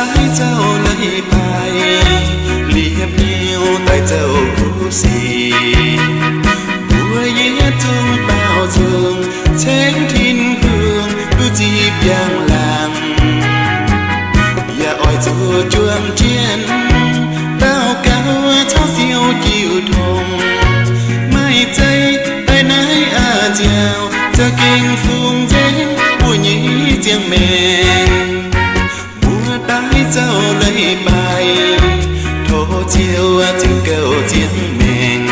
daaih zouv leiz-baaix, liepc hnyouv daaih zouv kuv sic. Mbuo yietc zungv baaux nzung, ceng Tin-Hungh duqv zipv njang-laangc. Yaac oix zuqc juang jienv daux gaux caux Ziouv jiu tong, maiv zeiz daaih naaiv a'nziaauc za'gengh fungx nzengc mbuo nyei ziangh maengc. Mbuo daaih zouv leiz-baaix, tov Ziouv zingh gouv ziangh maengc,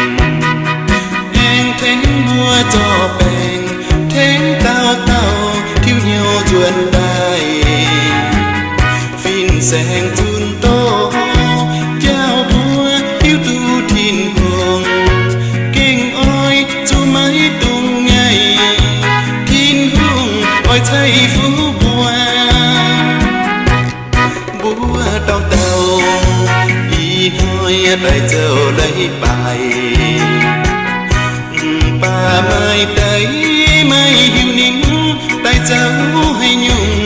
aengx tengx mbuo zorqv baengc, tengx dauh dauh tiuv hnyouv nzuonx daaih. Fin-saeng zunh doz njaaux mbuo hiuv duqv Tin-Hungh, gengh oix zuqc maiv dungx ngaih, Tin-Hungh oix ceix fuqv mbuo. Mbuo dauh dauh ih hnoi daaih zouv leiz-baaix, mv baac maaih deix maiv hiuv ninh daaih zouv haaix nyungc.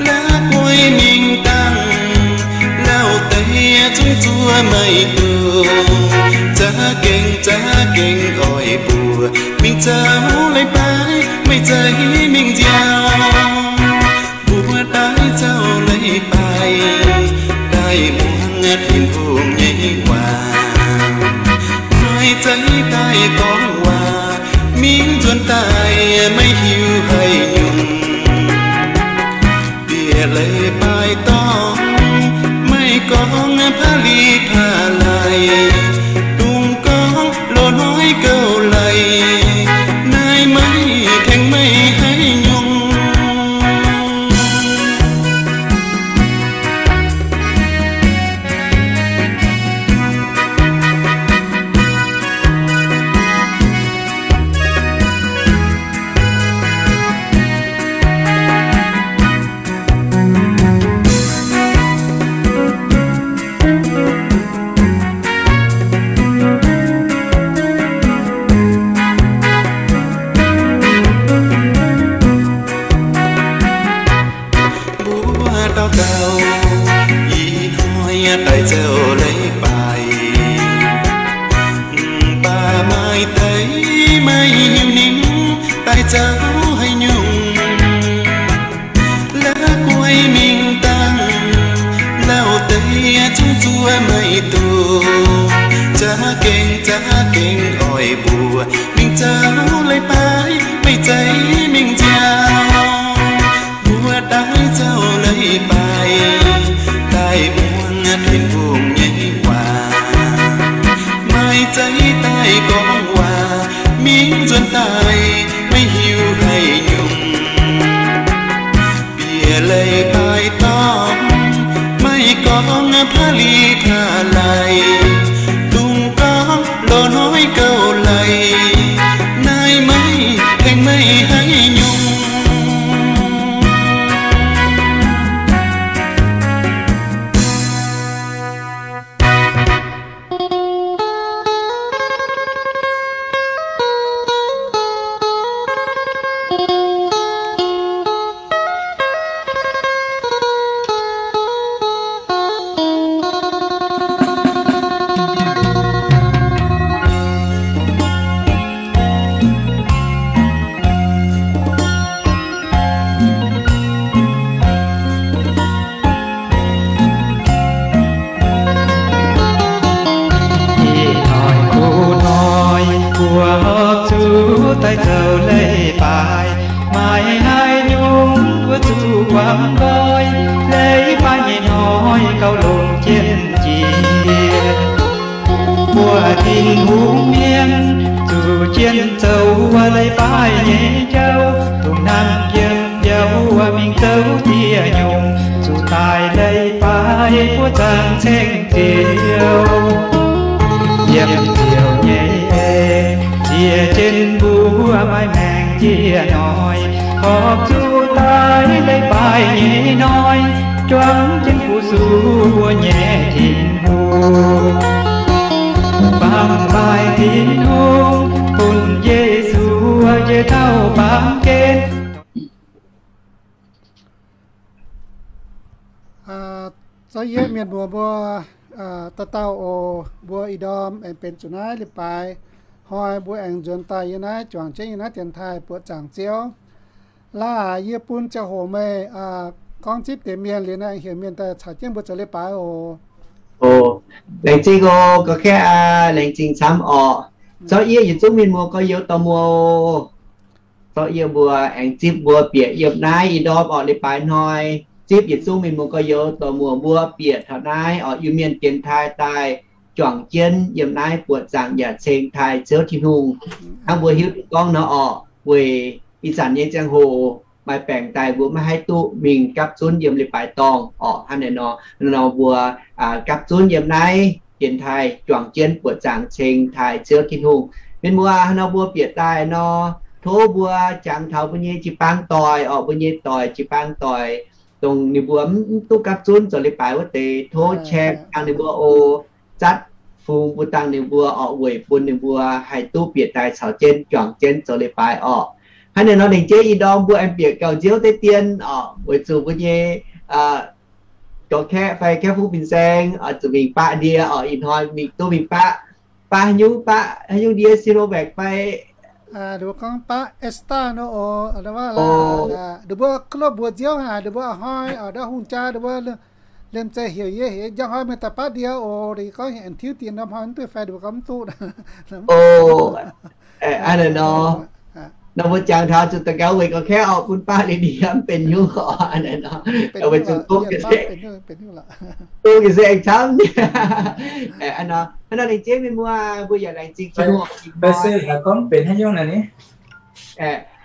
La'guaih mingh dangh lauh deix zungv zuov maiv duqv. Za'gengh, za'gengh oix mbuo mingh zouv leiz-baaix, maiv zeiz mingh nziaauc. Mbuo daaih zouv leiz-baaix, daaih muangx Tin-Hungh nyei waac, maiv zeiz daaih gorngv waac mingh nzuonx daaih maiv hiuv haaix nyungc. Bieqc leiz-baaix dorngx, maiv gorngv paa li paa lai, dungx gorngv loz-hnoi gouv leiz, naaiv maiv tengx meih haaix nyungc. Mbuo dauh dauh ih hnoi daaih zouv leiz-baaix, mv baac maaih deix maiv hiuv ninh daaih zouv haaix nyungc. La'guaih mingh dangh lauh deix zungv zuov maiv duqv. Za'gengh, za'gengh oix mbuo mingh zouv leiz-baaix, maiv zeiz mingh nziaauc. Mbuo daaih zouv leiz-baaix, daaih muangx Tin-Hungh nyei waac, maiv zeiz daaih gorngv waac mingh nzuonx daaih maiv hiuv haaix nyungc. Bieqc leiz-baaix dorngx, maiv gorngv paa li paa lai, dungx gorngv loz-hnoi gouv leiz, naaiv maiv tengx meih haaix nyungc. Ih hnoi kuv hnoi mbuo horpc zuqc daaih zoux leiz-baaix, maaih haaix nyungc mbuo zuqc guangc nqoi. Leiz-baaix nyei hnoi gauh longc jienv jiex, mbuo Tin-Hungh mienh zuqc jienv zoux leiz-baaix nyei jauv, dongh hnamv yiem jauv mingh zoux dieh nyungc, zuqc daaih leiz-baaix mbuo zaangc ceng Ziouv. Yiem Ziouv nyei en, ziex jienv mbuo maaih maengc njiec hnoi, horpc zuqc daaih leiz-baaix nyei hnoi, juangc jienv fu-sux mbuo nyei Tin-Hungh. Baamh maaih Tin-Hungh bun Yesu njiec taux baamh gen. Zorv yie mienh muoz mbuo dauh dauh oc, mbuo ih ndorm aengx benx zuqc naaiv leiz-baaix hnoi mbuo aengx nzuonx daaih yiem naaiv juangc jienv yiem naaiv dienx taaih buoqc zaangc Ziouv. Laaix yie bun ziangh hoc meih gorngv zipv deix mienh liuz naaiv aengx heuc mienh daaih caux jienv mbuo zoux leiz-baaix oc. Laengz zingh oc, gorx-kaeqv aac, laengz zingh camv orqc. Zorqv yie yietc zungv mienh muoz gorx-youz dorh muoz oc. Zorqv yie mbuo aengx zipv mbuo bieqc yiem naaiv ih ndorm orqc, leiz-baaix hnoi zipv yietc zungv mienh muoz gorx-youz dorh muoz mbuo bieqc taux naaiv orqc, Iu-Mienh dienx taaih daaih juangc jienv yiem naaiv buoqc zaangc yaac ceng taaih Ziouv Tin-Hungh. Hnangv mbuo hiuv duqv gorngv nor orqc, weic ih zanc nyei ziangh hoc maaih baengc daaih mbuo maiv haih duqv mingh gapv zunv yiem leiz-baaix dorngh orqc. Hnangv naaiv nor, nor mbuo gapv zunv yiem naaiv dienx taaih juangc jienv buoqc zaangc ceng taaih Ziouv Tin-Hungh. Mienh muoz, hnangv nor mbuo bieqc daaih nor, tov mbuo jangx taux mbuo nyei jiu-baang doic orqc, mbuo nyei doic jiu-baang doic, dongh ninh mbuo mv duqv gapv zunv zoux leiz-baaix wuov deix, tov share dangh ninh mbuo oc. Zatv fungx bun dangh ninh mbuo orqc, weic bun ninh mbuo haih duqv bieqc daaih caux jienv juangc jienv zoux leiz-baaix orqc. Hnangv naaiv nor, lengc jeiv ih ndorm mbuo aengx bieqc gauh nziouv deix dien orqc, weic zuqc mbuo nyei gorx-kaeqv fai kaeqv-fun fin-saeng zuqc mingh baqv ndie orqc. Ih hnoi mingh duqv mingh baqv, baqv haaix nyungc, baqv haaix nyungc ndie, Sinovac fai? Ninh mbuo gorngv baqv AstraZeneca nor oc. Ninh mbuo mbuox nziouv haic, ninh mbuo a'hnoi ndau hungh jaa ninh mbuo liemh zeih heuc yie, heuc njang hnoi meih daaih baqv ndie oc. Ninh gorngv heuc aengx tiuv dien norm hnoi mv duqv fai, ninh mbuo gorngv mv duqv. Hnangv naaic nor, nor mbuo jangx taux zuqc daux gaux weic gorx-kaeqv orqc, bun baqv liuz ndie mv benx nyungc orqc. Weic zuqc gong se aengx camv. Hnangv naaiv lengc jeiv mienh muoz, mbuo yaac laengz zingh Tin-Hungh.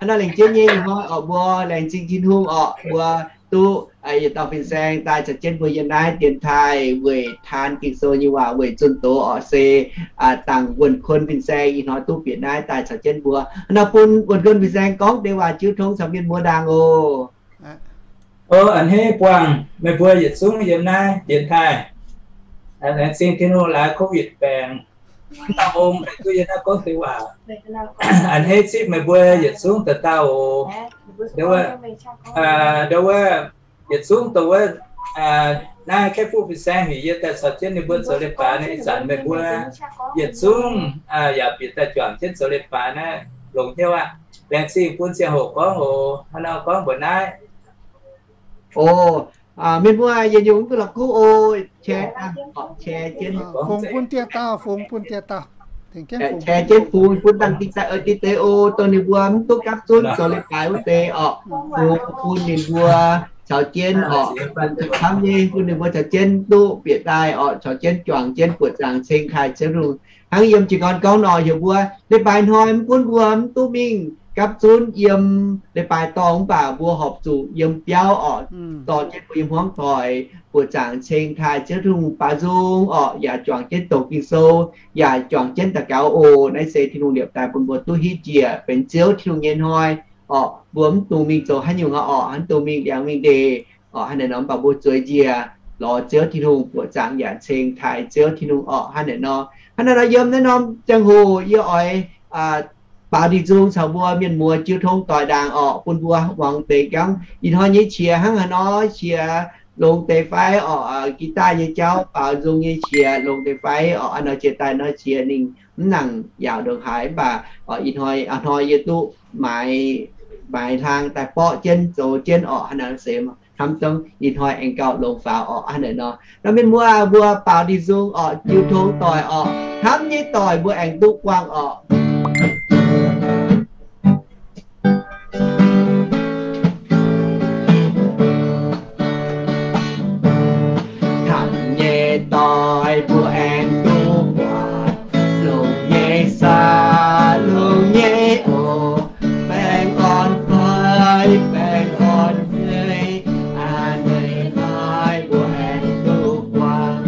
Hnangv naaiv lengc jeiv nyei ih hnoi orqc, mbuo laengz zingh Tin-Hungh orqc, mbuo duqv yietc dauh fin-saeng daaih caux jienv mbuo yiem naaiv dienx taaih weic taan Ging-Sou nyei waac weic zunh doz orqc, se dangc wuonh kuon fin-saeng ih hnoi duqv bieqc naaiv daaih caux jienv mbuo. Hnangv naaiv bun wuonh kuon fin-saeng gorngv deix waac jiu tong caux mienh muoz ndaangc oc. O a'hneiv buangh meih mbuo yietc zungv yiem naaiv dienx taaih. Laengz zingh Tin-Hungh laaix COVID baengc mv dauh ong haih duqv yiem naaiv gorngv deix waac. A'hneiv zipv meih mbuo yietc zungv dauh dauh oc. Ndo wuov, yietc zungv dongh wuov naaiv kaeqv-fun fin-saeng heuc yie daaih caux jienv ninh mbuo zoux leiz-baaix naaiv, ih zanc meih mbuo yietc zungv yaac bieqc daaih juangc jienv zoux leiz-baaix naaiv longx hnyouv aqv. Laengz zingh bun ziangh hoc gorngv oc. Hnangv nor gorngv mbuox naaiv. O, mienh muoz yietc nyungc mv duqv la'kuqv oc. Fungx bun dieh dauh, fungx bun dieh dauh. Share jienv fungx bun dangh deix oc, dongh ninh mbuo mv duqv gapv zunv zoux leiz-baaix wuov deix orqc. Fungx bun ninh mbuo caux jienv orqc, camv nyei bun ninh mbuo caux jienv duqv bieqc daaih orqc, caux jienv juangc jienv buoqc zaangc ceng taaih Ziouv Tin-Hungh. Hnangv yiem jiez gorn gorngv nor, heuc mbuo leiz-baaix hnoi mv gunv mbuo mv duqv mingh gapv zunv yiem leiz-baaix dorngh mv baac mbuo horpc zuqc yiem biauv orqc, dorh jienv mbuo nyei hmuangv doic buoqc zaangc ceng taaih Ziouv Tin-Hungh baaux nzung orqc, yaac juangc jienv doqc Ging-Sou, yaac juangc jienv daux gaux oc. Naaiv se Tin-Hungh liepc daaih bun mbuo duqv hiuv njiec benx Ziouv Tin-Hungh nyei hnoi orqc. Mbuo mv dungx mingh zoux haaix nyungc orqc, mv dungx mingh liangx mingh ndeic orqc. Hnangv naaic nor mv baac mbuo zueiz njiec lorz Ziouv Tin-Hungh buoqc zaangc yaac ceng taaih Ziouv Tin-Hungh orqc. Hnangv naaic nor, hnangv naaiv nor yiem naaiv norm ziangh hoc yie oix baaux ndie-nzung caux mbuo mienh muoz jiu tong doic ndaangc orqc, bun mbuo muangx deix gorngv ih hnoi nyei qiex hnangv haaix nor, qiex longx deix fai orqc, guitar nyei jauv baaux nzung nyei qiex longx deix fai orqc. Hnangv nor jiex daaih nor qiex ninh mv nangc yaauc ndongc haaix, mv baac ih hnoi, ih hnoi yie duqv maaiz, maaiz hlang daaih borqv jienv zoux jienv orqc. Hnangv naaic se hnamv dongh ih hnoi aengx gauh longx faaux orqc. Hnangv naaic nor, nor mienh muoz mbuo baaux ndie-nzung orqc, jiu tong doic orqc, hnamv nyei doic mbuo aengx duqv buangh orqc. Hnamv nyei doic mbuo aengx duqv buangh, longx nyei saah, longx nyei oc, baengh orn fai, baengh orn fai, a'hneiv haaix mbuo aengx duqv buangh,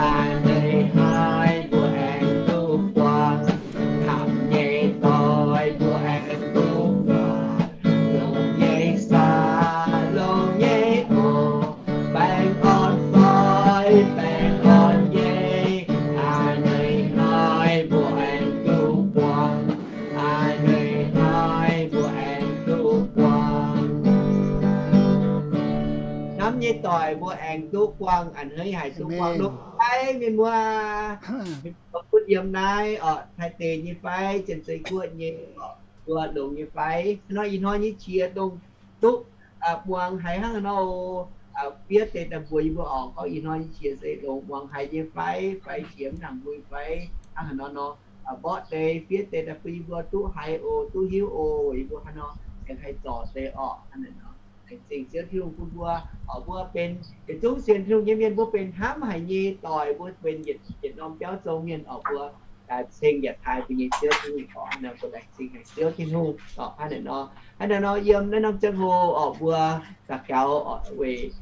a'hneiv haaix mbuo aengx duqv buangh. Hnamv hnamv nyei doic mbuo aengx duqv buangh a'hneiv haic duqv buangh longx fai mienh muoz, mienh muoz butv yiem naaiv orqc, Taiv deic nyei fai Janx-Zei Guoqv nyei orqc, mbuo longx nyei fai? Hnangv nor ih hnoi nyei qiex dongh duqv muangx haiz hnangv haaix nor, fiev deix daaih mbuox yie mbuo orqc, gorngv ih hnoi nyei qiex se longx muangx haiz nyei fai, fai qiex mv nangc mbuo fai hnangv haaix nor nor, mborqv deix fiev deix daaih bun yie mbuo duqv haiz oc, duqv hiuv oc, yie mbuo hnangv nor aengx haih zorc deix orqc. Hnangv naaic nor, laengz zingh Ziouv Tin-Hungh bun mbuo orqc, mbuo benx yietc zungv sienx Tin-Hungh nyei mienh, mbuo benx hnamv haic nyei doic, mbuo benx yietc norm biauv zong mienh orqc, mbuo ceng yaac taaih mbuo nyei Ziouv Tin-Hungh orqc. Hnangv naaic mbuo laengz zingh haic Ziouv Tin-Hungh orqc. Hnangv naaic nor, hnangv naaiv nor yiem naaiv norm ziangh hoc orqc, mbuo daux gaux orqc weic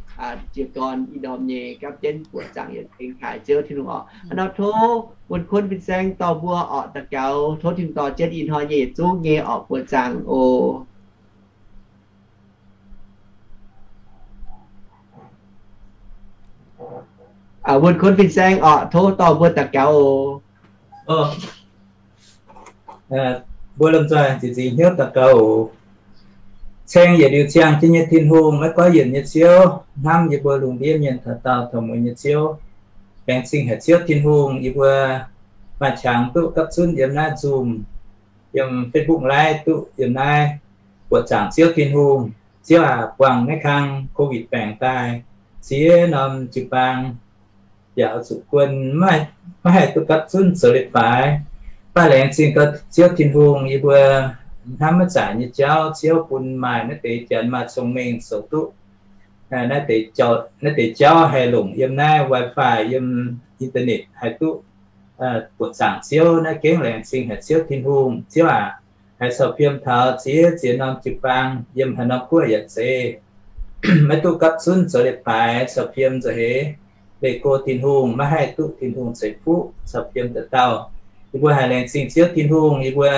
jiez gorn i ndorm nyei gapv jienv buoqc zaangc yietc ceng taaih Ziouv Tin-Hungh orqc. Hnangv nor tov wuonh kuonv fin-saeng dorh mbuo orqc daux gaux, tov Tin-Hungh dorh jienv ih hnoi nyei yietc zungv nyei orqc buoqc zaangc oc. Wuonh kuonv fin-saeng orqc, tov dorh mbuo daux gaux oc. Mbuo lomh nzoih ziqc nzingc hnyouv daux gaux oc. Ceng yietc liuz ziangh jienv nyei Tin-Hungh, maiv goiv yienc nyei Ziouv, hnamv yie mbuo lungh ndiev mienh taux daauh taux mueiz nyei Ziouv. Laengz zingh haic Ziouv Tin-Hungh, yie mbuo maaih qangx duqv gapv zunv yiem naaiv Zoom, yiem Facebook Live duqv yiem naaiv. Buoqc zaangc Ziouv Tin-Hungh, Ziouv aac, buangh naaiv kang COVID baengc daaih ziex norm jiu-baang yaac oix zuqc guon, maiv haih duqv gapv zunv zoux leiz-baaix. Mv baac laengz zingh gau Ziouv Tin-Hungh, yie mbuo hnamv maiv zaaic nyei jauv, Ziouv bun maaih naaiv deix janx maaih cong-mengh zoux duqv naaiv deix jauv haih longc yiem naaiv wifi, yiem internet haih duqv buoqc zaangc Ziouv. Naaiv gengh laengz zingh haic Ziouv Tin-Hungh. Ziouv aac, haiz caux fiem taux ziex ziex norm jiu-baang yiem haaix norm guoqv yaac zeiz, maiv duqv gapv zunv zoux leiz-baaix, caux fiem nza'heix leih go Tin-Hungh, maiv haih duqv Tin-Hungh ceix fuqv caux fiem dauh dauh. Yie mbuo haiz laengz zingh Ziouv Tin-Hungh, yie mbuo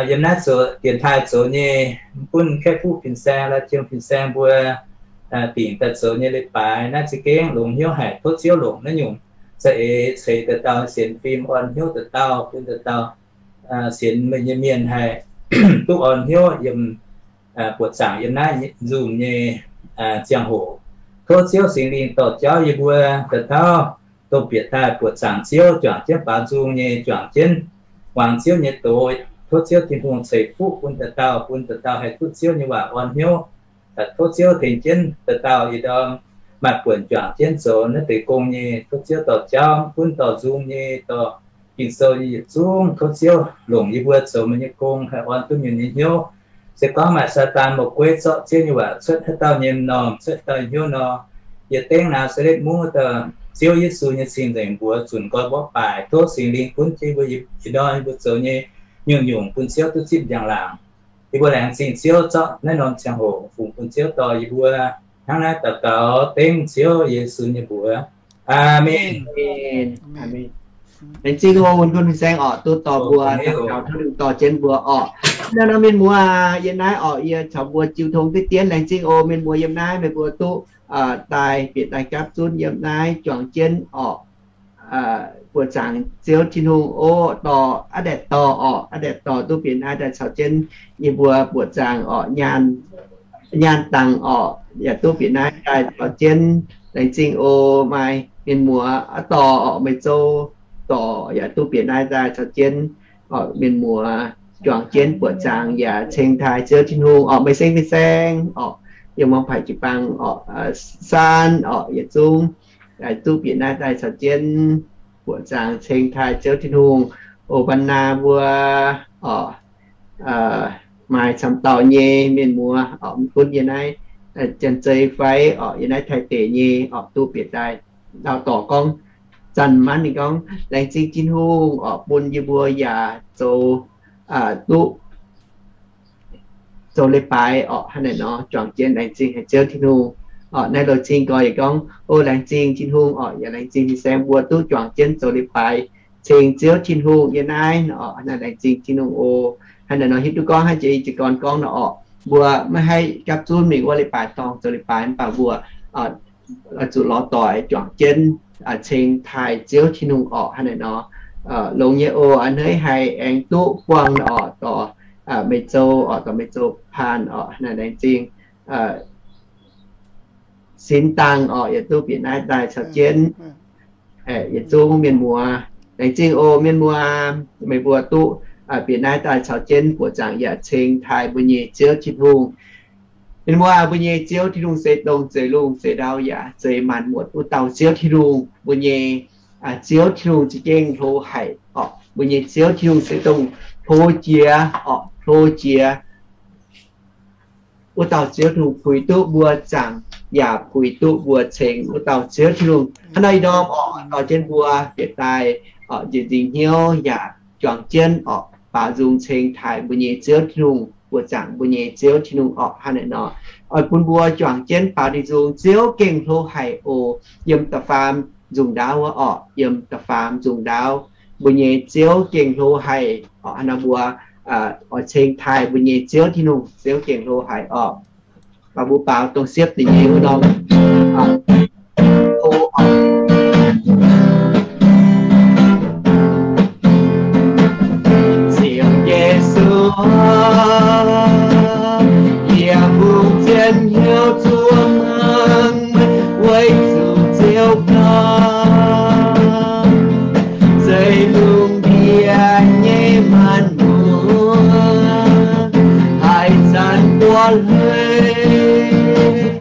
yiem naaiv zoux dienx taaih zoux nyei, gunv kaeqv fuqv fin-saeng, la'jiem fin-saeng mbuo dingc daaih zoux nyei leiz-baaix, naaiv za'gengh longx hnyouv haic. Tov Ziouv longc naaiv nyungc za'eix ceix dauh dauh sienx fim, orn hnyouv dauh dauh, bun dauh dauh sienx meih nyei mienh haih duqv orn hnyouv yiem buoqc zaangc yiem naaiv Zoom nyei ziangh hoc. Tov Ziouv Singx Lingh dorh jauv yie mbuo dauh dauh dongh bieqc daaih buoqc zaangc Ziouv, juangc jienv baaux nzung nyei, juangc jienv muangx Ziouv nyei doz. Tov Ziouv Tin-Hungh ceix fuqv bun dauh dauh, bun dauh dauh haih duqv Ziouv nyei waac orn hnyouv. Tov Ziouv tengx jienv dauh dauh ih ndorm maaih buonc juangc jienv zoux naaiv deix gong nyei. Tov Ziouv dorh jauv, mv gunv dorh nzung nyei, dorh Ging-Sou nyei yietc zungv. Tov Ziouv longc yie mbuo zoux meih nyei gong haih orn duqv mienh nyei hnyouv. Se gorngv maaih Saadaan, mau gueiv zorqv Ziouv nyei waac cuotv haaix dauh nyei m'normh, cuotv haaix dauh nyei hnyouv nor, yie dengv Naa^saa^letv Mungv wuov dauh Ziouv Yesu nyei cing-nzengc mbuox zunc nqoi mborqv baaic. Tov Singx Lingh gunv jienv yie mbuo ih ndorm yie mbuo zoux nyei nyungc-nyungc bun Ziouv duqv zipv njang-laangc. Yie mbuo laengz zingh Ziouv zorqv naaiv norm ziangh hoc fungx bun Ziouv dorh yie mbuo. Hnangv naaiv daux gaux dengv Ziouv Yesu nyei mbuox. Aamen. Laengz zingh oc, wuonh kuonv fin-saeng orqc, duqv dorh mbuo daux gaux, tov Tin-Hungh dorh jienv mbuo orqc. Naaiv norm mienh muoz yiem naaiv orqc, yie caux mbuo jiu tong diqv dien. Laengz zingh oc mienh muoz yiem naaiv, meih mbuo duqv daaih bieqc daaih gapv zunv yiem naaiv juangc jienv orqc. Buoqc zaangc Ziouv Tin-Hungh oc, dorh aav ndaeqc dorh orqc, aav ndaeqc dorh duqv bieqc naaiv daaih caux jienv yie mbuo buoqc zaangc orqc, nyaanh dangx orqc, yaac duqv bieqc naaiv daaih caux jienv. Laengz zingh oc. Maaih mienh muoz aav dorh orqc, meih zoux dorc yaac duqv bieqc naaiv daaih caux jienv orqc. Mienh muoz juangc jienv buoqc zaangc yaac ceng taaih Ziouv Tin-Hungh orqc. Meih seng fin-saeng orqc, yiem muangx paaix jiu-baang orqc, saan orqc, yietc zungv duqv bieqc naaiv daaih caux jienv buoqc zaangc ceng taaih Ziouv Tin-Hungh. Oc, baan naa mbuo orqc, maaih camv dauh nyei mienh muoz orqc, mv gunv yiem naaiv Janx-Zei fai orqc, yiem naaiv Taiv deic nyei orqc, duqv bieqc daaih lauh dorc gorngv, zanc manv ninh gorngv, laengz zingh Tin-Hungh orqc, bun yie mbuo yaac zoux duqv zoux leiz-baaix orqc. Hnangv naaic nor, juangc jienv laengz zingh haic Ziouv Tin-Hungh orqc. Naaiv loz-cing gorx yaac gorngv, o, laengz zingh Tin-Hungh orqc, yaac laengz zingh fin-saeng mbuo duqv juangc jienv zoux leiz-baaix ceng Ziouv Tin-Hungh yiem naaiv orqc. Hnangv naaic laengz zingh Tin-Hungh oc. Hnangv naaic nor hiuv duqv gorngv hnangv jiex jiez gorn gorngv nor orqc, mbuo maiv haih gapv zunv mingh wuov leiz-baaix dorngh zoux leiz-baaix mv baac mbuo oix zuqc lorz doic juangc jienv ceng taaih Ziouv Tin-Hungh orqc. Hnangv naaic nor, longx nyei oc. A'hneiv haih aengx duqv buangh orqc, dorh meih zoux orqc, dorh meih zoux paan orqc. Hnangv naaic laengz zingh. sin dangh orqc, yietc zungv bieqc naaiv daaih caux jienv yietc zungv mienh muoz. Laengz zingh oc mienh muoz, meih mbuo duqv bieqc naaiv daaih caux jienv buoqc zaangc yaac ceng taaih mbuo nyei Ziouv Tin-Hungh. Mienh muoz, mbuo nyei Ziouv Tin-Hungh se dongh zeix lungh zeix ndau yaac zeix maanc muotc wuov dauh Ziouv Tin-Hungh. Mbuo nyei Ziouv Tin-Hungh za'gengh hlo haic orqc. Mbuo nyei Ziouv Tin-Hungh se dongh hlo jiex orqc, hlo jiex. Wuov dauh Ziouv Tin-Hungh puix duqv mbuo zaangc yaac puix duqv mbuo ceng wuov dauh Ziouv Tin-Hungh. Hnangv naaiv nor orqc, dorh jienv mbuo bieqc daaih orqc, njiec nzingc hnyouv yaac juangc jienv orqc, baaux nzung ceng taaih mbuo nyei Ziouv Tin-Hungh, buoqc zaangc mbuo nyei Ziouv Tin-Hungh orqc. Hnangv naaiv nor oix bun mbuo juangc jienv baaux nzung. Ziouv gengh hlo haic oc. Yiem da'faam nzungh ndaauv wuov orqc, yiem da'faam nzungh ndaauv, mbuo nyei Ziouv gengh hlo haic orqc. Hnangv naaiv mbuo oix ceng taaih mbuo nyei Ziouv Tin-Hungh, Ziouv gengh hlo haic orqc. Mbuo baaux dongh siepv da'nyeic wuov norm. Ziouv Yesu, yie mbungv zien hnyouv zuov mangc meih, weic zuqc Ziouv ganh zeix lungh ndiev nyei maanc muotc, haaix zanc duqv hleix,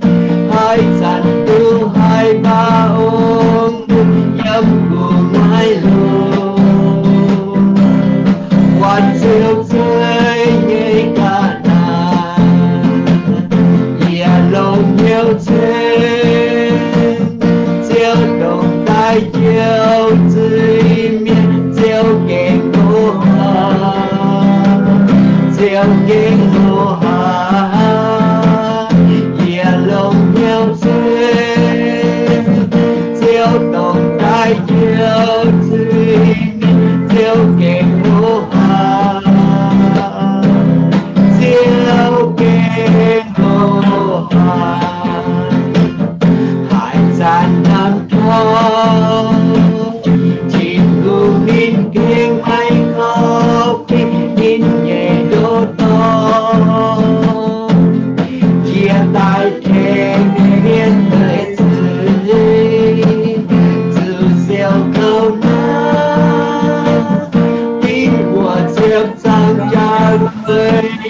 haaix zanc duqv haiz mbuo ong-mbuo yiem gu'nguaaic lungh. Buatc Ziouv zeiv nyei ga'naaiv, yie longc hnyouv ceng. Ziouv dongh daaih njoux zuiz-mienh, Ziouv gengh hlo haic, Ziouv gengh hlo haic, yie longc hnyouv ceng. Ziouv dongh daaih njoux zuiz-mienh, Ziouv gengh hlo haic, Ziouv gengh hlo haic. Haaix zanc hnamv taux Tin-Hungh, ninh gengh maiv korv-lienh, ninh nyei ndoqv dorn jiex daaih tengx mienh daic zuiz, zuqc siou kouv naaiv, dingc wuoqc ziepc zaangc jaax weic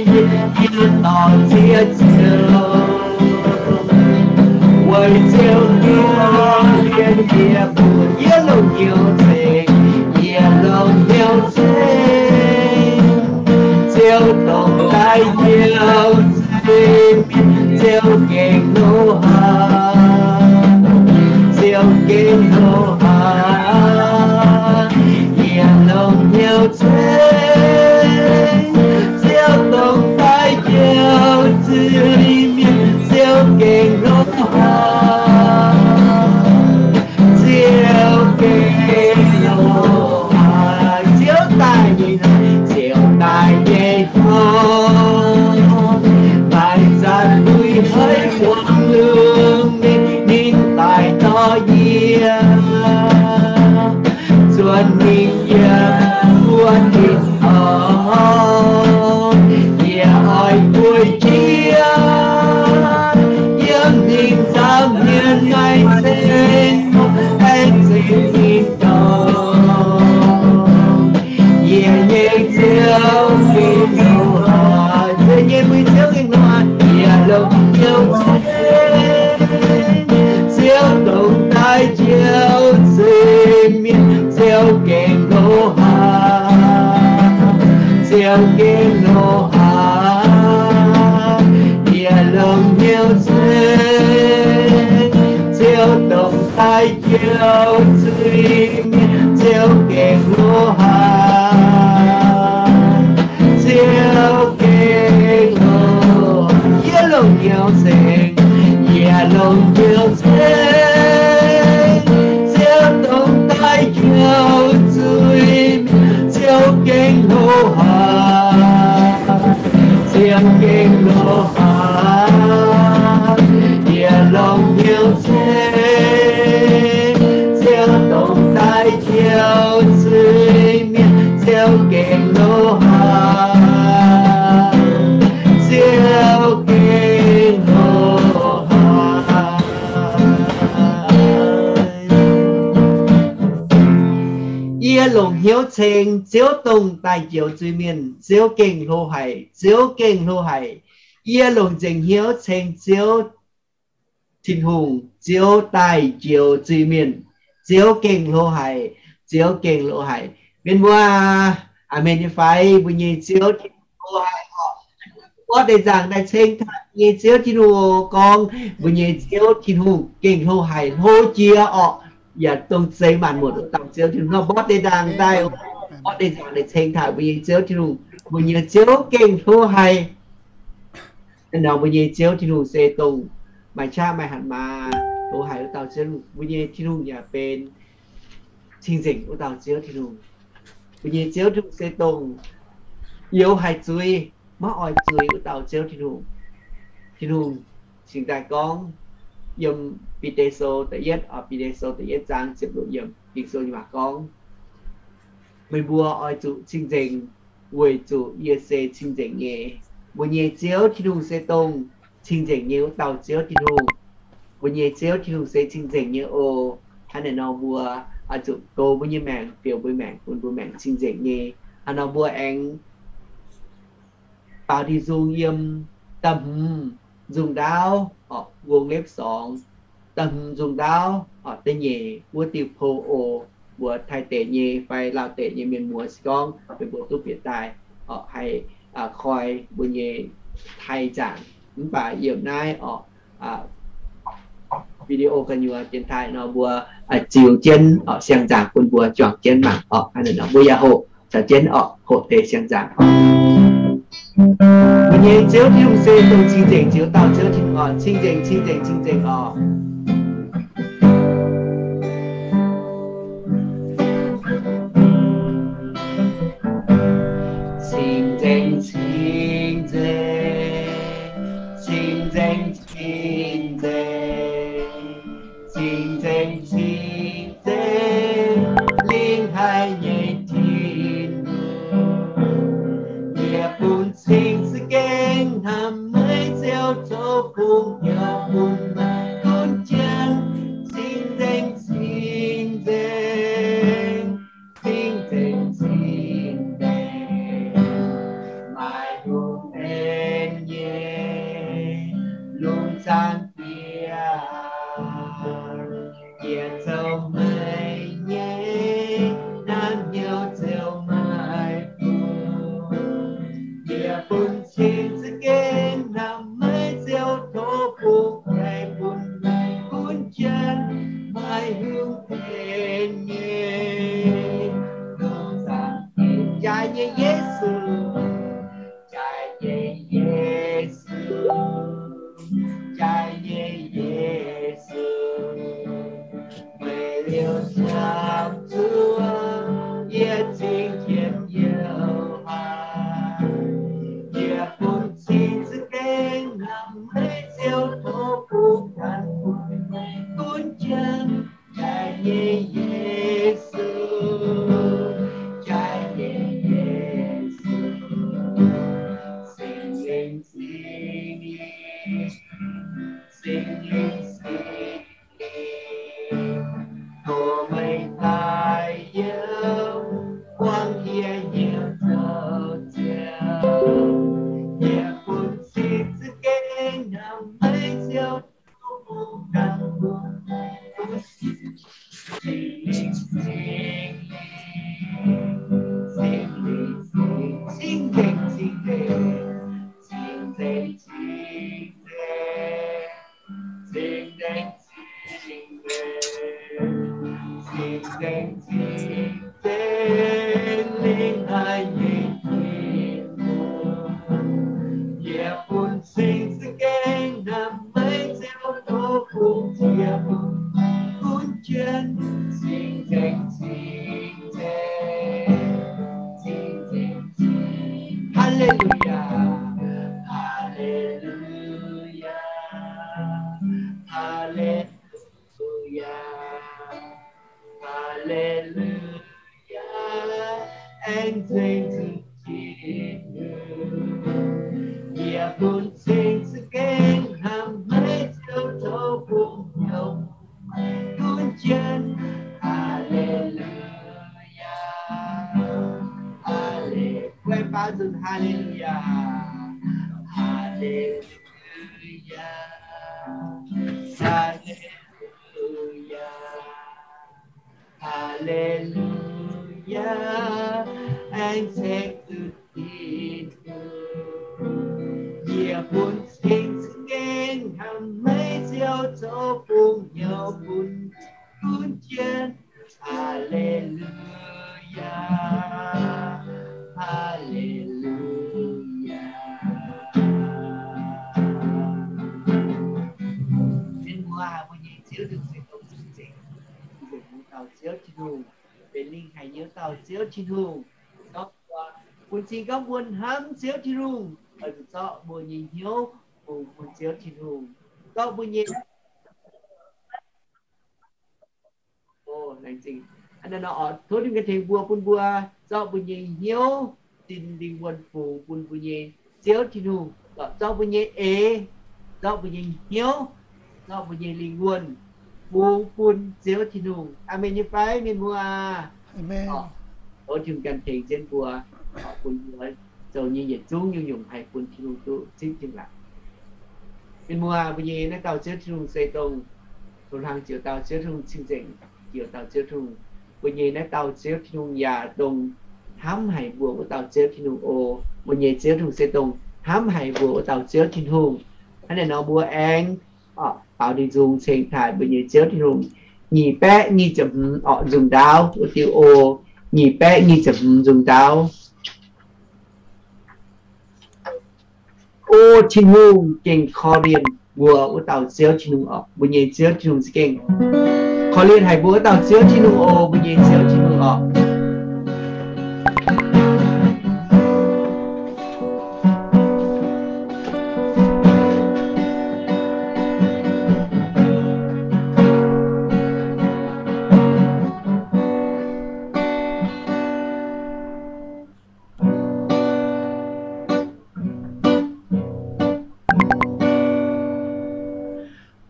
yie dorh ziex ziouc. Weic Ziouv nyei korv-lienh yie mbuo, yie longc hnyouv ceng, yie longc hnyouv ceng. Ziouv dongh daaih njoux zuiz-mienh, Ziouv gengh hlo haic, Ziouv gengh hlo haic, yie longc hnyouv ceng. Ziouv dongh daaih njoux zuiz-mienh, Ziouv gengh hlo haic, Ziouv gengh hlo haic. Ziouv daaih nyei, Ziouv daaih nyei hnoi, maaih zanc lui-houx buangh lungh mingh, ninh daaih dorh yie, zuonx mingh yiem wuov tin-dorngh. Yie oix gueic jienv yiem ninh nza'hmien nyei ceng, aengx ceng ninh dorngx. Yie nyei Ziouv gengh hlo haic, yie nyei mbuo Ziouv gengh hlo haic, yie longc hnyouv ceng. Ziouv dongh daaih njoux zuiz-mienh, Ziouv gengh hlo haic, Ziouv gengh hlo haic, yie longc hnyouv ceng. Ziouv dongh daaih njoux zuiz-mienh, Ziouv gengh hlo haic, Ziouv gengh hlo haic, yie longc hnyouv ceng, yie longc hnyouv ceng. Ziouv dongh daaih njoux zuiz-mienh, Ziouv gengh hlo haic, Ziouv gengh hlo haic, yie longc hnyouv ceng. Ziouv dongh daaih njoux zuiz-mienh, hnyouv ceng Ziouv dongh daaih njoux zuiz-mienh. Ziouv gengh hlo haic, Ziouv gengh hlo haic. Yie longc nzengc hnyouv ceng Ziouv Tin-Hungh, Ziouv daaih njoux zuiz-mienh. Ziouv gengh hlo haic, Ziouv gengh hlo haic. Mienh muoz, aamen nyei fai? Mbuo nyei Ziouv Tin-Hungh hlo haic oc. Mborqv deix nzaangc daaih ceng taux mbuo nyei Ziouv Tin-Hungh oc. Gorngv mbuo nyei Ziouv Tin-Hungh gengh hlo haic, hlo jiex oc. Yaac dongh zeiz maanc muotc wuov dauh Ziouv Tin-Hungh nor. Mborqv deix nzaangc daaih, mborqv deix nzaangc daaih ceng taux mbuo nyei Ziouv Tin-Hungh. Mbuo nyei Ziouv gengh hlo haic. Nor mbuo nyei Ziouv Tin-Hungh se dongh maaih qaqv maaih hatc maaz, hlo haic wuov dauh Ziouv. Mbuo nyei Tin-Hungh yaac benx cing-nzengc wuov dauh Ziouv Tin-Hungh. Mbuo nyei Ziouv Tin-Hungh se dongh youx haic zuiz, maiv oix zuiz wuov dauh Ziouv Tin-Hungh. Tin-Hungh cingx daaih gorngv yiem Bide Sou da'yietv, Bide Sou da'yietv zaang ziepc luoqc yiemc, Ging-Sou nyei waac gorngv, meih mbuo oix zuqc cing-nzengc, weic zuqc yie se cing-nzengc nyei. Mbuo nyei Ziouv Tin-Hungh se dongh cing-nzengc nyei wuov dauh Ziouv Tin-Hungh. Mbuo nyei Ziouv Tin-Hungh se cing-nzengc nyei oc. Hnangv naaic nor mbuo oix zuqc goux mbuo nyei maengc, fioux mbuo maengc, bun mbuo maengc cing-nzengc nyei. Hnangv nor mbuo aengx baaux ndie-nzung yiem da'hmz nzung ndaauv, orqc, ngongh lepv sorngx, da'hmz nzung ndaauv, orqc, da'nyeic wuov diuh pou oc. Mbuox Taiv deic nyei fai Laauv deic nyei mienh muoz se gorngv meih mbuo duqv bieqc daaih, orqc, haih koi mbuo nyei Taiv nzaangc. Mv baac yiem naaiv, orqc, video gu'nyuoz dienx taaih nor mbuo ziux jienv, orqc, siang-nzaangc bun mbuo juangc jienv mangc, orqc. Hnangv naaic nor mbuo yaac hoqc caux jienv, orqc, hoqc deix siang-nzaangc, orqc. Mbuo nyei Ziouv Tin-Hungh se dongh cing-nzengc jiex dauh Ziouv Tin-Hungh oc. Cing-nzengc, cing-nzengc, cing-nzengc oc. Cing-nzengc, cing-nzengc, cing-nzengc, cing-nzengc, cing-nzengc, lingh haic nyei Tin-Hungh. Yie bun cing za'gengh hnamv meih Ziouv, tov bungx hnyouv bun meih gunv jienv. Cing-nzengc, cing-nzengc, cing-nzengc, cing-nzengc, maaih hungh benx nyei lungh zaangc Diex. Yie zoux meih nyei, naaiv hnyouv ziouc maiv bungx. Yie bun cing za'gengh hnamv meih Ziouv, tov bungx hnyouv bun meih gunv jienv, maaih hungh benx nyei lungh zaangc Diex. Jaaix nyei Yesu, jaaix nyei Yesu, jaaix nyei Yesu, meih liouh camv zuov yie cing jienv youh haic. Yie bun cing za'gengh hnamv meih Ziouv, tov bungx ganh bun meih gunv jienv, jaaix nyei Yesu, jaaix nyei Yesu, Singx Lingh, Singx Lingh, Singx Lingh, Singx Lingh, tov meih daaih yiem, buangv yie nyei zoux ziangx. Yie bun cing za'gengh hnamv meih Ziouv, tov bungx ganh bun meih gunv jienv, Singx Lingh, Singx Lingh, Singx Lingh, Singx Lingh, cing-nzengc, cing-nzengc, cing-nzengc, cing-nzengc, cing-nzengc, cing-nzengc, cing-nzengc, lingh haic nyei Tin-Hungh. Yie bun cing za'gengh hnamv meih Ziouv, tov bungx jiex bun gunv jienv, cing-nzengc, cing-nzengc, cing-nzengc, cing-nzengc. Haa^le^lu^yaa, haa^le^lu^yaa, haa^le^lu^yaa, haa^le^lu^yaa, aengx cing zuqc Tin-Hungh. Yie bun cing za'gengh hnamv meih Ziouv, tov bungx hnyouv bun meih gunv jienv. Haa^le^lu^yaa. Zunh, Haa^le^lu^yaa, Haa^le^lu^yaa, Haa^le^lu^yaa, Haa^le^lu^yaa, aengx ceng zuqc Tin-Hungh. Yie bun cing za'gengh hnamv meih, Ziouv, zoux bungx hnyouv bun gunv jienv. Haa^le^lu^yaa, Haa^le^lu^yaa. Mienh muoz, mbuo nyei Ziouv Tin-Hungh se dongh cing-nzengc, cing-nzengc nyei dauh Ziouv Tin-Hungh, benx lingh haic nyei dauh Ziouv Tin-Hungh. Gorngv mbuo bun cing gorngv mbuo hnamv Ziouv Tin-Hungh, oix zuqc zorqv mbuo nyei hnyouv bungx bun Ziouv Tin-Hungh. Zorqv mbuo nyei Tov Tin-Hungh ganh tengx mbuo, bun mbuo zorqv mbuo nyei hnyouv, sin, lingh wuonh bungx bun mbuo nyei Ziouv Tin-Hungh. Zorqv mbuo nyei eix, zorqv mbuo nyei hnyouv, zorqv mbuo nyei lingh wuonh bungx bun Ziouv Tin-Hungh. Aamen nyei fai, mienh muoz? Tov Tin-Hungh ganh tengx jienv mbuo, bun mbuo zoux nyei yietc zungv nyungc-nyungc haih bun Tin-Hungh duqv zipv Tin-Hungh laangz. Mienh muoz, mbuo nyei naaiv dauh Ziouv Tin-Hungh se dongh hlo hlang jiex dauh Ziouv Tin-Hungh, cing-nzengc jiex dauh Ziouv Tin-Hungh. Mbuo nyei naaiv dauh Ziouv Tin-Hungh yaac dongh hnamv haic mbuo wuov dauh Ziouv Tin-Hungh oc. Mbuo nyei Ziouv Tin-Hungh se dongh hnamv haic mbuo wuov dauh Ziouv Tin-Hungh. Hnangv naaiv nor mbuo aengx baaux ndie-nzung ceng taaih mbuo nyei Ziouv Tin-Hungh. Nyic baeqv nyic ziepc hmz orqc, nzung ndaauv wuov diuh oc. Nyic baeqv nyic ziepc hmz, nzung ndaauv. O Tin-Hungh, gengh korv-lienh mbuo wuov dauh Ziouv Tin-Hungh oc. Mbuo nyei Ziouv Tin-Hungh za'gengh korv-lienh haic mbuo wuov dauh Ziouv Tin-Hungh oc. Mbuo nyei Ziouv Tin-Hungh oc.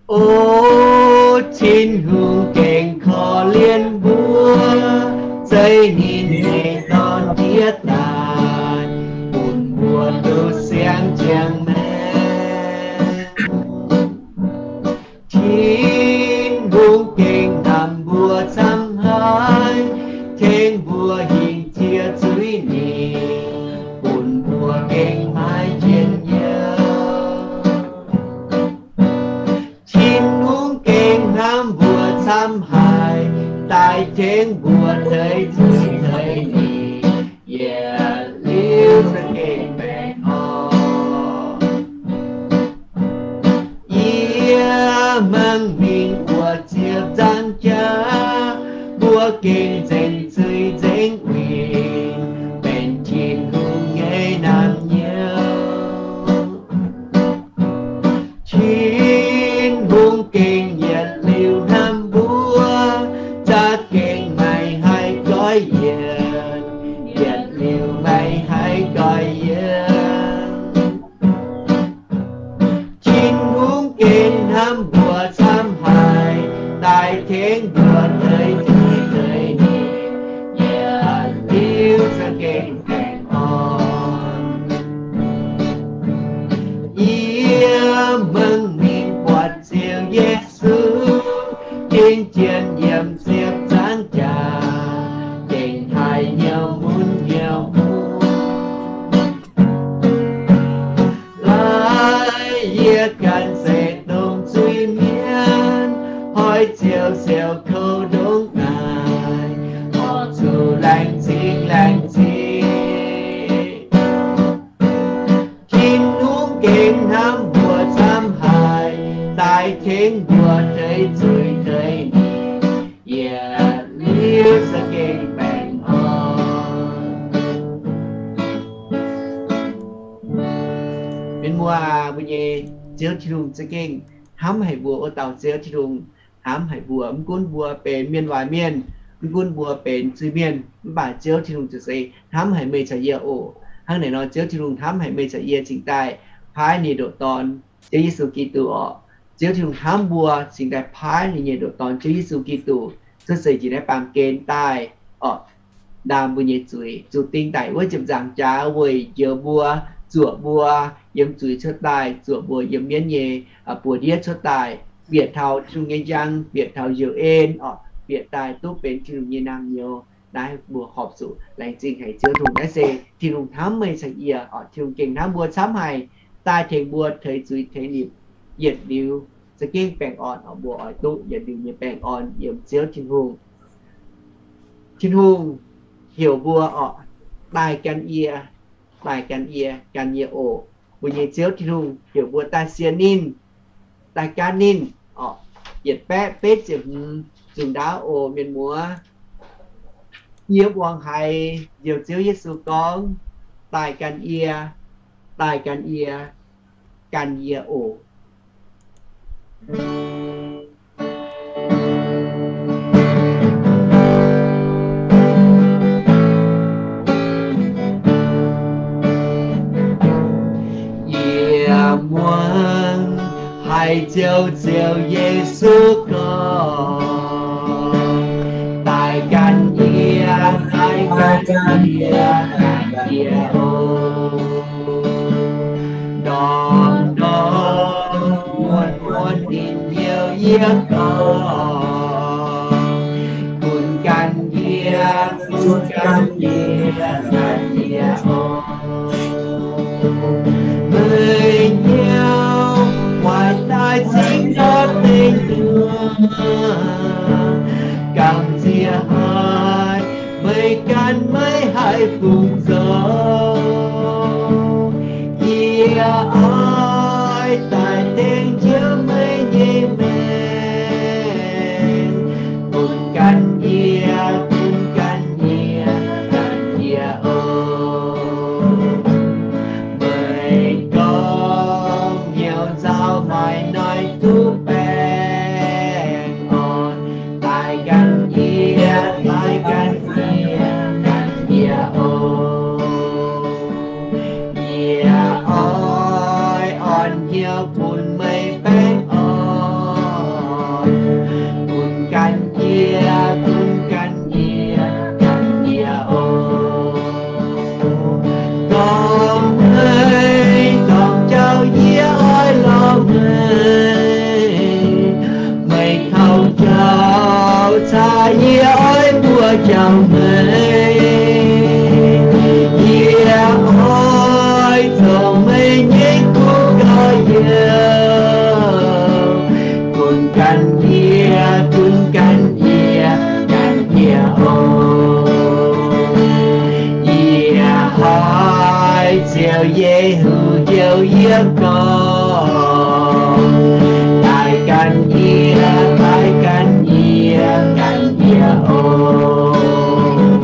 O Tin-Hungh, gengh korv-lienh mbuo, zeiz ninh nyei Dorn ndiev daaih, bun mbuo duqv siang ziangh maengc. Tin-Hungh gengh hnamv mbuo camv haic, tengx mbuo hingh jiex zuiz-ningh, bun mbuo gengh maiv njien-youh. Tin-Hungh gengh hnamv mbuo camv haic, daaih tengx mbuo teix zuiz teix ningh, yietc liuz za'gengh baengh orn. Yie mangc mingh wuov ziepc nzaangc jaax, mbuo gengh nzengc zuiz nzengc winh, benx Tin-Hungh nyei naamh nyouz. Tin-Hungh gengh yietc liuz hnamv mbuo, za'gengh maiv haih goiv yienc, yietc liuz maiv haih goiv yienc. Tin-Hungh gengh hnamv mbuo camv haic, daaih tengx mbuo teix zuiz teix ningh, yietc liuz za'gengh baengh orn. Yie mangc mingh buatc Ziouv Yesu, ding jien yiem ziepc nzaangc jaax, gengh haih hnyouv mun hnyouv mun. Laaix yie ganh se dongh zuiz-mienh, hoic Ziouv siou kouv ndongc naaiv, horpc zuqc laengz zingh laengz zingh. Tin-Hungh gengh hnamv mbuo camv haic, daaih tengx mbuo teix zuiz teix ningh, yietc liuz za'gengh baengh orn. Mienh muoz, mbuo nyei Ziouv Tin-Hungh za'gengh hnamv haic mbuo wuov dauh Ziouv Tin-Hungh. Hnamv haic mbuo, mv gunv mbuo benx mienh waaic mienh, mv gunv mbuo benx zuiz-mienh, mv baac Ziouv Tin-Hungh ziouc se hnamv haic meih caux yie oc. Hnangv naaic nor, Ziouv Tin-Hungh hnamv haic meih caux yie cingx daaih paaiv ninh ndoqc Dorn, Ziouv Yesu Giduc oc. Ziouv Tin-Hungh hnamv mbuo cingx daaih paaiv ninh nyei ndoqc Dorn, Ziouv Yesu Giduc, cuotv seix njiec naaiv baamh gen daaih oc. ndaam mbuo nyei zuiz, zuqc ding daic wuov ziepc nzaangc jaax weic njoux mbuo, zuoqc mbuo yiem zuiz cuotv daaih, zuoqc mbuo yiem mienv nyei buoz-ndiev cuotv daaih, bieqc taux Tin-Hungh nyei njang, bieqc taux njoux en orqc, bieqc daaih duqv benx Tin-Hungh nyei naamh nyouz. Naaiv mbuo horpc zuqc laengz zingh haic Ziouv Tin-Hungh. Naaiv se Tin-Hungh hnamv meih caux yie orqc. Tin-Hungh gengh hnamv mbuo camv haic, daaih tengx mbuo teix zuiz teix nipc yietc liuz za'gengh baengh orn orqc. Mbuo oix duqv yietc liuz nyei baengh orn yiem Ziouv Tin-Hungh. Tin-Hungh heuc mbuo orqc, daaih gan yie, daaih gan yie, gan yie oc. Mbuo nyei Ziouv Tin-Hungh heuc mbuo daaih sienx ninh, daaih gan ninh orqc. Yietc baeqv betv ziepc hmz zungh ndaauv oc mienh muoz. Yie muangx haiz njoux Ziouv Yesu gorngv, daaih gan yie, daaih gan yie, gan yie oc. Yie muangx haiz Ziouv, Ziouv Yesu gorngv, daaih gan yie, daaih gan yie, gan yie oc. Ndorm-ndorm muonz-muonz ninh heuc yie gorngv, gunv gan yie, gunv gan yie, gan yie oc. Meih hnyouv maaih daaih zingh ndortv deic nyuoqc, gamh nziex haic meih gan meih haiz fungc zoux. Yie oix daaih tengx njoux meih nyei maengc. Gunv gan yie, gunv gan yie, gan yie oc. Meih gorngv hnyouv nzauh maaih noic duqv baengh orn. Daaih gan yie, daaih gan yie, gan yie oc. Yie oix orn hnyouv bun meih baengh orn. Gunv gan yie, gunv gan yie, gan yie oc. Gorngv meih dorngc jauv yie oix lorz meih. Meih taux jauv caax yie oix mbuox jauv meih. Yie oix zoux meih nyei kuv gorx-youz. Gunv gan yie, gunv gan yie, gan yie oc. Yie oix Ziouv Yesu njoux yie gorngv, daaih gan yie, daaih gan yie, gan yie oc.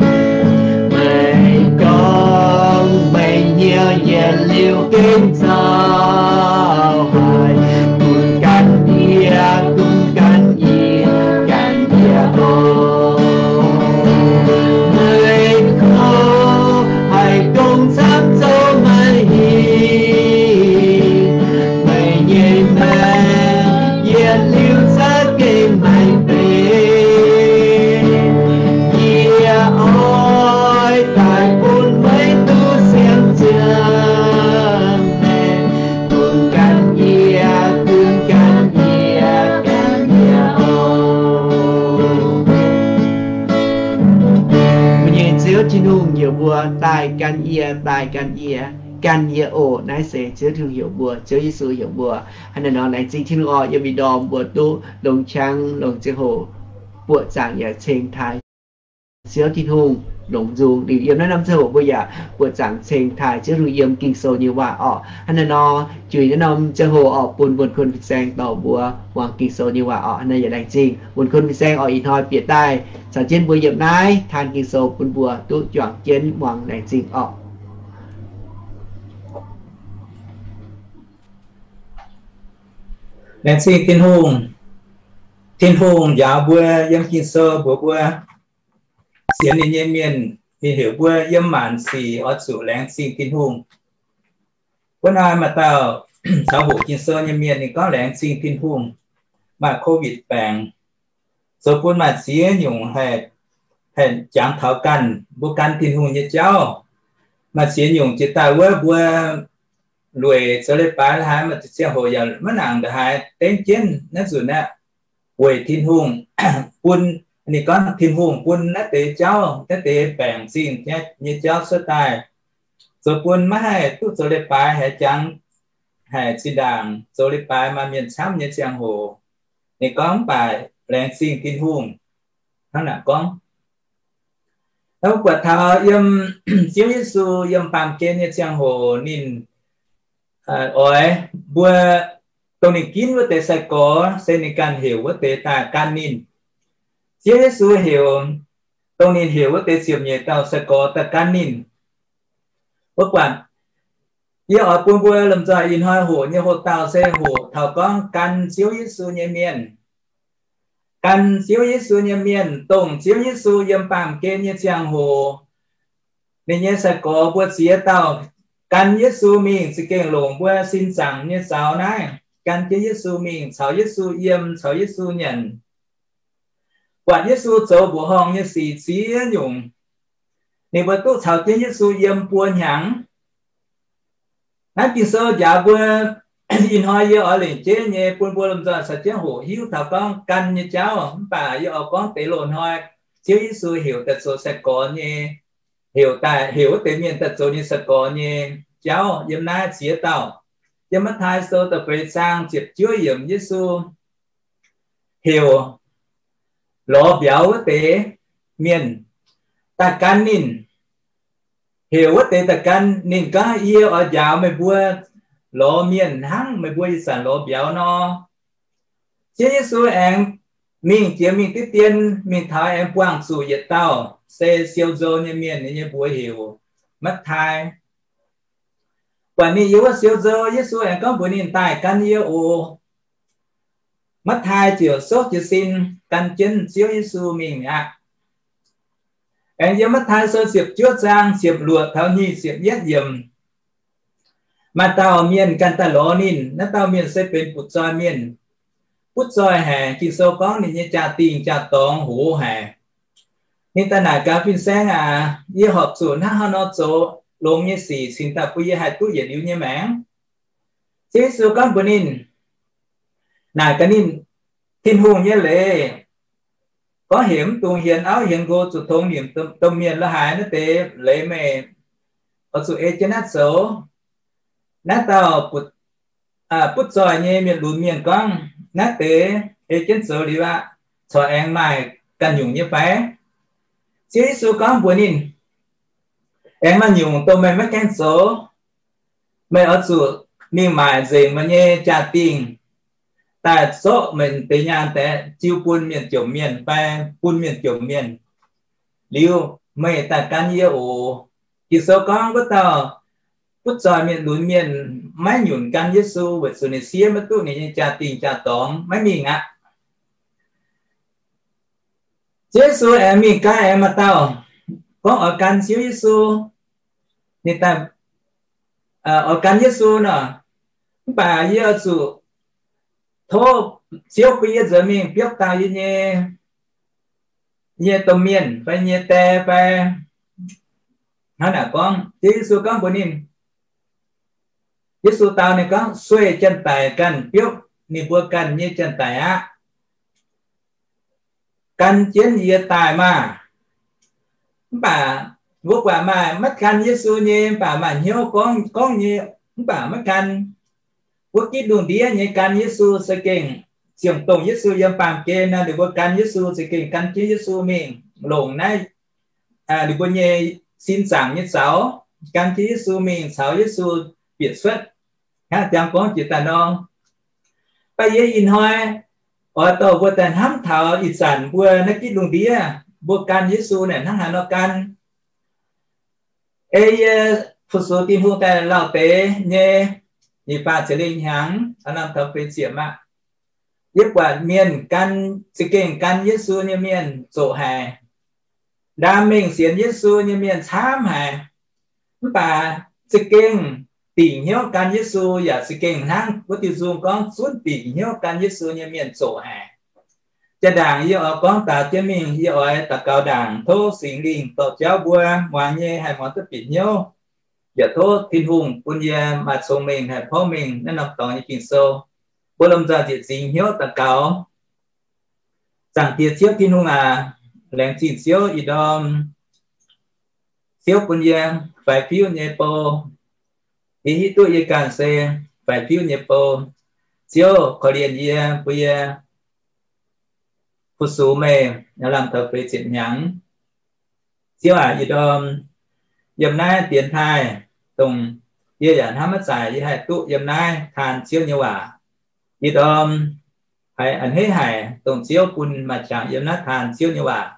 Meih gorngv meih hnyouv yietc liuz gengh nzauh haic, gunv gan yie, gunv gan yie, gan yie oc. Meih kouv haih gong camv zoux meih hingh, meih nyei maengc yietc liuz za'gengh maaih benx. Yie oix daaih bun meih duqv siang-ziangh maengc. Gunv gan yie, gunv gan yie, gan yie oc. Mbuo nyei Ziouv Tin-Hungh heuc mbuo daaih gan yie, daaih gan yie, gan yie oc. Naaiv se Ziouv Tin-Hungh heuc mbuo, Ziouv Yesu heuc mbuo. Hnangv naaiv nor, laengz zingh Tin-Hungh oc, yiem ih ndorm mbuo duqv longc qangx longc ziangh hoc buoqc zaangc yaac ceng taaih Ziouv Tin-Hungh longc nzung. Liuz yiem naaiv norm ziangh hoc mbuo yaac buoqc zaangc ceng taaih Ziouv Tin-Hungh yiem Ging-Sou nyei waac oc. Hnangv naaiv nor, juix naaiv norm ziangh hoc oc, bun Wuonh Kun fin-saeng dorh mbuo muangx Ging-Sou nyei waac oc. Hnangv naaiv yaac laengz zingh Wuonh Kun fin-saeng oc, ih hnoi bieqc daaih caux jienv mbuo yiem naaiv taan Ging-Sou bun mbuo duqv juangc jienv muangx. Laengz zingh oc. Laengz zingh Tin-Hungh. Tin-Hungh njaaux mbuo yiem Ging-Sou mbuox mbuo, sienx ninh nyei mienh, ninh heuc mbuo yiem maanc sic oix zuqc laengz zingh Tin-Hungh. Wuov naaiv maaih dauh caux hoqc Ging-Sou nyei mienh ninh gorngv laengz zingh Tin-Hungh maaih COVID baengc, zoux bun maaih ziex nyungc haih haih jangx taux ganh mbuo gan Tin-Hungh nyei jauv. Maaih ziex nyungc jiex daaih wuov mbuo lueic zoux leiz-baaix la'haaix, maaih ziangh hoc yaac maiv nangc ndongc haaix dengv jienv naaiv nzunc aqv, weic Tin-Hungh bun, ninh gorngv Tin-Hungh bun naaiv deix jauv, naaiv deix baengc zingh nyei jauv cuotv daaih, zoux bun maiv haih duqv zoux leiz-baaix, haih jangx, haih zinh ndaangc zoux leiz-baaix maaih mienh camv nyei ziangh hoc. Ninh gorngv mv baac laengz zingh Tin-Hungh. Hnangv naaic gorngv. Mv buatc taux yiem Ziouv Yesu yiem baamh gen nyei ziangh hoc ninh oix mbuo dongh ninh ginv wuov deix sai-gorx se ninh ganh heuc wuov deix daaih gan ninh. Ziouv Yesu heuc, dongh ninh heuc wuov deix ziepc nyeic dauh sai-gorx daaih gan ninh. Mbuo buatc, yie oix bun mbuo lomh nzoih ih hnoi hoqc nyei hoqc dauh se hoqc taux gorngv gan Ziouv Yesu nyei mienh. Gan Ziouv Yesu nyei mienh, dongh Ziouv Yesu yiem baamh gen nyei ziangh hoc, ninh nyei sai-gorx mbuo ziex dauh gan Yesu mingh, za'gengh longc mbuo sin zaangc nyei zaux naaiv, gan jienv Yesu mingh, caux Yesu yiem, caux Yesu nyanc, buatc Yesu zoux mbuoqc horngh nyei sic ziex nyungc. Ninh mbuo duqv caux jienv Yesu yiem buo hnyangx. Naaiv Ging-Sou njaaux mbuo, ih hnoi yie oix lengc jeiv nyei bun mbuo lomh nzoih caux jienv hoqc hiuv taux gorngv gan nyei jauv. Mv baac yie oix gorngv deix loz-hnoi Ziouv Yesu heuc daaih zoux sai-gorx nyei, heuc daaih, heuc wuov deix mienh daaih zoux ninh sai-gorx nyei jauv yiem naaiv ziex dauh. Yiem Matv^taai Sou da'feix zaang ziepc juov yiemc, Yesu heuc lorz mbiauz wuov deix mienh daaih gan ninh. Heuc wuov deix daaih gan ninh gorngv, Yie oix njaaux meih mbuo lorz mienh hnangv meih mbuo ih zanc lorz mbiauz nor. Ziouv Yesu aengx mingh jiex mingh diqv dien, mingh taux aengx buangh zuqc yietc dauh se siou nzou nyei mienh, ninh nyei mbuox heuc Matv^taai. Buatc ninh yiem wuov siou nzou, Yesu aengx gorngv mbuox ninh, Daaih gan yie oc. Matv^taai ziouc souv jiez sin gan jienv Ziouv Yesu mingh aqv. Aengx yiem Matv^taai Sou ziepc juov zaang ziepc luoqc taux nyic ziepc yietv yiemc, maaih dauh mienh ganh daaih lorz ninh. Naaiv dauh mienh se benx butv-zoih mienh. Butv-zoih haic, Ging-Sou gorngv ninh nyei jaa-dingh jaa-dorngx hoz haic. Ninh daaih naaic gaax, Fin-Saeng aac, yie horpc zuqc hnangv haaix nor zoux longx nyei sic cingx daaih bun yie haih duqv yietc liuz nyei maengc? Ziouv Yesu gorngv mbuox ninh, naaic gaax ninh, Tin-Hungh nyei leiz gorngv, Hemx mv dungx hienx auv hienx nqox, zuqc tongx nimc domh mienh la'haaix. Naaiv deix leiz meih oix zuqc ei jienv naaiv zoux. Naaiv dauh butv-zoih nyei mienh lunx mienh gorngv, Naaiv deix ei jienv zoux liuz aqv, corc aengx maaih ganh nyungc nyei fai? Ziouv Yesu gorngv mbuox ninh, Aengx maaih nyungc dongh meih maiv gaengh zoux. Meih oix zuqc mingh maaic nzengc meih nyei jaa-dingh daaih zorqv meih deix nyaanh daaih jiu bun mienh jomc mienh fai bun mienh jomc mienh, liuz meih daaih gan yie oc. Ging-Sou gorngv wuov dauh butv-zoih mienh lunx mienh maiv nyunc gan Yesu weic zuqc ninh siev maiv duqv ninh nyei jaa-dingh jaa-dorngx, maiv mingh aqv. Ziouv Yesu aengx mingh gaax aengx maaih dauh gorngv oix gan Ziouv Yesu. Ninh daaih oix gan Yesu nor, Mv baac yie oix zuqc tov Ziouv bun yie nzuonx mingh biopv dauh yie nyei, yie nyei domh mienh fai yie nyei die fai. Hnangv naaic gorngv, Ziouv Yesu gorngv mbuox ninh, Yesu dau ninh gorngv, Sueih janx-daic ganh biopv ninh mbuo ganh nyei janx-daic aqv. Gan jienv yie daaih maah! Mv baac mbuo buatc maaih maiv gan Yesu nyei, mv baac maaih hnyouv gorngv, gorngv nyei, mv baac maiv gan. Wuov gitv lungh ndiev nyei gan Yesu za'gengh, ziouc dongh Yesu yiem baamh gen nor, ninh mbuo gan Yesu za'gengh gan jienv Yesu mingh longc naaiv ninh mbuo nyei sin zaangc nyei zaux, gan jienv Yesu mingh caux Yesu bieqc cuotv. Hnangv jangx gorngv jiex daaih nor, mv baac yie ih hnoi oix dorh mbuo daaih hnamv taux ih zanc mbuo naaiv gitv lungh ndiev mbuo gan Yesu naaic hnangv haaix nor gan. Ei yie fu-sux Tin-Hungh daaih lauh deix nyei nyic faah ziepc lengh hnyangx, aav lamh taux feix ziepc aqv, yie buatc mienh gan, za'gengh gan Yesu nyei mienh zoqc haic. Ndaam mengh sienx Yesu nyei mienh camv haic. Mv baac za'gengh dingc hnyouv gan Yesu yaac za'gengh hnangv wuov diuh nzung gorngv zunv dingc hnyouv gan Yesu nyei mienh zoqc haic. Jaa-ndaangc yie oix gorngv daux jienv mingh, yie oix daux gaux ndaangc, tov Singx Lingh dorh jauv mbuo muangx nyei haih muangx duqv bieqc hnyouv. Yaac tov Tin-Hungh bun yie maaih cong-mengh haih porv mengh naaiv norm dorngx nyei Ging-Sou. Mbuo lomh nzoih njiec nzingx hnyouv daux gaux. Zaangc Diex Ziouv Tin-Hungh aac, laengz zingh Ziouv ih ndorm Ziouv bun yie faix-fiuv nyei bou. Yie hiuv duqv yie ganh se faix-fiuv nyei bou. Ziouv korv-lienh yie, bun yie fu-sux meih lamh taux feix ziepc hnyangx. Ziouv aac, ih ndorm yiem naaiv dienx taaih, dongh yie yaac hnamv maiv zaaic yie haih duqv yiem naaiv taan Ziouv nyei waac. Ih ndorm haiz a'hneiv haic, dongh Ziouv bun maaih qangx yiem naaiv taan Ziouv nyei waac.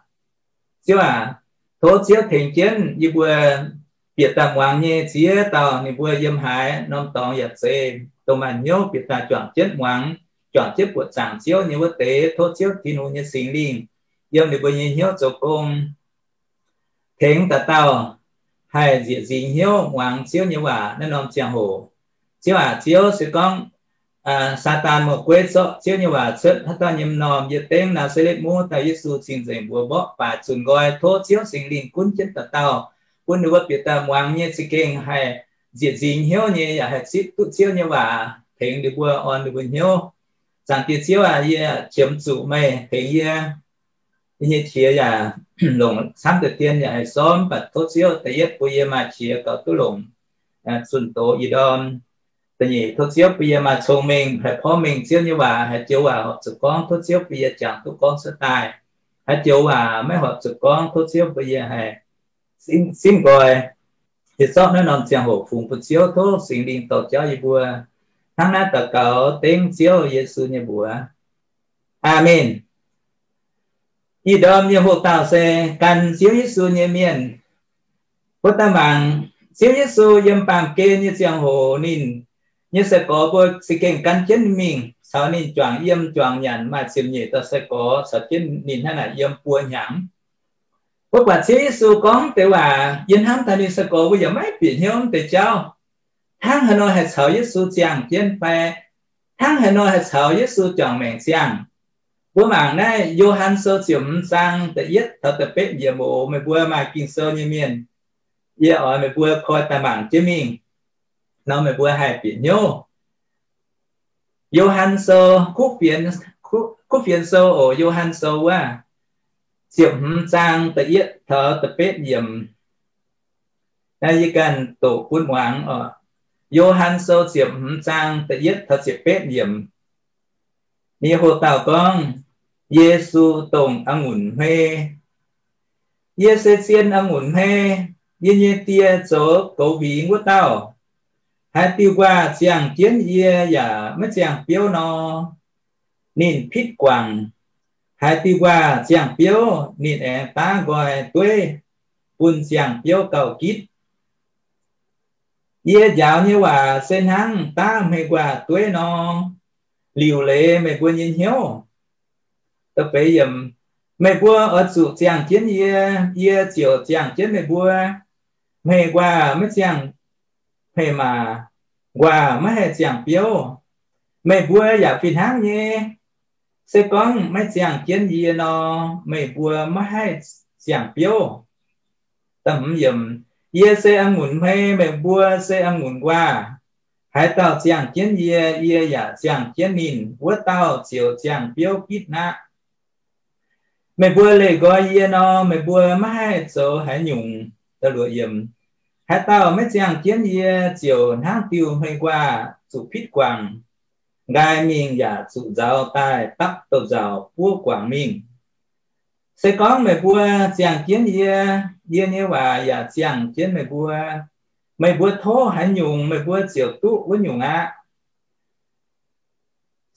Ziouv aac, tov Ziouv tengx jienv yie mbuo bieqc daaih muangx nyei ziex dauh ninh mbuo yiem haaix norm dorngx yaac zeiz, dongh maaih hnyouv bieqc daaih juangc jienv muangx, juangc jienv buoqc zaangc Ziouv nyei wuov deix, tov Ziouv Tin-Hungh nyei Singx Lingh yiem ninh mbuo nyei hnyouv zoux gong, tengx dauh dauh haih njiec nzingx hnyouv muangx Ziouv nyei waac naaiv norm ziangh hoc. Ziouv aac, Ziouv se gorngv Saadaan Mouv Gueiv zorqv Ziouv nyei waac cuotv haaix dauh nyei m'normh, yie dengv Naa^saa^letv Mungv dauh Yesu cing-nzengc mbuox mborqv baaix zunc nqoi. Tov Ziouv Singx Lingh gunv jienv dauh dauh, bun ninh mbuo bieqc daaih muangx nyei za'gengh haih njiec nzingx hnyouv nyei, yaac haih zipv duqv Ziouv nyei waac tengx ninh mbuo, orn ninh mbuo hnyouv. Zaangc Diex Ziouv aac, yie qiemx zuqc meih tengx yie. Yie nyei qiex yaac longc camv deix dien yaac haih sormv, mv baac tov Ziouv da'yietv bun yie maaih qiex gaux duqv longc zunh doz ih ndorm. Da'nyeic, tov Ziouv bun yie maaih cong-mengh haih porv mengh Ziouv nyei waac. Haaix joux waac horpc zuqc gorngv, tov Ziouv bun yie jangx duqv gorngv cuotv daaih. Haaix joux waac maiv horpc zuqc gorngv, tov Ziouv bun yie haih simv nqoi. Yie zorqv naaiv norm ziangh hoc fungx bun Ziouv, tov Singx Lingh dorh jauv yie mbuo. Hnangv naaiv daux gaux dengv Ziouv Yesu nyei mbuox. Aamen. Ih ndorm nyei hoc-dauh se gan Ziouv Yesu nyei mienh. Mbuo daaih mangc Ziouv Yesu yiem baamh gen nyei ziangh hoc, ninh nyei sai-gorx mbuo za'gengh gan jienv mingh caux ninh juangc yiem juangc nyanc, maaih ziepc nyeic dauh sai-gorx caux jienv ninh hnangv naaic yiem buo hnyangx. Mbuo buatc Ziouv Yesu gorngv deix waac, yie hnamv taux ninh sai-gorx mbuo yaac maiv bieqc hnyouv deix jauv. Hnangv haaix nor haih caux Yesu ziangh jienv fai? Hnangv haaix nor haih caux Yesu juangc maengc ziangh? Mbuo mangc naaiv Yo^han Sou ziepc hmz zaang da'yietv taux da'betv yiemc oc. Meih mbuo maaih Ging-Sou nyei mienh, yie oix meih mbuo koi daaih mangc jienv mingh, nor meih mbuo haih bieqc hnyouv. Yo^han Sou, Kuv Fienx Sou oc. Yo^han Sou wuov ziepc hmz zaang da'yietv taux da'betv yiemc. Naaiv yie ganh doqc bun muangx oc. Yo^han Sou ziepc hmz zaang da'yietv taux ziepc betv yiemc. Ninh hoc-dauh gorngv, Yesu dongh a'ngunc hmei. Yie se zien a'ngunc hmei. Yie nyei Die zoux goux huingx wuov dauh. Haaix diuh nquaah ziangh jienv yie yaac maiv ziangh biouv nor, ninh pitv guangc. Haaix diuh nquaah ziangh biouv, ninh aengx daav nqoi dueiv bun ziangh biouv gauh gitv. Yie njaaux nyei waac se hnangv daav hmei nquaah dueiv nor, liuc leiz meih mbuo nyei hnyouv. Meih mbuo oix zuqc ziangh jienv yie, yie ziouc ziangh jienv meih mbuo. Hmei nquaah maiv ziangh hmei-maac, nquaah maiv haih ziangh biouv. Meih mbuo yaac fih hnangv nyei. Se gorngv maiv ziangh jienv yie nor, meih mbuo maiv haih ziangh biouv. Yie se a'ngunc hmei, meih mbuo se a'ngunc nquaah. Haaix dauh ziangh jienv yie, yie yaac ziangh jienv ninh, wuov dauh ziouc ziangh biouv gitv aqv. Meih mbuo leih nqoi yie nor, meih mbuo maiv haih zoux haaix nyungc. Haaix dauh maiv ziangh jienv yie, ziouc hnangv diuh hmei nquaah zuqc pitv guangc, nqaai mingh yaac zuqc nzauz daaih dapv douz-nzauc buov guangc mingh. Se gorngv meih mbuo ziangh jienv yie, yie nyei waac yaac ziangh jienv meih mbuo, meih mbuo tov haaix nyungc, meih mbuo ziouc duqv wuov nyungc aqv.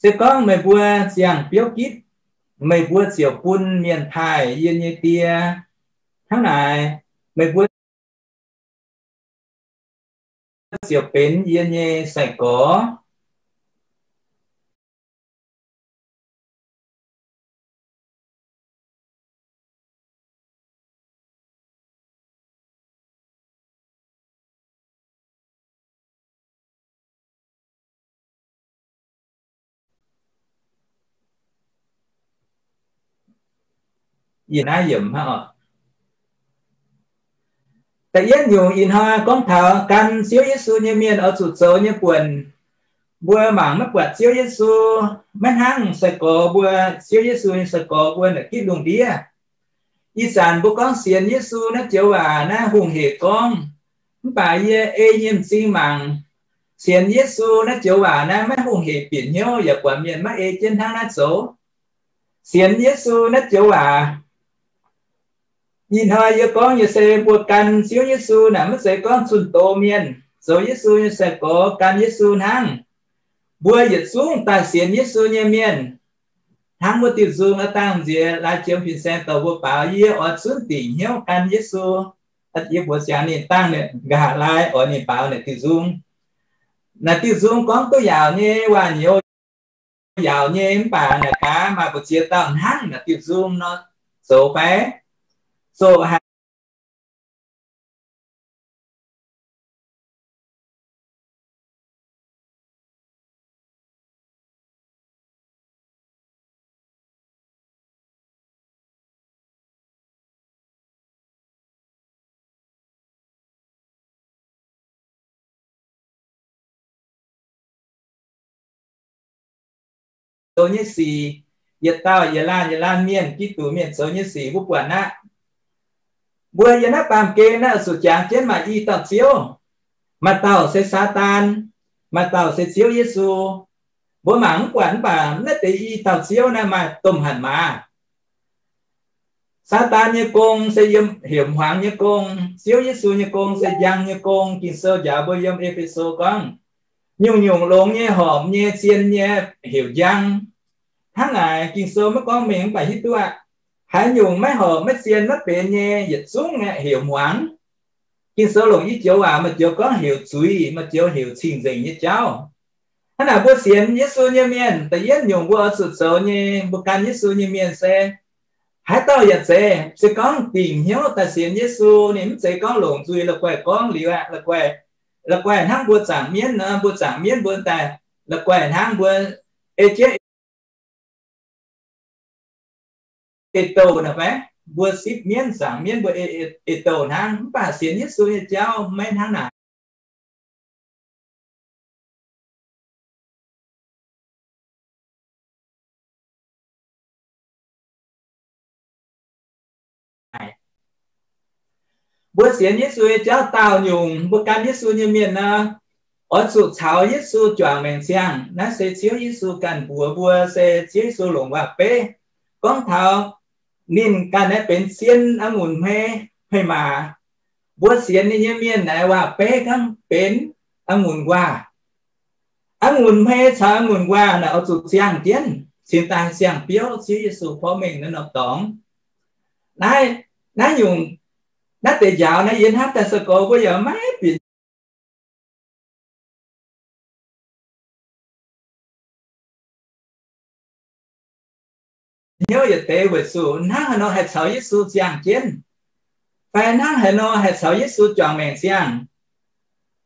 Se gorngv meih mbuo ziangh biouv gitv, meih mbuo ziouc bun mienh taaih yie nyei Die. Hnangv naaic, meih mbuo ziouc benx yie nyei sai-gorx. Ih naaiv yiemc hnangv oc. Da'yietv nyungc ih hnoi gorngv taux gan Ziouv Yesu nyei mienh oix zuqc zoux nyei buonc. Mbuo mangc maiv buatc Ziouv Yesu, maiv hnangv sai-gorx mbuo, Ziouv Yesu nyei sai-gorx mbuo naaic gitv lungh ndiev. Ih zanc mbuo gorngv sienx Yesu naaiv joux waac naaiv hungh hec gorngv, mv baac yie ei nyei m'zing mangc, sienx Yesu naaiv joux waac naaiv maiv hungh hec bieqc hnyouv yaac buatc mienh maiv ei jienv hnangv naaiv zoux. Sienx Yesu naaiv joux waac, ih hnoi yie gorngv nyei se mbuo gan Ziouv Yesu naaic maiv zeiz gorngv zunh doz mienh zoux Yesu nyei sai-gorx gan Yesu hnangv. Mbuo yietc zungv daaih sienx Yesu nyei mienh. Hnangv wuov diuh nzung aav dangh nziex laaix jiem fin-saeng dorh mbuo baaux, yie oix zunv dingc hnyouv gan Yesu. Yie mbuox ziangx ninh dangh nqa'haav laai oix ninh baaux naaic diuh nzung. Naaic diuh nzung gorngv duqv yaauc nyei, waac-nyouz yaauc nyei, mv baac naaic gaax maaih mbu'ziex dauh hnangv naaic diuh nzung nor zoux fai? Zoqc haic. Zoux nyei sic, yietc dauh yietc laanh yietc laanh mienh, Giduc mienh zoux nyei sic mbuo buatc aqv. Mbuo yiem naaiv baamh gen naaiv zuqc jangx jienv maaih i dauh Ziouv. Maaih dauh se Saadaan, maaih dauh se Ziouv Yesu. Mbuo mangc mv buatc, mv baac naaiv deix i dauh Ziouv naaiv maaih domh hatc maaz. Saadaan nyei gong se yiem heuc hmuangx nyei gong. Ziouv Yesu nyei gong se njang nyei gong. Ging-Sou njaaux mbuo yiem E^fe^so gorngv, nyungc-nyungc longx nyei, horpc nyei, zien nyei heuc njang. Hnangv naaic Ging-Sou maiv gorngv mengh mv baac hiuv duqv aqv. Haaix nyungc maiv horpc, maiv zien, maiv benx nyei yietc zungv aeqv, heuc hmuangx. Ging-Sou longc i joux waac, maaih joux gorngv heuc zuiz, maaih joux heuc cing-nzengc nyei jauv. Hnangv naaic mbuo sienx Yesu nyei mienh, da'yietv nyungc mbuo oix zuqc zoux nyei, mbuo gan Yesu nyei mienh se, haaix dauh yaac zeiz, se gorngv dingc hnyouv daaih sienx Yesu, ninh mv zeiz gorngv longc nzuih la'guaih gorngv liuz aqv, la'guaih, la'guaih hnangv mbuo zaangc mienv nor, mbuo zaangc mienv mbuo daaih, la'guaih hnangv mbuo ei jienv ei douh nor fai? Mbuo sipv mienv, zaangc mienv mbuo ei, ei douh hnangv, mv baac sienx Yesu nyei jauv maiv hnangv naaic. Mbuo sienx Yesu nyei jauv daauh nyungc, mbuo gan Yesu nyei mienh nor, oix zuqc caux Yesu juangc maengc ziangh. Naaiv se Ziouv Yesu ganh mbuox mbuo, se Ziouv Yesu longc waac-beiv gorngv taux ninh ganh naaiv benx zien a'ngunc hmei, hmei-maac. Mbuo sienx ninh nyei mienh naaiv waac-beiv hnangv benx a'ngunc nquaah. A'ngunc hmei caux a'ngunc nquaah naaic oix zuqc ziangh jienv, cingx daaih ziangh biouv Ziouv Yesu porv mengh naaiv norm dorngx. Naaiv, naaiv nyungc, naaiv deix njaaux naaiv yie hnamv daaih se gorx mbuo yaac maiv bieqc hnyouv yietc deix weic zuqc hnangv haaix nor haih caux Yesu ziangh jienv, fai hnangv haaix nor haih caux Yesu juangc maengc ziangh.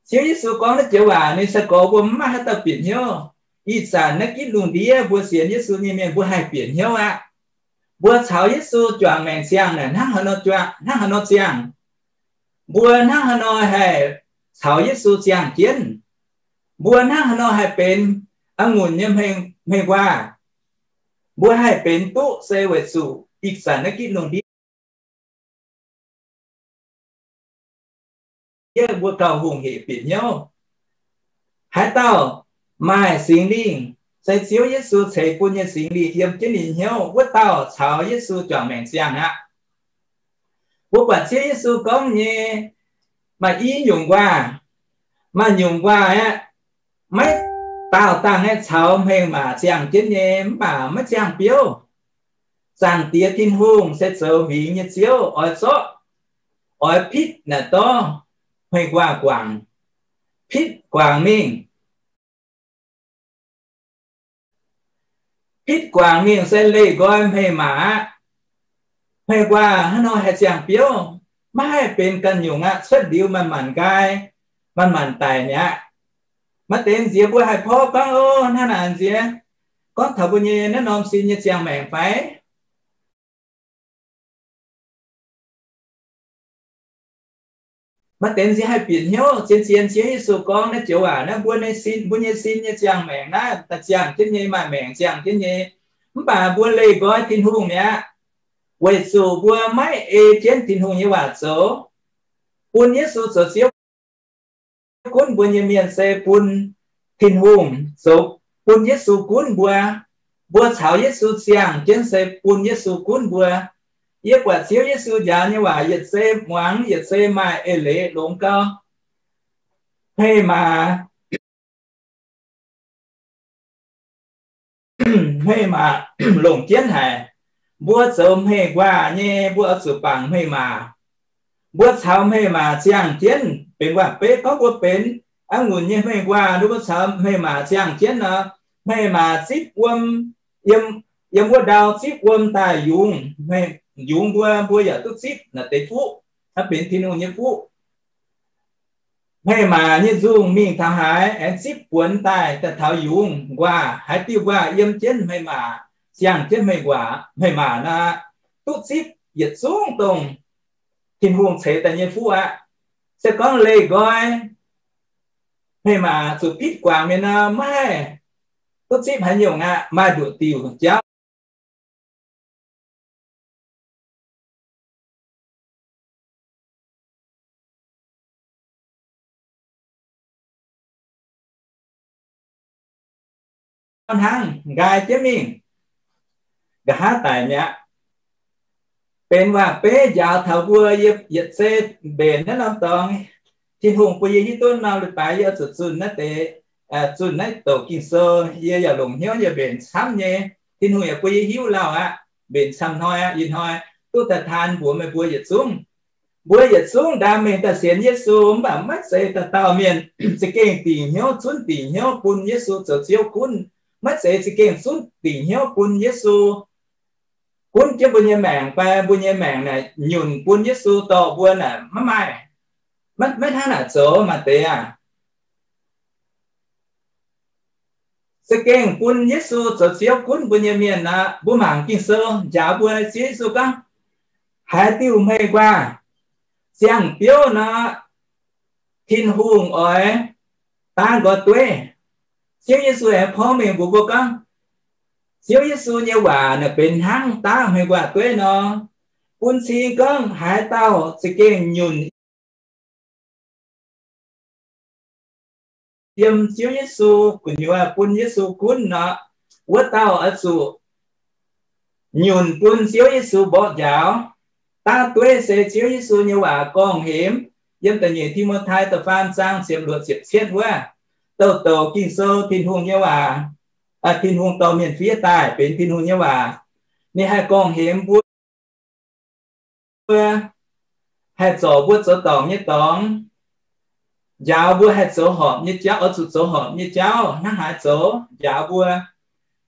Ziouv Yesu gorngv naaiv joux waac, ninh se gorx mbuo mv maaih haaix dauh bieqc hnyouv. Ih zanc naaiv gitv lungh ndiev mbuo sienx Yesu nyei mienh mbuo haih bieqc hnyouv aqv. Mbuo caux Yesu juangc maengc ziangh naaic hnangv haaix nor juangc, hnangv haaix nor ziangh? Mbuo hnangv haaix nor haih caux Yesu ziangh jienv? Mbuo hnangv haaix nor haih benx a'ngunc nyei hmei, hmei nquaah? Mbuo haih benx duqv se weic zuqc ih zanc naaiv gitv lungh ndiev mbuo gauh hungh hec bieqc hnyouv. Haaix dauh maaih Singx Lingh, se Ziouv Yesu ceix bun nyei Singx Lingh yiem jienv ninh hnyouv, wuov dauh caux Yesu juangc maengc ziangh aqv. Mbuo buatc Ziouv Yesu gorngv nyei, maaih i nyungc nquaah, maaih nyungc nquaah aeqv, maiv daauh dangh aeqv caux hmei-maac ziangh jienv nyei, mv baac maiv ziangh biouv. Zaangc Diex Tin-Hungh se zoux huingx nyei Ziouv, oix zorqv, oix pitv naaic dorv hmei nquaah guangc, pitv guangc mingh. Pitv guangc mingh se leih nqoi hmei-maac aqv. Hmei nquaah hnangv nor haih ziangh biouv, maiv haih benx ganh nyungc aqv. Cuotv liuz manc-manc nqaai, manc-manc daic mi'aqv. Maaih deix nziex mbuo haih porv gorngv, ov, hnangv naaic nziex gorngv taux mbuo nyei naaiv norm sin nyei ziangh maengc fai? Maaih deix ziex haih bieqc hnyouv zien-zien Ziouv Yesu gorngv naaiv joux waac naaiv, mbuo nyei sin, mbuo nyei sin nyei ziangh maengc naaiv, ziangh jienv nyei, maaih maengc ziangh jienv nyei. Mv baac mbuo leih nqoi Tin-Hungh mi'aqv, weic zuqc mbuo maiv ei jienv Tin-Hungh nyei waac zoux. Bun Yesu zoux Ziouv gunv mbuo nyei mienh se bun Tin-Hungh zoux, bun Yesu gunv mbuo. Mbuo caux Yesu ziangh jienv se bun Yesu gunv mbuo. Yie buatc Ziouv Yesu njaaux nyei waac yietc zei muangx, yietc zei maaih eix leiz longx gau. Hmei maac, hmei maac longc jienv haic. Mbuo zoux hmei nquaah nyei, mbuo oix zuqc bangc hmei maac. Mbuo caux hmei maac ziangh jienv benx waac-beiv. Gorngv mbuo benx a'ngunc nyei hmei nquaah, mbuo caux hmei maac ziangh jienv nor, hmei maac zipv wuom, yiem, yiem wuov ndau zipv wuom daaih yungz, yungz mbuo, mbuo yaac duqv zipv naaiv deix fuqv, naaiv benx Tin-Hungh nyei fuqv. Hmei maac nyei nzungh mingh taux haaix, aengx zipv buonx daaih, daaih taux yungz nquaah. Haaix diuh nquaah yiem jienv hmei maac, ziangh jienv hmei nquaah, hmei maac nor, duqv zipv yietc zungv dongh Tin-Hungh ceix daaih nyei fuqv aqv. Se gorngv leih nqoi, hmei maac zuqc pitv guangc mienh nor, maiv duqv zipv haaix nyungc aqv, maaih nduqc diuc jauv. Hnangv nqaai jienv mingh, nqa'haav daic mi'aqv. Benx waac-beiv njaaux taux mbuo. Yie yietc zei mbenc naaiv norm dorngx, Tin-Hungh bun yie hiuv duqv norm leiz-baaix yie oix zuqc zunh naaiv deix, zunh naaiv douc Ging-Sou. Yie yaac longc hnyouv yie mbenc camv nyei. Tin-Hungh yaac bun yie hiuv lauh aqv. Mbenc camv hnoi aqv, ih hnoi duqv daaih taan mbuox meih mbuo yietc zungv. Mbuo yietc zungv ndaam mengh daaih sienx Yesu, mv baac maiv zeiz dauh dauh mienh za'gengh dingc hnyouv, zunv dingc hnyouv bun Yesu zoux Ziouv gunv. Maiv zeiz za'gengh zunv dingc hnyouv bun Yesu gunv jienv mbuo nyei maengc fai mbuo nyei maengc naaic nyunc bun Yesu dorh mbuo naaic, maiv maaih. Maiv, maiv hnangv naaic zoux. Maaih deix aah, za'gengh bun Yesu zoux Ziouv gunv mbuo nyei mienh aqv. Mbuo mangc Ging-Sou njaaux mbuo, Ziouv Yesu gorngv, haaix diuh hmei nquaah ziangh biouv nor, Tin-Hungh oix daav nqoi dueiv. Ziouv Yesu aengx porv mengh mbuox mbuo gorngv, Ziouv Yesu nyei waac naaic benx hnangv daav hmei nquaah dueiv nor, bun cing gorngv haaix dauh za'gengh nyunc yiem Ziouv Yesu gu'nyuoz, bun Yesu gunv nor, wuov dauh oix zuqc nyunc bun Ziouv Yesu mborqv njaaux. Daav dueiv se Ziouv Yesu nyei waac gorngv-hemx. Yiem da'nyeic Ti^mo^tai da'faam zaang ziepc luoqc ziepc cietv wuov, douc douc Ging-Sou Tin-Hungh nyei waac, Tin-Hungh dorh mienh fiev daaih benx Tin-Hungh nyei waac. Ninh haih gorngv-hemx mbuo, haih zorc mbuo zoux dorngc nyei dorngx, njaaux mbuo haih zoux horpc nyei jauv, oix zuqc zoux horpc nyei jauv hnangv haaix zoux njaaux mbuo.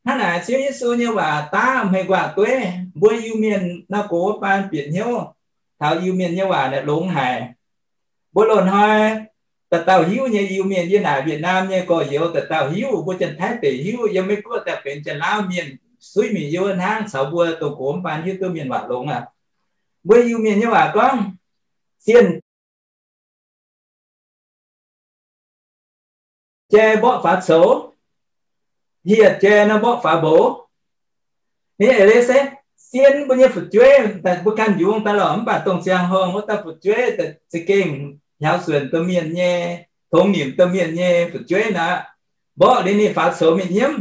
Hnangv naaic Ziouv Yesu nyei waac daav hmei nquaah dueiv. Mbuo Iu-Mienh nor, gox wuov baan bieqc hnyouv taux Iu-Mienh nyei waac naaic longx haic. Mbuo loz-hnoi dauh dauh hiuv nyei Iu-Mienh, yie naaic Việt Nam nyei gorx-youz dauh dauh hiuv, mbuo Janx-Taiv deic hiuv, yiem Meiv Guoqv daaih benx Janx-Lauv mienh suiv mingh yie wuov hnangv, caux mbuo dongh gox mv baan hiuv duqv mienh waac longx aqv. Mbuo Iu-Mienh nyei waac gorngv, zienh jai mborqv faaux coux, hieh jai nor mborqv faaux mboux. Ninh eix leiz se zien mbuo nyei fu'jueiv, mbuo ganh yungz daaih lorqc, mv baac dongh ziangh horngh wuov dauh fu'jueiv za'gengh hiaaux suonc domh mienh nyei, tongx nimc domh mienh nyei fu'jueiv nor, mborqv liuz ninh faaux coux mingh nyiemv.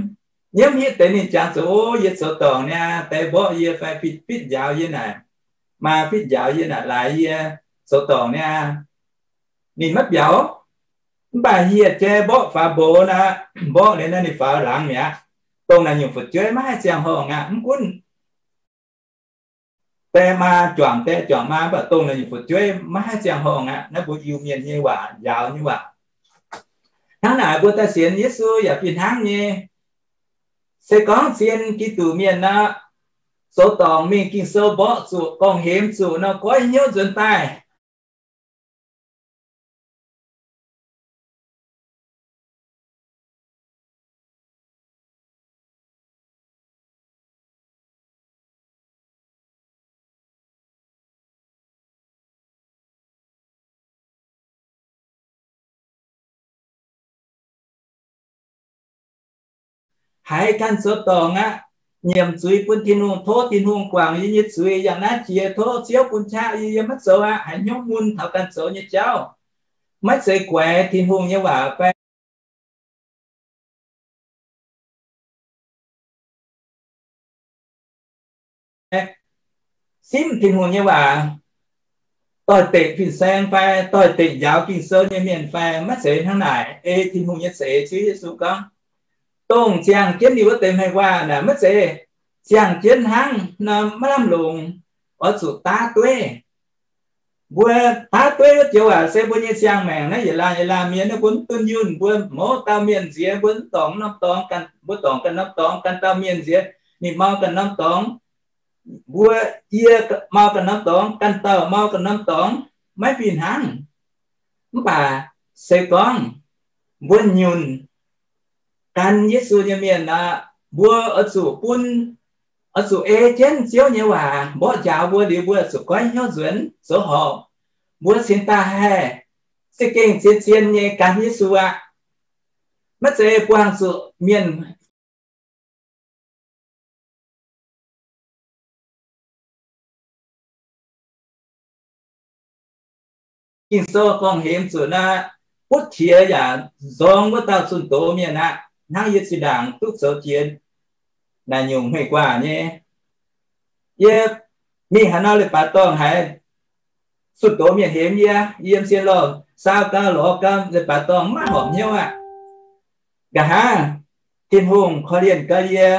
Nyiemv hitv deix ninh jangx zuqc, o, yie zoux dorngc niaa, deix mborqv yie fai fitv, fitv njaaux yie naaic, maa fitv njaaux yie naaic, laaix yie zoux dorngc niaa. Ninh maiv mbiauz. Mv baac hieh jai mborqv faaux mboux nor, mborqv liuz nor ninh faaux laangz mi'aqv. Dongh naaic nyungc fu'jueiv maiv haih ziangh horngh aqv. Mv gunv die maa juangc die juangc maa, mv baac dongh naaic nyungc fu'jueiv maiv haih ziangh horngh aqv. Naaiv mbuo Iu-Mienh nyei waac, njaaux nyei waac. Hnangv naaic mbuo daaih sienx Yesu yaac fih hnangv nyei. Se gorngv zien Giduc mienh nor, zoux dorngc mingh Ging-Sou mborqv zuqc, gorngv-hemx zuqc nor, goiv hnyouv nzuonx daaih. haiz ganh zoux dorngc aqv. Nyiemc zuiz bun Tin-Hungh, tov Tin-Hungh guangc yie nyei zuiz. Yangh naaiv jiex tov Ziouv bun qaqv yie, yie maiv zoux aqv. Haiz hnyouv mun taux ganh zoux nyei jauv, maiv zeiz guaix Tin-Hungh nyei waac fai simv Tin-Hungh nyei waac, doix-dekc fin-saeng fai doix-dekc njaaux Ging-Sou nyei mienh fai? Maiv zeiz hnangv naaic. Ei Tin-Hungh nyei za'eix Ziouv Yesu gorngv, dongh ziangh jienv ninh wuov deix hmei waac naaic, maiv zeiz ziangh jienv hnangv nor maiv lamh longc, oix zuqc daav dueiv. Mbuo daav dueiv wuov joux waac se mbuo nyei ziangh maengc naaiv. Yietc laanh yietc laanh mienh naaiv, mbuo mv dunh yunh, mbuo mouz dauh mienh nziex, mbuo dorngc norm dorngx, mbuo dorngc ganh norm dorngx, ganh dauh mienh nziex ninh mau ganh norm dorngx. Mbuo, yie mau ganh norm dorngx, ganh dauh mau ganh norm dorngx, maiv fih hnangv. Mv baac se gorngv mbuo nyunc gan Yesu nyei mienh nor, mbuo oix zuqc bun, oix zuqc ei jienv Ziouv nyei waac mborqv njaaux mbuo liuz, mbuo zuqc goiv hnyouv nzuonx zoux horpc. Mbuo cingx daaih haih za'gengh zien-zien nyei gan Yesu aqv. Maiv zeiz buangh zuqc mienh Ging-Sou gorngv-hemx zuqc naaiv, butv qiex yaac nzorng wuov dauh zunh doz mienh aqv. Hnangv yie zinh ndaangc duqv zoux jiex naaic nyungc hmeiv guaac nyei. Yie mingh haaix nor leiz-baaix dorngh haiz zunh doz mienh hemx yie, yiem sien lorh saau gau lorz gau, leiz-baaix dorngh maiv horpc hnyouv aqv. Nqa'haav Tin-Hungh korv-lienh gau yie,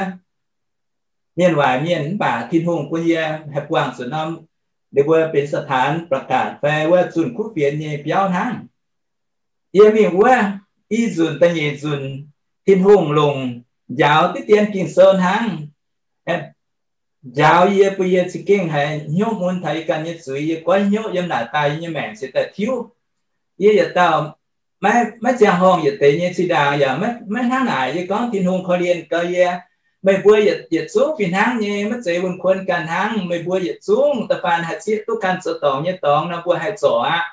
mienh waaic mienh, mv baac Tin-Hungh bun yie haih buangh zuqc norm, ninh mbuo benx สถานประกาศ fai wuov zunh kuv fienx nyei biauv hnangv. Yie mingh wuov i nzunc da'nyeic nzunc, Tin-Hungh longc njaaux diqv dien Ging-Sou hnangv, njaaux yie, bun yie za'gengh haiz hnyouv mun taux yie ganh nyei zuiz. Yie goiv hnyouv yiem naaic daaih, yie nyei maengc cingx daaih tiuv. Yie yietc dauh maiv ziangh horngh yietc deix nyei, zinh ndaangc yaac maiv hnangv naaic. Yie gorngv Tin-Hungh korv-lienh gau yie, meih mbuo yietc zungv fih hnangv nyei, maiv zeiz wuonh kuon ganh hnangv. Meih mbuo yietc zungv da'faanh haih zieqv duqv ganh zoux dorngc nyei dorngx nor, mbuo haih zorc aqv.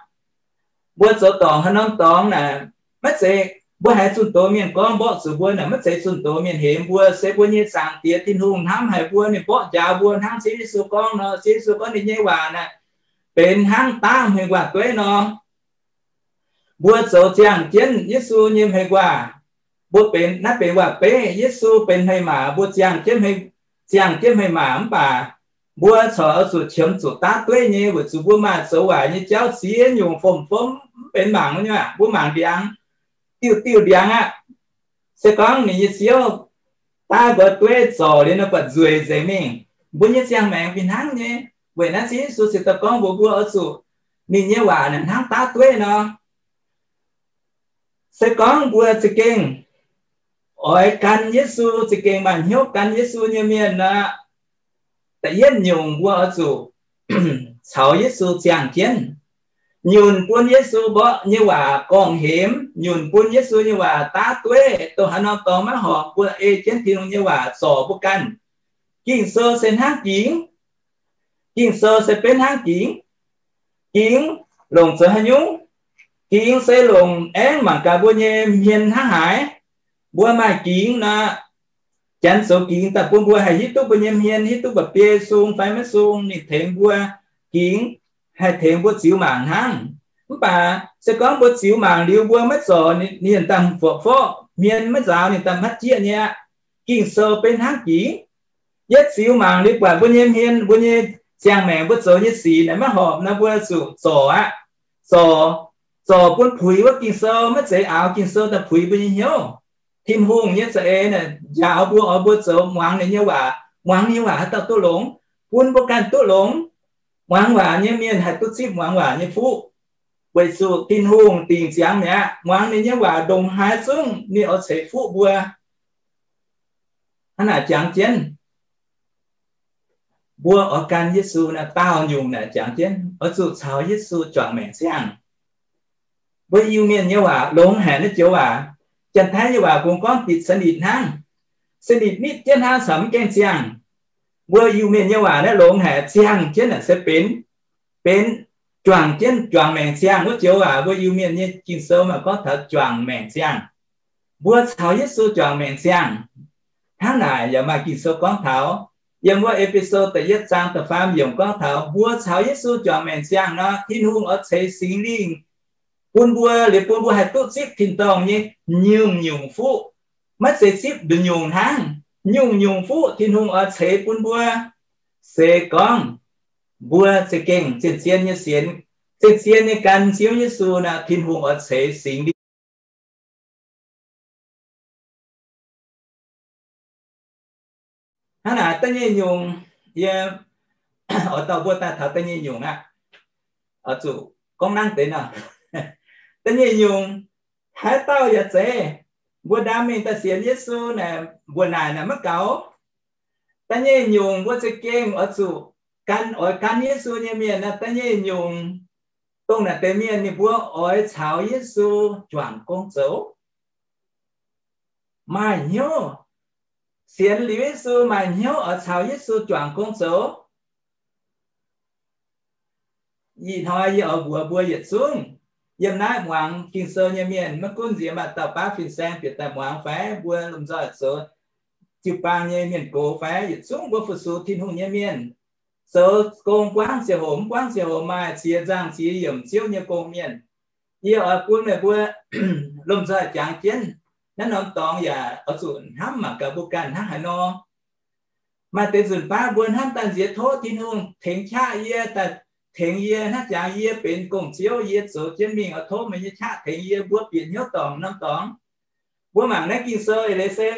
Mbuo zoux dorngc haaix norm dorngx naaic, maiv zeiz mbuo haiz zunh doz mienh gorngv mborqv zuqc mbuo naaic, maiv zeiz zunh doz mienh hemx mbuo, se mbuo nyei Zaangc Diex Tin-Hungh hnamv haic mbuo, ninh mborqv njaaux mbuo hnangv Ziouv Yesu gorngv nor. Ziouv Yesu gorngv ninh nyei waac naaic benx hnangv daav hmei waac-dueiv nor. Mbuo zoux ziangh jienv Yesu nyei hmei waac, mbuo benx, naaiv benx waac-beiv, Yesu benx hmei maac, mbuo ziangh jienv hmei, ziangh jienv hmei maac. Mv baac mbuo corc oix zuqc qiemx zuqc daav dueiv nyei, weic zuqc mbuo maaih zoux waaic nyei jauv ziex nyungc fomc-fomv mv benx mangc nyei aqv. Mbuo mangc ndiangx, diuh diuh ndiangx aqv. Se gorngv ninh nyei ziouv daav nqoi dueiv zorc liuz nor, buatc nzueic nzengc mingh. Mbuo nyei ziangh maengc fih hnangv nyei. Weic naaiv Ziouv Yesu ziouc daaih gorngv mbuox mbuo oix zuqc, ninh nyei waac naaic hnangv daav dueiv nor. Se gorngv mbuo za'gengh oix gan Yesu, za'gengh maaih hnyouv gan Yesu nyei mienh nor, da'yietv nyungc mbuo oix zuqc caux Yesu ziangh jienv, nyunc bun Yesu mborqv nyei waac gorngv-hemx, nyunc bun Yesu nyei waac daav dueiv, dongh haaix norm dorngx maiv horpc, mbuo ei jienv Tin-Hungh nyei waac zorc mbuo ganh. Ging-Sou se hnangv gingx. Ging-Sou se benx hnangv gingx. Gingx longc zoux haaix nyungc? Gingx se longc aengv mangc gaax mbuo nyei hmien hnangv haaix. Mbuo maaih gingx nor, Janx zoux gingx daaih bun mbuo haih hiuv duqv mbuo nyei hmien, hiuv duqv mba'biei sung fai maiv sung, ninh tengx mbuo. Gingx haih tengx mbuo ziux mangc hnangv. Mv baac se gorngv mbuo ziux mangc liuz mbuo maiv zorc, ninh daaih forqv-forqv hmien maiv nzaaux, ninh daaih maiv jieqv nyei aqv. Ging-Sou benx hnangv gingx. Yietv ziux mangc liuz buatc mbuo nyei hmien, mbuo nyei ziangh maengc, mbuo zoux nyei sic naaic maiv horpc nor, mbuo zuqc zorc aqv. Zorc, zorc bun puix wuov Ging-Sou, maiv zeiz aaux Ging-Sou daaih puix mbuo nyei hnyouv. Tin-Hungh nyei za'eix naaic njaaux mbuo, oix mbuo zoux muangx ninh nyei waac. Muangx ninh nyei waac haaix dauh duqv longx? Bun mbuo ganh duqv longx. Muangx waac nyei mienh haih duqv zipv muangx waac nyei fuqv, weic zuqc Tin-Hungh dingc ziangx mi'aqv. Muangx ninh nyei waac ndongc haaix zungv ninh oix ceix fuqv mbuo. Hnangv naaic jangx jienv, mbuo oix gan Yesu naaic, daauh nyungc naaic jangx jienv oix zuqc caux Yesu juangc maengc ziangh. Mbuo Iu-Mienh nyei waac longx haic naaiv joux waac. Janx-Taiv nyei waac kungx gorngv ติดสนิท hnangv. สนิท nitv jienv hnangv, caux mv gaengh ziangh. Mbuo Iu-Mienh nyei waac naaiv longx haic, ziangh jienv naaic se benx, benx juangc jienv, juangc maengc ziangh wuov joux waac. Mbuo Iu-Mienh nyei Ging-Sou maaih gorngv taux juangc maengc ziangh. Mbuo caux Yesu juangc maengc ziangh. Hnangv naaic yaac maaih Ging-Sou gorngv taux, yiem wuov E^fe^so da'yietv zaang da'faam yiemc gorngv taux mbuo caux Yesu juangc maengc ziangh nor, Tin-Hungh oix ceix Singx Lingh bun mbuo, liuz bun mbuo haih duqv zipv tin-dorngh nyei nyungc-nyungc fuqv. Maiv zeiz zipv nduqc nyungc hnangv, nyungc-nyungc fuqv Tin-Hungh oix ceix bun mbuo. Se gorngv mbuo za'gengh zien-zien nyei sienx, zien-zien nyei gan Ziouv Yesu nor, Tin-Hungh oix ceix Singx Lingh. Hnangv naaic da'nyeic nyungc, yie oix dorh mbuo daaih taux da'nyeic nyungc aqv. Oix zuqc gorngv nangv deix nor, da'nyeic nyungc, haaix dauh yaac zeiz, mbuo ndaam mingh daaih sienx Yesu naaic, mbuoqc naaic naaic maiv gaux. Da'nyeic nyungc mbuo za'gengh oix zuqc gan, oix gan Yesu nyei mienh naaic, da'nyeic nyungc, dongh naaic deix mienh ninh mbuo oix caux Yesu juangc gong zoux. Maaih hnyouv sienx liuz Yesu, maaih hnyouv oix caux Yesu juangc gong zoux. Ih hnoi yie oix mbuox mbuo yietc zungv, yiem naaiv muangx Ging-Sou nyei mienh, maiv gunv nziex maaih dauh baav fin-saeng bieqc daaih muangx fai mbuo lomh nzoih zoux jiu-baang nyei mienh gox fai yietc zungv mbuo fu-sux Tin-Hungh nyei mienh, zoux gong buangv ziangh hoc mv buangv ziangh hoc maaih ziex nzangh ziex yiemc Ziouv nyei gong mienh. Yie oix bun meih mbuo lomh nzoih jangx jienv naaiv norm dorngx yaac oix zuqc hnamv mangc gaax mbuo ganh hnangv haaix nor. Maaih deix nzunc baav mbuo hnamv daaih nziex tov Tin-Hungh tengx qaqv yie, daaih tengx yie hnangv jangx yie benx gong-ziouv, yie zoux jienv mingh oix tov meih nyei qaqv tengx yie, mbuo bieqc hnyouv dorngc norm dorngx. Mbuo mangc naaiv Ging-Sou eix leiz se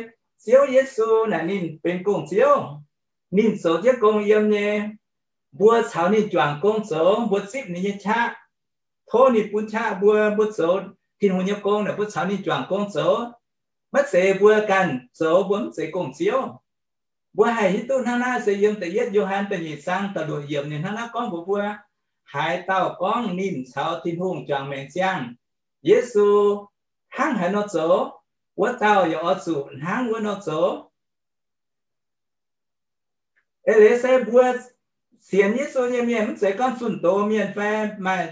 Ziouv Yesu naaic ninh benx gong-ziouv, ninh zoux jienv gong yiem nyei, mbuo caux ninh juangc gong zoux, mbuo zipv ninh nyei qaqv, tov ninh bun qaqv mbuo, mbuo zoux Tin-Hungh nyei gong naaic mbuo caux ninh juangc gong zoux. Maiv zeiz mbuo ganh zoux, mbuo mv zeiz gong-ziouv. Mbuo haih hiuv duqv hnangv naaiv se yiem da'yietv Yo^han da'nyeic zaang da'luoqc yiemc ninh hnangv naaiv gorngv mbuox mbuo, haaix dauh gorngv ninh caux Tin-Hungh juangc maengc ziangh, Yesu hnangv haaix nor zoux, wuov dauh yaac oix zuqc hnangv wuov nor zoux. Eix leiz se mbuo sienx Yesu nyei mienh mv zeiz gorngv zunh doz mienh fai maaih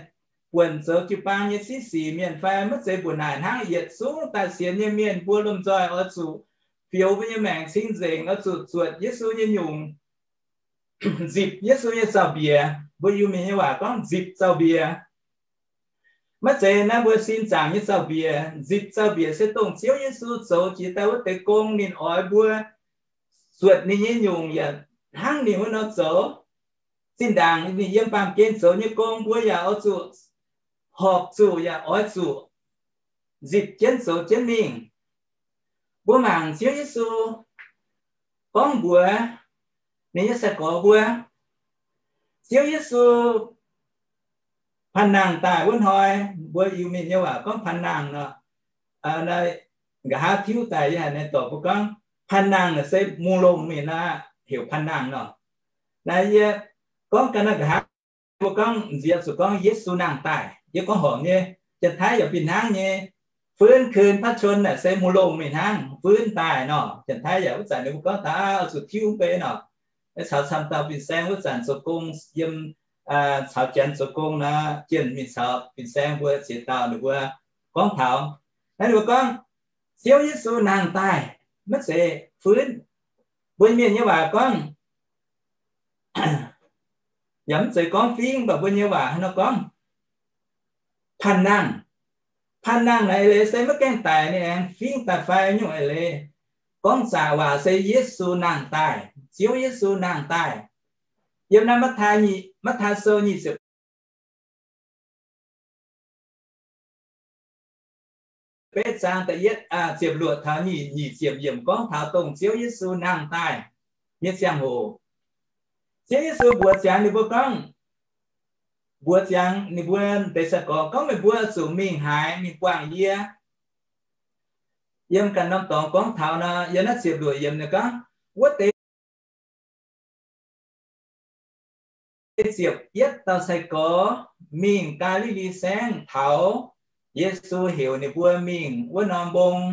buonc zoux jiu-baang nyei siqv sic mienh fai maiv zeiz mbuoqc naaic hnangv. Yietc zungv daaih sienx nyei mienh mbuo lomh nzoih oix zuqc fioux mbuo nyei maengc cing-nzengc, oix zuqc zuotc Yesu nyei nyungc, nzipc Yesu nyei zaux-mbiec. Mbuo Iu-Mienh nyei waac gorngv nzipc zaux-mbiec. Maiv zeiz naaiv mbuo sin zaangc nyei zaux-mbiec. Nzipc zaux-mbiec se dongh Ziouv Yesu zoux jiex daaih wuov deix gong, ninh oix mbuo zuotc ninh nyei nyungc yaac hnangv ninh wuov nor zoux. Zinh ndaangc ninh yiem baamh gen zoux nyei gong mbuo yaac oix zuqc horpc zuqc yaac oix zuqc nzipc jienv zoux jienv mingh. Mbuo mangc Ziouv Yesu gorngv mbuox ninh nyei sai-gorx mbuo, Ziouv Yesu panh nangh daaih wuov hnoi, mbuo Iu-Mienh nyei waac gorngv panh nangh nor, nqa'haav tiuv daaih yie haiz ninh dorc mbuo gorngv panh nangh naaic se mungh longh mingh nor, heuc panh nangh nor. Naaiv yie gorngv ga'naaiv nqa'haav mbuo gorngv nziex zuqc gorngv Yesu nangh daaih. Yie gorngv horpc nyei, Janx-Taiv yaac fih hnangv nyei. Fuinv คืนพระชนม์ naaic se mungh longh mingh hnangv, fuinv daaih nor. Janx-Taiv yaac wuov zanc ninh mbuo gorngv daaih oix zuqc tiuv mv bei nor. Caux camv dauh fin-saeng wuov zanc zoux gong yiem, caux Janx zoux gong nor, jienh mingh caux fin-saeng mbuo ziex dauh ninh mbuo gorngv taux, naaiv ninh mbuo gorngv Ziouv Yesu nangh daaih, maiv zeiz fuinv. Mbuo Mienh nyei waac gorngv, yaac mv zeiz gorngv fingv, mv baac mbuo nyei waac hnangv nor gorngv panh nangh. Panh nangh naaic eix leiz se maiv gaengh daic ninh aengx fingv daaih fai nyungc eix leiz. Gorngv zaqc waac se Yesu nangh daaih, Ziouv Yesu nangh daaih. Yiem naaiv Matv^taai, Matv^taai Sou nyic ziepc betv zaang da'yietv ziepc luoqc taux nyic, nyic ziepc yiemc gorngv taux dongh Ziouv Yesu nangh daaih nyei ziangh hoc. Ziouv Yesu mbuox ziangx ninh mbuo gorngv, mbuox ziangx ninh mbuo deix sai-gorx gorngv, meih mbuo zuqc mingh haaix mingh buangh yie. Yiem ganh norm dorngx gorngv taux nor, yiem naaiv ziepc luoqc yiemc ninh gorngv, wuov deix ziepc yietv dauh sai-gorx mingh Gaa^li^li Saengv taux Yesu heuc ninh mbuo mingh wuov norm mbong.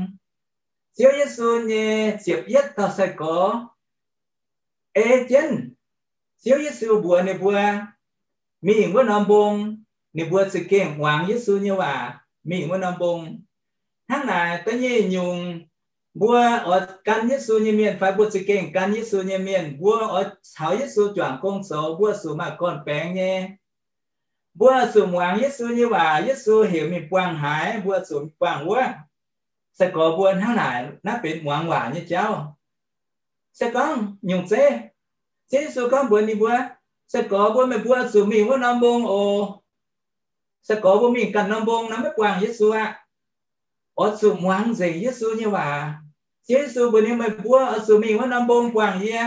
Ziouv Yesu nyei ziepc yietv dauh sai-gorx ei jienv Ziouv Yesu mbuox ninh mbuo mingh wuov norm mbong, ninh mbuo za'gengh muangx Yesu nyei waac mingh wuov norm mbong. Hnangv naaic da'nyeic nyungc, Mbuo oix gan Yesu nyei mienh fai mbuo za'gengh gan Yesu nyei mienh, mbuo oix caux Yesu juangc gong zoux, mbuo zuqc maaih gorn-baengx nyei. Mbuo zuqc muangx Yesu nyei waac. Yesu heuc mingh buangh haaix, mbuo zuqc buangh wuov. Se gorx mbuo hnangv naaic, naaiv benx muangx waac nyei jauv. Se gorngv nyungc zeiv, Ziouv Yesu gorngv mbuox ninh mbuo, se gorx mbuo, meih mbuo zuqc mingh wuov norm mbong oc. Se gorx mbuo mingh ganh norm mbong nor maiv buangh Yesu aqv. Oix zuqc muangx nzengc Yesu nyei waac. Ziouv Yesu mbuox ninh, meih mbuo oix zuqc mingh wuov norm mbong buangh yie.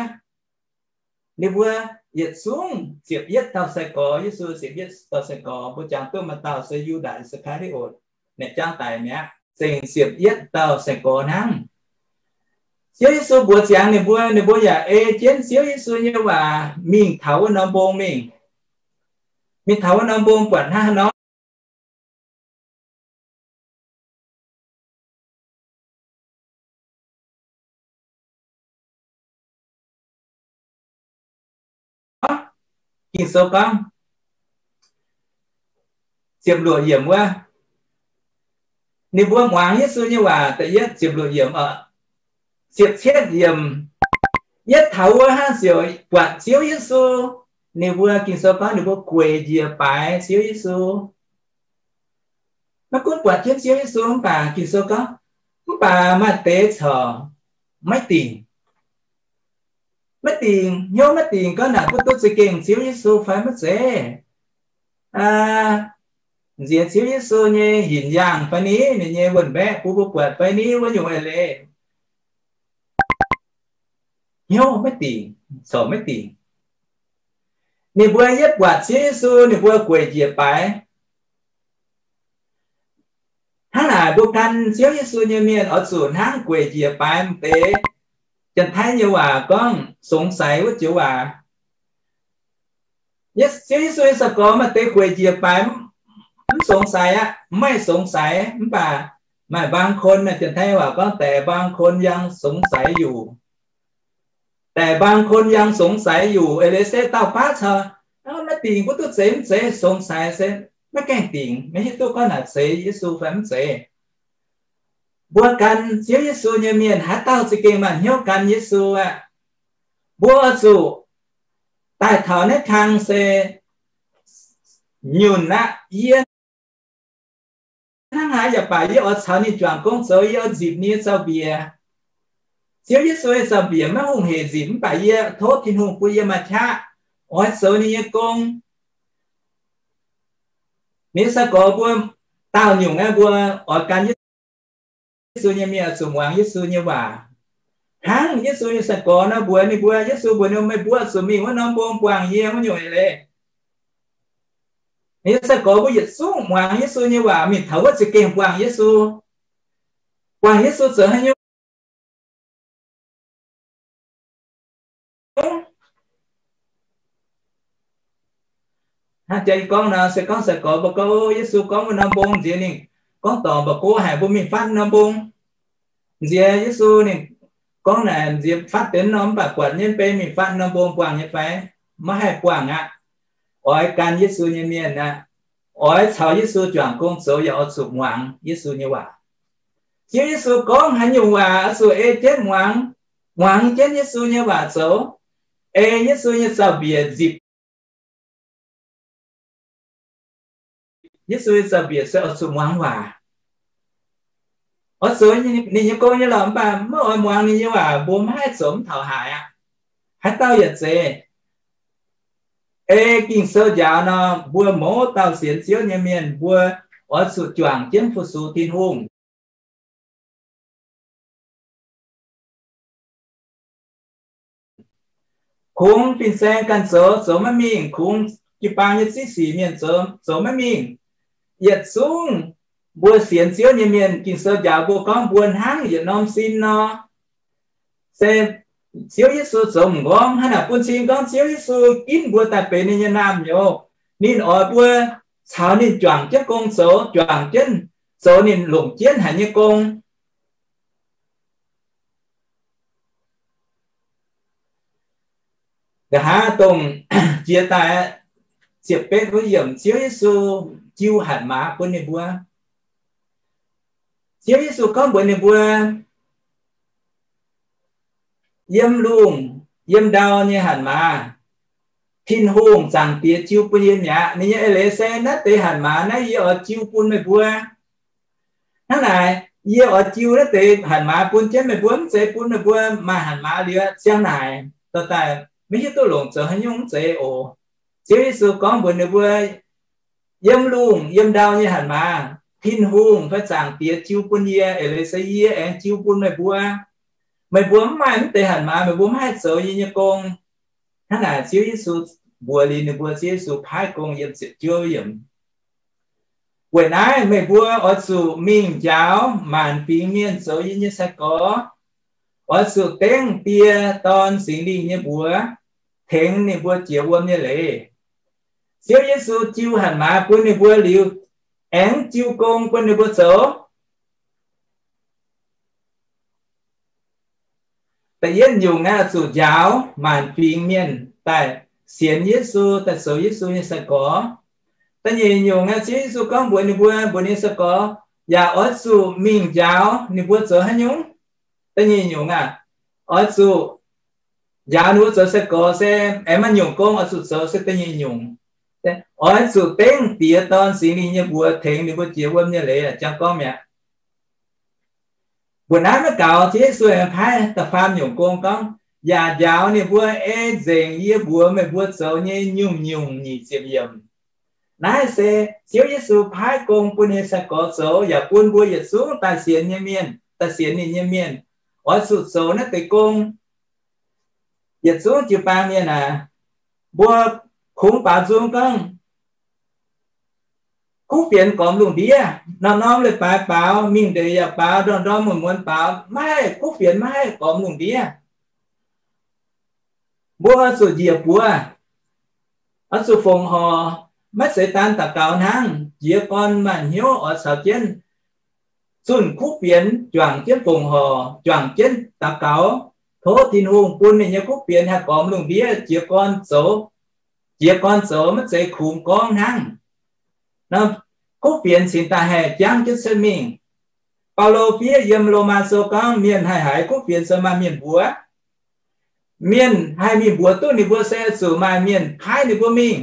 Ninh mbuo yietc zungv ziepc yietv dauh sai-gorx, Yesu ziepc yietv dauh sai-gorx, mbuo jangx duqv maaih dauh se Yu^ndaatc Yi^saa^kaa^li^otc, naaic jangv daic mi'aqv. Zengc ziepc yietv dauh sai-gorx hnangv. Ziouv Yesu mbuox ziangx ninh mbuo, ninh mbuo yaac ei jienv Ziouv Yesu nyei waac mingh taux wuov norm mbong mingh. Mingh taux wuov norm mbong buatc hnangv haaix nor Ging-Sou gorngv, ziepc luoqc yiemc wuov, ninh mbuo muangx Yesu nyei waac da'yietv ziepc luoqc yiemc, ziepc cietv yiemc, yietv taux wuov hnangv ziouc buatc Ziouv Yesu. Ninh mbuo, Ging-Sou gorngv ninh mbuo gueic njiec baaix Ziouv Yesu. Maiv gunv buatc jienv Ziouv Yesu mv baac Ging-Sou gorngv, mv baac maaih deix corc maiv dingc. Maiv dingc, hnyouv maiv dingc, gorngv naaic mbuo duqv za'gengh Ziouv Yesu fai maiv zeiz? Nziex Ziouv Yesu nyei hinc yaangh fai ni, ninh nyei wuonh mbaeqv bun mbuo buatc fai ni, wuov nyungc eix leiz. Hnyouv maiv dingc, corc maiv dingc. Ninh mbuo yietv buatc Ziouv Yesu, ninh mbuo gueic njiec baaix. Hnangv naaic mbuo gan Ziouv Yesu nyei mienh oix zuqc hnangv gueic njiec baaix m'deix. Janx-Taiv nyei waac gorngv สงสัย wuov joux waac. Ziouv Yesu nyei sai-gorx maaih deix gueic njiec baaix mv สงสัย aqv, ไม่สงสัย, mv baac maaih บางคน naaic, Janx-Taiv nyei waac gorngv แต่บางคนยังสงสัยอยู่. แต่บางคนยังสงสัยอยู่ eix leiz se dauh baav caux maiv dingc, mbuo duqv zeiz mv zeiz, สงสัย se maiv gaengh dingc, maiv hiuv duqv gorngv naaic zeiz Yesu fai mv zeiz. Mbuo gan Ziouv Yesu nyei mienh haaix dauh za'gengh maaih hnyouv gan Yesu aqv, mbuo zuqc daaih taux naaiv kang se nyunc aqv. Yie hnangv haaix yaac baac yie oix caux ninh juangc gong zoux, yie oix nzipc ninh nyei zaux-mbiec. Ziouv Yesu nyei zaux-mbiec maiv hungh heic nzipc, mv baac yie tov Tin-Hungh bun yie maaih qaqv oix zoux ninh nyei gong. Ninh nyei sai-gorx mbuo daauh nyungc aeqv, mbuo oix gan Yesu nyei mienh oix zuqc muangx Yesu nyei waac. Hnangv Yesu nyei sai-gorx nor mbuox ninh mbuo, Yesu mbuox ninh, meih mbuo zuqc mingh wuov norm mbong buangh yie, wuov nyungc eix leiz. Ninh nyei sai-gorx mbuo yietc zungv muangx Yesu nyei waac mingh taux wuov za'gengh buangh Yesu. Buangh Yesu zoux haaix nyungc? Hnangv jiex gorngv nor, se gorngv sai-gorx mbuo gorngv, Yesu gorngv wuov norm mbong nziex ninh gorngv dorngc mba'go haic mbuo mingh fatv norm mbong. Nziex Yesu ninh gorngv naaic nziex fatv deix norm mv baac buatc nyei mv bei mingh fatv norm mbong buangh nyei fai? Maiv haih buangh aqv. Oix gan Yesu nyei mienh aqv, oix caux Yesu juangc gong zoux yaac oix zuqc muangx Yesu nyei waac. Ziouv Yesu gorngv haaix nyungc waac oix zuqc ei jienv muangx, muangx jienv Yesu nyei waac zoux, ei Yesu nyei zaux-mbiec nzipc. Yesu nyei zaux-mbiec se oix zuqc muangx waac. Oix zoux ninh nyei gong nyei lorqc, mv baac maiv oix muangx ninh nyei waac, mbuo maiv haih zoux mv taux haaix aqv. Haaix dauh yietc zeiz ei Ging-Sou njaaux nor, mbuo mouz dauh sienx Ziouv nyei mienh, mbuo oix zuqc juangc jienv fu-sux Tin-Hungh. Kungx fin-saeng ganh zoux, zoux maiv mingh. Kungx jiu-baang nyei ziqv sic mienh zoux, zoux maiv mingh. Yietc zungv mbuo sienx Ziouv nyei mienh, Ging-Sou njaaux mbuo gorngv mbuo hnangv yietc norm sin nor. Se Ziouv Yesu zoux m'nqorngv hnangv naaic bun cing gorngv Ziouv Yesu ginv mbuo daaih benx ninh nyei naamh nyouz. Ninh oix mbuo caux ninh juangc jienv gong zoux, juangc jienv zoux ninh longc jienv haic nyei gong. Nqa'haav dongh jiex daaih ziepc betv wuov yiemc, Ziouv Yesu jiu hatc maaz bun ninh mbuo. Ziouv Yesu gorngv mbuox ninh mbuo, yiem lungh yiem ndau nyei hatc maaz, Tin-Hungh Zaangc Diex jiu bun yie mi'aqv. Ninh nyei eix leiz se, naaiv deix hatc maaz naaiv yie oix jiu bun meih mbuo. Hnangv naaic, yie oix jiu naaiv deix hatc maaz bun jienv meih mbuo, mv zeiz bun meih mbuo maaih hatc maaz liuz ziang naaic dorh daaih maiv hiuv duqv longc zoux haaix nyungc, mv zeiz oc. Ziouv Yesu gorngv mbuox ninh mbuo, yiem lungh yiem ndau nyei hatc maaz, Tin-Hungh fai Zaangc Diex jiu bun yie, eix leiz se yie aengx jiu bun meih mbuo. Meih mbuo mv maaih mv deix hatc maaz, meih mbuo mv haih zoux yie nyei gong. Hnangv naaic Ziouv Yesu mbuox liuz ninh mbuo, Ziouv Yesu paaiv gong yiem ziepc juov yiemc. Weic naaiv meih mbuo oix zuqc mingh njaaux maanc fingx mienh zoux yie nyei sai-gorx. Oix zuqc dengv Die, Dorn, Singx Lingh nyei mbuox tengx ninh mbuo jiex wuom nyei leiz. Ziouv Yesu jiu hatc maaz bun ninh mbuo liuz, aengx jiu gong bun ninh mbuo zoux. Da'yietv nyungc aeqv, zuqc njaaux maanc fingx mienh daaih sienx Yesu, daaih zoux Yesu nyei sai-gorx. Da'nyeic nyungc aeqv, Ziouv Yesu gorngv mbuox ninh mbuo, mbuox ninh nyei sai-gorx, yaac oix zuqc mingh njaaux ninh mbuo zoux haaix nyungc? Da'nyeic nyungc aeqv, oix zuqc njaaux ninh mbuo zoux sai-gorx se aengx maaih nyungc gong oix zuqc zoux se da'nyeic nyungc. Oix zuqc dengv Diex, Dorn, Singx Lingh nyei mbuox tengx ninh mbuo jiex wuom nyei leiz, jangx gorngv mi'aqv. Mbuo naaiv maiv gaux, Ziouv Yesu aengx paaiv da'faam nyungc gong gorngv, yaac njaaux ninh mbuo ei nzengc yie mbuox meih mbuo zoux nyei nyungc-nyungc nyic ziepc yiemc. Naaiv se Ziouv Yesu paaiv gong bun ninh nyei sai-gorx zoux, yaac bun mbuo yietc zungv daaih sienx nyei mienh, daaih sienx ninh nyei mienh, oix zuqc zoux naaiv deix gong. Yietc zungv jiu-baang mienh aac, mbuo kungx baaux nzung gorngv, kuv fienx gormx lungh ndiev, norm-norm leiz-baaix baaux, mingh ndeic yaac baaux, ndorm-ndorm muonz-muonz baaux, maiv haih, kuv fienx maiv haih gormx lungh ndiev. Mbuo oix zuqc njiec buoz, oix zuqc fongc horc, maiv zeiz daan daux gaux hnangv. Jiez gorn maaih hnyouv oix caux jienv zunh kuv fienx, juangc jienv fongc horc, juangc jienv daux gaux, tov Tin-Hungh bun ninh nyei kuv fienx haih gormx lungh ndiev, jiez gorn zoux, jiez gorn zoux, maiv zeiz kungx gorngv hnangv. Kuv fienx cingx daaih haih jangv jienv cuotv mingh. Baulo fiev yiem Lomaa Sou gorngv, mienh haih haiz kuv fienx se maaih mienh mbuox. Mienh haih mingh mbuox duqv ninh mbuo se zuqc maaih mienh paaiv ninh mbuo mingh.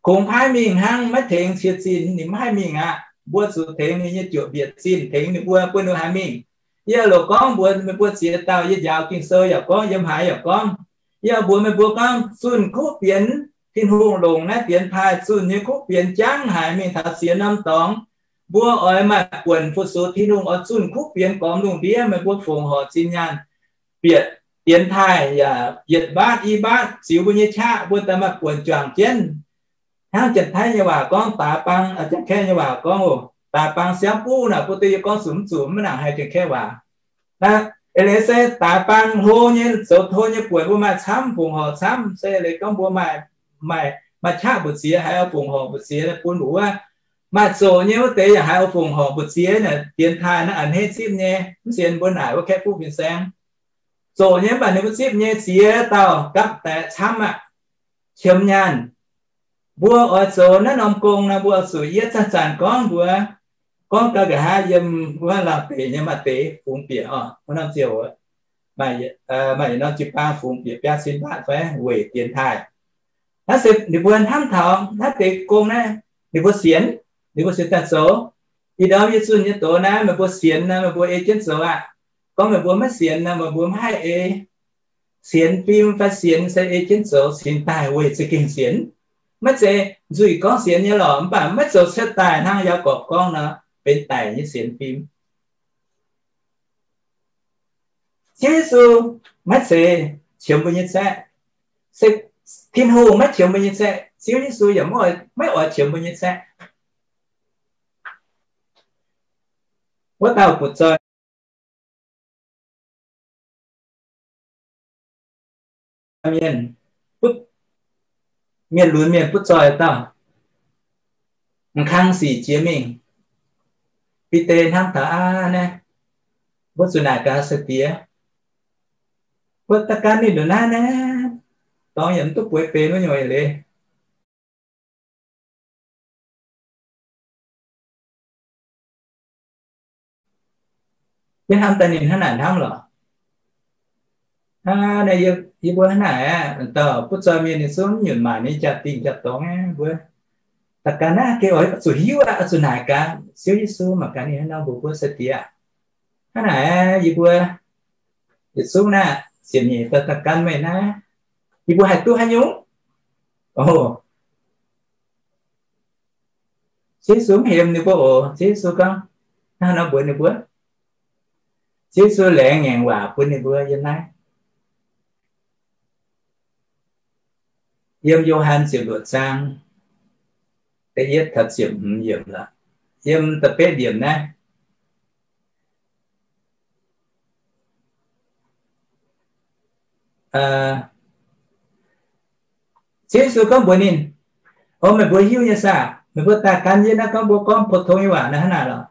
Kungx paaiv mingh hnangv, maiv tengx cie zinh ninh maiv haih mingh aqv. Mbuo zuqc tengx ninh nyei juoqc mbiec zinh tengx ninh mbuo, bun ninh mbuo haih mingh. Yie loc gorngv mbuox meih mbuo ziex dauh, yie njaaux Ging-Sou yaac gorngv, yiem haaix yaac gorngv, yie mbuox meih mbuo gorngv, zunh kuv fienx, Tin-Hungh longc naaiv fienx taaih zunh nyei kuv fienx jangv haic mingh taux sienx norm dorngx. Mbuo oix maaih buonc fu-sux Tin-Hungh oix zunh kuv fienx gormx lungh ndiev, meih mbuo fongc horc zinh nyaanh, bieqc fienx taaih yaac yietc mbaatv i mbaatv ziux mbuo nyei qaqv, mbuo daaih maaih buonc juangc jienv. Hnangv Janx-Taiv nyei waac gorngv daaix bang, Janx-Kaeqv nyei waac gorngv oc, daaix bang siangv buv naaic, mbuo duqv yie gorngv zuqc mv zuqc mv nangc haiz Janx-Kaeqv waac. Eix leiz se daaix bang hlo nyei zoux tov nyei buonc mbuo maaih camv, fongc horc camv, se eix leiz gorngv mbuo maaih, maaih, maaih qaqv mbu'ziex, haiz oix fongc horc mbu'ziex bun mbuo wuov. Maaih zoqc nyei wuov deix yaac haiz oix fongc horc mbu'ziex naaic, fienx taaih naaiv a'hneiv zipv nyei, mv sienx mbuo naaic wuov kaeqv fuqv fin-saeng. Zoqc nyei mv baac ninh mbuo zipv nyei ziex dauh gapv daix camv aqv, qiemx nyaanh. Mbuo oix zoux naaiv norm gong nor, mbuo oix zuqc, yie zanc-zanc gorngv mbuox, gorngv gau nqa'haav yiem wuov Laauh Deic nyei maaih deix fungx bieqc oc, wuov norm ziouc, maaih yietc norm jiu-baang fungx bieqc biaa cin mbaatv fai weic fienx taaih. Naaiv se ninh mbuo hnamv taux naaiv deix gong naaiv, ninh mbuo sienx, ninh mbuo sienx daaih zoux. Ih ndorm yie zunh nyei doz naaiv meih mbuo sienx nor, meih mbuo ei jienv zoux aqv. Gorngv meih mbuo maiv sienx nor, meih mbuo maiv haih ei. Sienx fim fai sienx se ei jienv zoux, sienx daaih weic za'gengh sienx. Maiv zeiz nzuih gorngv sienx nyei lorqc, mv baac maiv zoux cuotv daaih hnangv Yaagorpc gorngv nor, benx daic nyei sienx fim. Ziouv Yesu maiv zeiz qiemx mbuo nyei zaeqv. Se Tin-Hungh maiv qiemx mbuo nyei zaeqv, Ziouv Yesu yaac maiv oix qiemx mbuo nyei zaeqv. Wuov dauh butv-zoih mienh, mienh lunx mienh butv-zoih dauh, m'kang sic jiex mingh. Bide hnamv taux, aav, naaiv, mbuo zuqc naaic gaax sai-diex, mbuo daaih gan ninh ndongc naaiv naaiv, dorngx yaac mv duqv bueix benx wuov nyungc leiz. Yie hnamv daaih ninh hnangv naaic hnamv lorqc. Naaiv yie mbuo hnangv naaic aqv, dauh butv zoih mienh ninh zungv nyunc maaic ninh jaa-dingh jaa-dorngx aqv, mbuo daaih gan naaiv gengh oix zuqc hiuv aqv, oix zuqc naaic gaax Ziouv Yesu mangc gaax ninh haaix nor mbuox mbuo sai-diex aqv. Hnangv naaic aqv, yie mbuo yietc zungv naaiv ziepc nyeic dauh daaih gan meih naaiv, yie mbuo haih duqv haaix nyungc? O, Ziouv Yesu mv hemx ninh mbuo oc. Ziouv Yesu gorngv, hnangv nor mbuox ninh mbuo, Ziouv Yesu laengz ngaengc waac bun ninh mbuo yiem naaiv. Yiem Yo^han ziepc luoqc zaang, da'yietv taux ziepc hmz yiemc lorqc. Yiem da'betv yiemc naaiv, Ziouv Yesu gorngv mbuox ninh, O, meih mbuo hiuv nyei saah? Meih mbuo daaih gan yie naaiv, gorngv mbuo gorngv pou-tong nyei waac naaiv hnangv naaic lorqc.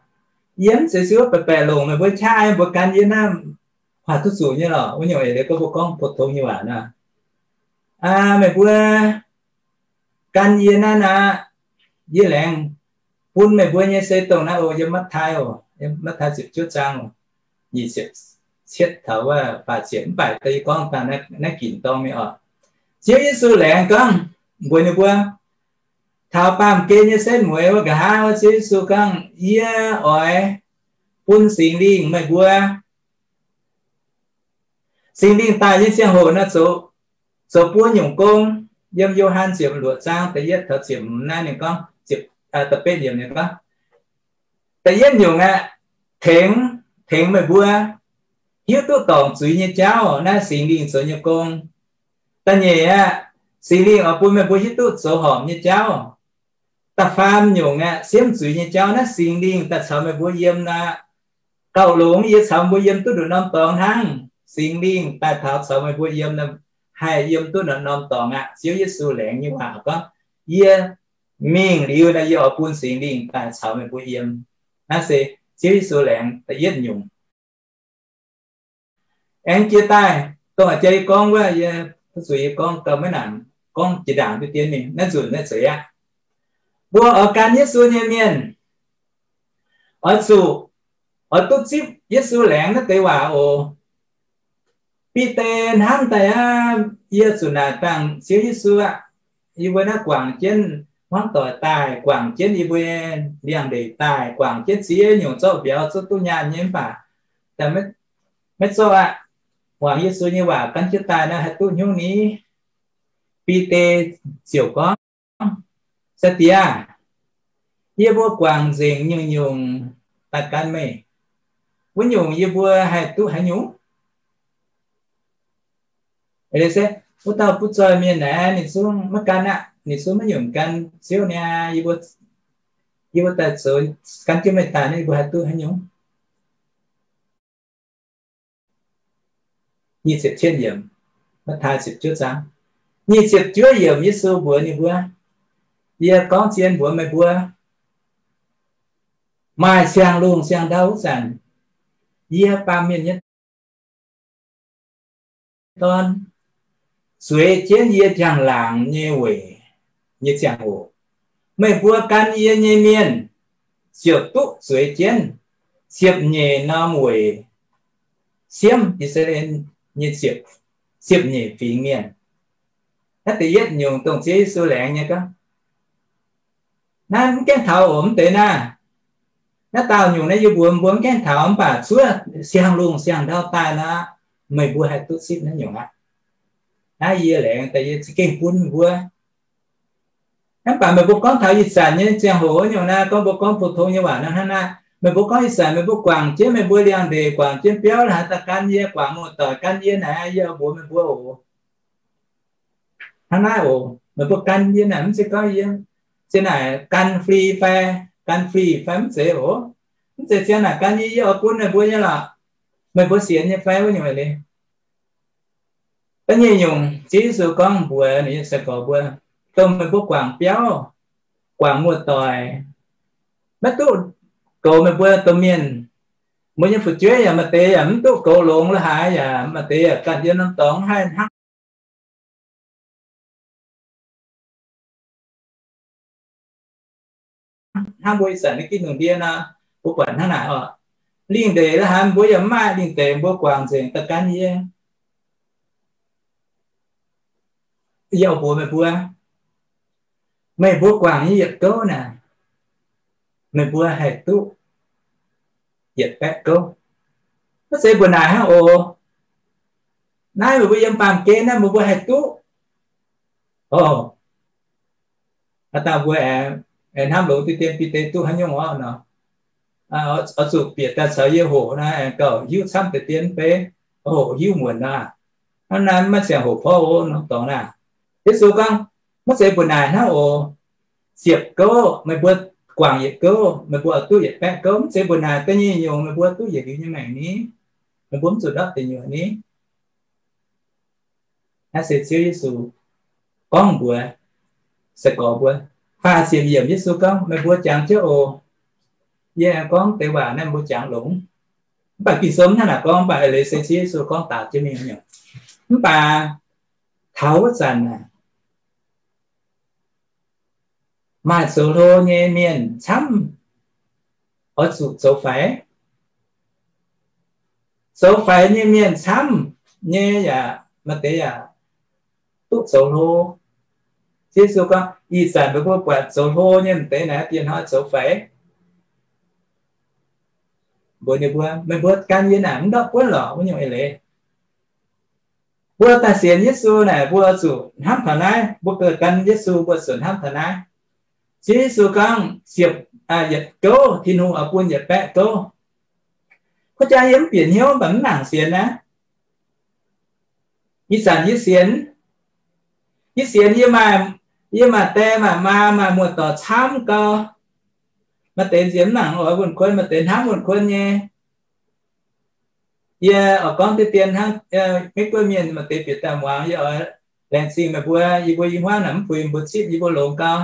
Yie mv zeiz se wuov baeqc baeqc longc meih mbuo qaqv, mbuo gan yie naaiv, waac duqv zuqc nyei lorqc. Wuov nyungc eix leiz gorngv mbuo gorngv pou-tong nyei waac naaiv. Meih mbuo gan yie naaiv naaic, yie laengz bun meih mbuo nyei se dongh naaiv oc, yiem Matv^tai oc, Matv^tai ziepc juov zaang, nyic ziepc cietv taux wuov faah ziepc, mv baac da'yietv gorngv daaih naaiv ginc dorng mingh oc. Ziouv Yesu laengz gorngv mbuox ninh mbuo, taux baamh gen nyei setv mueiz wuov nqa'haav, Ziouv Yesu gorngv, Yie oix bun Singx Lingh meih mbuo. Singx Lingh daaih nyei ziangh hoc naaiv zoux, zoux buo nyungc gong. Yiem Yo^han ziepc luoqc zaang da'yietv taux ziepc hmz naaiv ninh gorngv, da'betv yiemc ninh gorngv, da'yietv nyungc aeqv, tengx, tengx meih mbuo hiuv duqv dorngc zuiz nyei jauv, naaiv Singx Lingh zoux nyei gong. Da'nyeic aeqv, Singx Lingh oix bun meih mbuo hiuv duqv zoux horpc nyei jauv. Da'faam nyungc aeqv, siemv zuiz nyei jauv, naaiv Singx Lingh daaih caux meih mbuo yiem nor, gauh longx yie caux mbuo yiem duqv nduqc norm dorngx hnangv. Singx Lingh daaih taux caux meih mbuo yiem, haih yiem duqv norm-norm dorngx aqv. Ziouv Yesu laengz nyei waac gorngv, Yie mingh liuz nor, yie oix bun Singx Lingh daaih caux meih mbuo yiem. Naaiv se Ziouv Yesu laengz da'yietv nyungc. Aengx jiex daaih, dongh a'jang yie gorngv wuov, yie, zuqc yie gorngv gauh maiv nangc, gorngv jiex ndaangc duqv dien mingh, naaiv nzunc naaiv zeiz aqv. Mbuo oix gan Yesu nyei mienh, oix zuqc, oix duqv zipv Yesu laengz naaiv deix waac oc. Bide hnamv daaih aqv, yie zuqc naaic dangh Ziouv Yesu aqv. Yie mbuo naaiv guangc jienv hmuangv doic daaih, guangc jienv yie mbuo liangx-ndeic daaih, guangc jienv ziex nyungc zorqv mbiauz zuqv duqv nyaanh nyei mv baac maiv zorqv aqv. Muangx Yesu nyei waac gan jienv daaih naaiv haih duqv hnyouv ni. Bide ziouc gorngv, Sai-diex aah! Yie mbuo guangc nzengc nyungc-nyungc daaih gan meih. Wuov nyungc yie mbuo haih duqv haaix nyungc? Eix leiz se wuov dauh butv zoih mienh naaiv ninh zungv maiv gan aqv. Ninh zungv maiv nyungc gan Ziouv niaa. Yie mbuo daaih zoux gan jienv meih daaih, yie mbuo haih duqv haaix nyungc? Nyic ziepc cietv yiemc, Matv^tai ziepc juov zaang, nyic ziepc juov yiemc, Yesu mbuox ninh mbuo, Yie gorngv zien mbuox meih mbuo, maaih siang-lungh siang-ndau wuov zanc, yie, Baamh Mienh nyei Dorn, zueiz jienv yie njang-laangc nyei weic nyei ziangh hoc, meih mbuo gan yie nyei mienh ziouc duqv zueiz jienv ziepc nyeic norm weic siemv I^saa^laa^en nyei ziepc, ziepc nyeic fingx mienh. Naaiv da'yietv nyungc dongh Ziouv Yesu laengz nyei gorngv, naaiv mv gaengh taux oc, mv deix naaiv. Naaiv daauh nyungc naaiv yie mbuox mbuo mv gaengh taux, mv baac zuov siang-lungh siang-ndau daaih nor, meih mbuo haih duqv zipv naaiv nyungc aqv. Naaiv yie laengz daaih yie za'gengh bun meih mbuo. Mv baac meih mbuo gorngv taux ih zanc nyei ziangh hoc wuov nyungc naaiv, gorngv mbuo gorngv pou-tong nyei waac nor hnangv naaiv. Meih mbuo gorngv ih zanc meih mbuo guangc jienv meih mbuo liangx-ndeic, guangc jienv biauv la'haaix daaih gan yie, guangc muoz-doic gan yie naaic, yie mbuox meih mbuo oc, hnangv naaiv oc, meih mbuo gan yie naaic mv zeiz gorngv yie zien naaic gan fri fai, gan fri fai mv zeiz oc. Mv zeiz zien naaic gan yie, yie oix bun meih mbuo nyei lorqc. Meih mbuo sienx nyei fai wuov nyungc eix leiz. Da'nyeic nyungc, Ziouv Yesu gorngv mbuox ninh nyei sai-gorx mbuo, dongh meih mbuo guangc biauv, guangc muoz-doic, maiv duqv goux meih mbuo domh mienh. Mbuo nyei fu'jueiv yaac maaih deix yaac mv duqv goux longx la'haaix, yaac maaih deix yaac ganh yiem norm dorngx haih hnangv hnangv mbuo ih zanc nyei ginv lungh ndie nor, mbuo buatc hnangv naaic oc. Lingh ndeic la'haaix mbuo yaac mv maaih, lingh ndeic mbuo guangc nzengc daaih gan yie. yie oix mbuox meih mbuo, meih mbuo guangc nyei yietc gouv naaic, meih mbuo haih duqv yietc baeqv gouv. Maiv zeiz mbuo naaic hnangv oc. Naaiv meih mbuo yiem baamh gen naaiv meih mbuo haih duqv. Ov, aa dauh mbuo aengx hnamv longx diqv dien Bide duqv haaix nyungc orqv nor, oix zuqc bieqc daaih caux yie hoqc naaiv aengx gauh hiuv camv deix dien beiv, hoqc hiuv muonc nor. Hnangv naaiv maiv ziangh hoc porv oc nor dorngx naaic. Yesu gorngv, maiv zeiz mbuo naaic hnangv oc. Ziepc gouv meih mbuo guangc yietc gouv, meih mbuo oix duqv yietc baeqv gouv. Maiv zeiz mbuo naaic da'nyeic nyungc meih mbuo duqv yietc liuz nyei maengc ni, meih mbuo mv zuqc ndortv deic nyuoqc ni. Naaiv se Ziouv Yesu gorngv mbuox sai-gorx mbuo. Faah ziepc yiemc Yesu gorngv, meih mbuo jangx jienv oc. Yie aengx gorngv deix waac naaiv mbuo jangx longx. Mv baac Ging-Sou mv hnangv naaic gorngv, mv baac eix leiz se Ziouv Yesu gorngv daaix jienv mingh nyei. Mv baac taux wuov zanc aeqv, maaih zoux hlo nyei mienh camv oix zuqc zoux faix. Zoux faix nyei mienh camv nyei yaac maaih deix yaac duqv zoux hlo. Ziouv Yesu gorngv, ih zanc meih mbuo buatc zoux hlo nyei m'deix naaiv, diex hnoi zoux faix. Mbuox ninh mbuo, meih mbuo gan yie naaic mv ndortv buonv lorqc wuov nyungc eix leiz. Mbuo daaih sienx Yesu naaic, mbuo zuqc hnamv taux naaiv. Mbuo gan Yesu mbuo zuqc hnamv taux naaiv. Ziouv Yesu gorngv, ziepc yietc gouv, Tin-Hungh oix bun yietc baeqv gouv. Kuv jaa yie mv bieqc hnyouv mv baac mv nangc sienx aqv. Ih zanc yie sienx, yie sienx yie maaih, yie maaih die maaih maa maaih muoz-doic camv gau. Maaih deix nziex mv nangc oix wuonh kuonv, maaih deix hnamv wuonh kuonv nyei. Yie oix gorngv diqv dien hnangv Meiv Guoqv mienh maaih deix bieqc daaih muangx, yie oix laengz zingh meih mbuo. Yie mbuo i hmuangv naaic mv puix mbuo zipv, yie mbuo longx gau.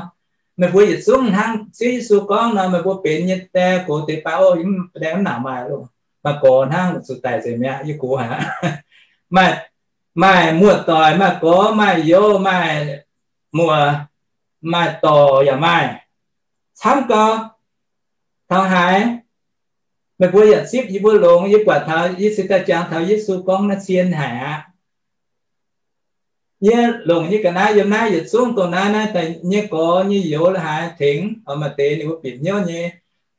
Meih mbuo yietc zungv hnangv Ziouv Yesu gorngv nor, meih mbuo benx nyei die gox deix baav oc, mv dengv mv nangc maaih loh, maaih gorx hnangv zuqc daic nzengc mi'aqv, yie gox haic. Maaih, maaih muoz-doic, maaih gorx, maaih youz, maaih muoz, maaih dorc yaac maaih camv gau. Taux haaix meih mbuo yaac zipv yie mbuo longx. Yie buatc taux, yie cingx daaih jangx taux Yesu gorngv naaiv zien haic aqv. Yie longc nyei ga'naaiv yiem naaiv yietc zungv dongh naaiv, naaiv daaih nyei gorx nyei youz la'haaix tengx, maaih deix ninh mbuo bieqc hnyouv nyei,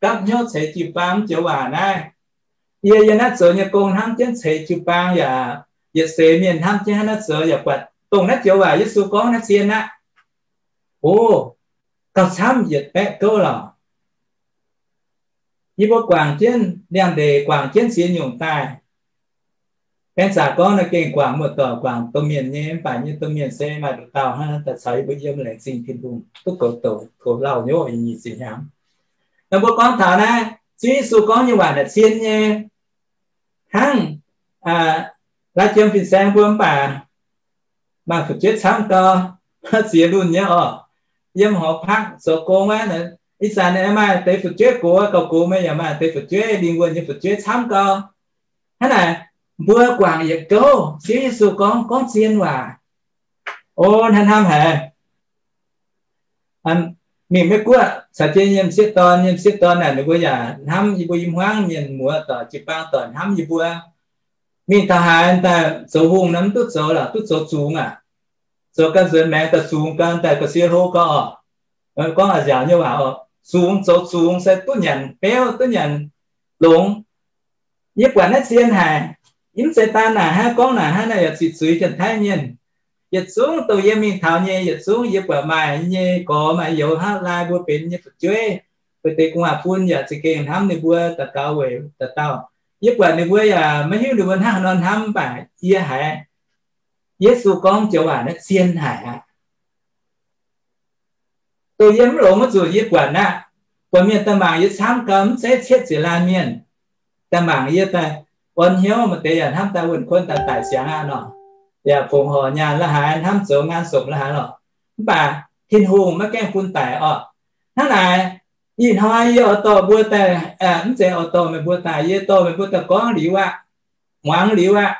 gapv hnyouv ceix jiu-baang mv joux waac naaiv. Yie, yie naaiv zoux nyei gong hnamv jienv ceix jiu-baang yaac yietc seix mienh hnamv jienv hnangv naaiv zoux yaac buatc dongh naaiv joux waac Yesu gorngv naaiv zien aqv. O, gauh camv yietc baeqv gouv lorqc. Yie mbuo guangc jienv liangx-ndeic, guangc jienv ziex nyungc daaih. Baeng zaqc gorngv naaiv gengh guangc muoz-doic, guangc domh mienh nyei, mv baac nyei domh mienh se maaih nduqc dauh hnangv daaih caux yie mbuo yiem laengz zingh Tin-Hungh duqv goux douc goux lauh nyei oc, nyic ziepc hnyangx. Nor mbuo gorngv taux naaiv, Ziouv Yesu gorngv nyei waac naaic zien nyei. Hnangv laaix jiem fin-saeng mbuo mv baac maaih fu'jueiv camv gau, ziex lunh nyei oc, yiem horqc pakv zoux gong wuov. Ih zanc maaih deix fu'jueiv gox, gauh gox meih yaac maaih deix fu'jueiv, lingh wuonh nyei fu'jueiv camv gau. Hnangv naaic, mbuo guangc yietc gouv, Ziouv Yesu gorngv, gorngv zien waac. O, hnamv hnamv haic. Mingh Meiv Guoqv caux jienv yiem m'sieqv dorn, yiem m'sieqv dorn naaic ninh mbuo yaac hnamv yie mbuo i hmuangv mienh, muoz-doic jiu-baang doic hnamv yie mbuo. Mingh taux haaix daaih zoux hungh nor mv duqv zoux lorqc, duqv zoux zungx aac. Zoux ganh nzuonx maengx daaih zungx gau, daaih ga'sie hlo gau oc. Gorngv a'nziaauc nyei waac oc, zungx, zoux zungx se duqv nyanc beuv, duqv nyanc longx. Yie buatc naaiv zien haic. Yie mv zeiz daan naaic hnangv, gorngv naaic hnangv naaic yaac ziqc zuiz Janx-Taiv mienh. Yietc zungv dongh yie mingh taux nyei, yietc zungv yie buatc maaih nyei gorx maaih youz hnangv laai mbuo benx nyei fu'jueiv, bun deix gu'nguaaz-fun yaac za'gengh hnamv ninh mbuo, daux gaux weic dauh dauh. Yie buatc ninh mbuo yaac maiv hiuv ninh mbuo hnangv haaix nor hnamv, mv baac yie haiz Yesu gorngv joux waac naaiv zien haic aqv. Dongh yie mv longx wuov nzunc yie buatc aqv, buatc mienh daaih mangc yie camv gau, mv zeiz cietv ziepc laanh mienh daaih mangc yie, daaih orn hnyouv, maaih deix yaac hnamv daaih wuonh kuonv daaih daic siangx aqv nor, yaac fongc horc nyaanh la'haaix, hnamv zoux ngaan sopc la'haaix lorqc. Mv baac Tin-Hungh maiv gaengh bun daic orqc. Hnangv naaic, ih hnoi yie oix dorh mbuo daaih, mv zeiz oix dorh meih mbuo daaih, yie dorh meih mbuo daaih gorngv liuz aqv, muangx liuz aqv.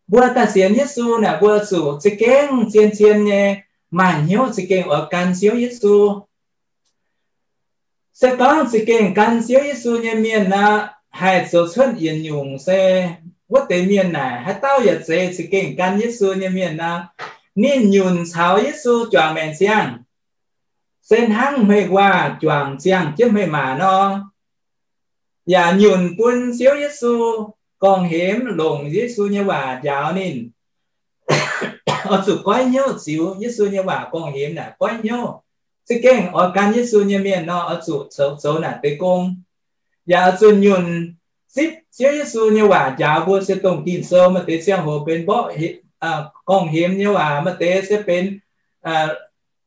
Mbuo daaih sienx Yesu naaic, mbuo zuqc za'gengh zien-zien nyei maaih hnyouv za'gengh oix gan Ziouv Yesu. Se gorngv za'gengh gan Ziouv Yesu nyei mienh nor, haih zoux cuotv yietc nyungc se wuov deix mienh naaic, haaix dauh yaac zeiz za'gengh gan Yesu nyei mienh nor, Ninh nyunc caux Yesu juangc maengc ziangh, se hnangv hmei waac juangc ziangh jienv hmei maac nor, yaac nyunc bun Ziouv Yesu gorngv-hemx, longc Yesu nyei waac njaaux ninh. Oix zuqc goiv hnyouv ziux Yesu nyei waac gorngv-hemx naaic, goiv hnyouv. Za'gengh oix gan Yesu nyei mienh nor, oix zuqc zoux, zoux naaic deix gong. Yaac oix zuqc nyunc zipv Ziouv Yesu nyei waac njaaux mbuo, se dongh Ging-Sou maaih deix ziangh hoc benx mborqv, gorngv-hemx nyei waac, maaih deix se benx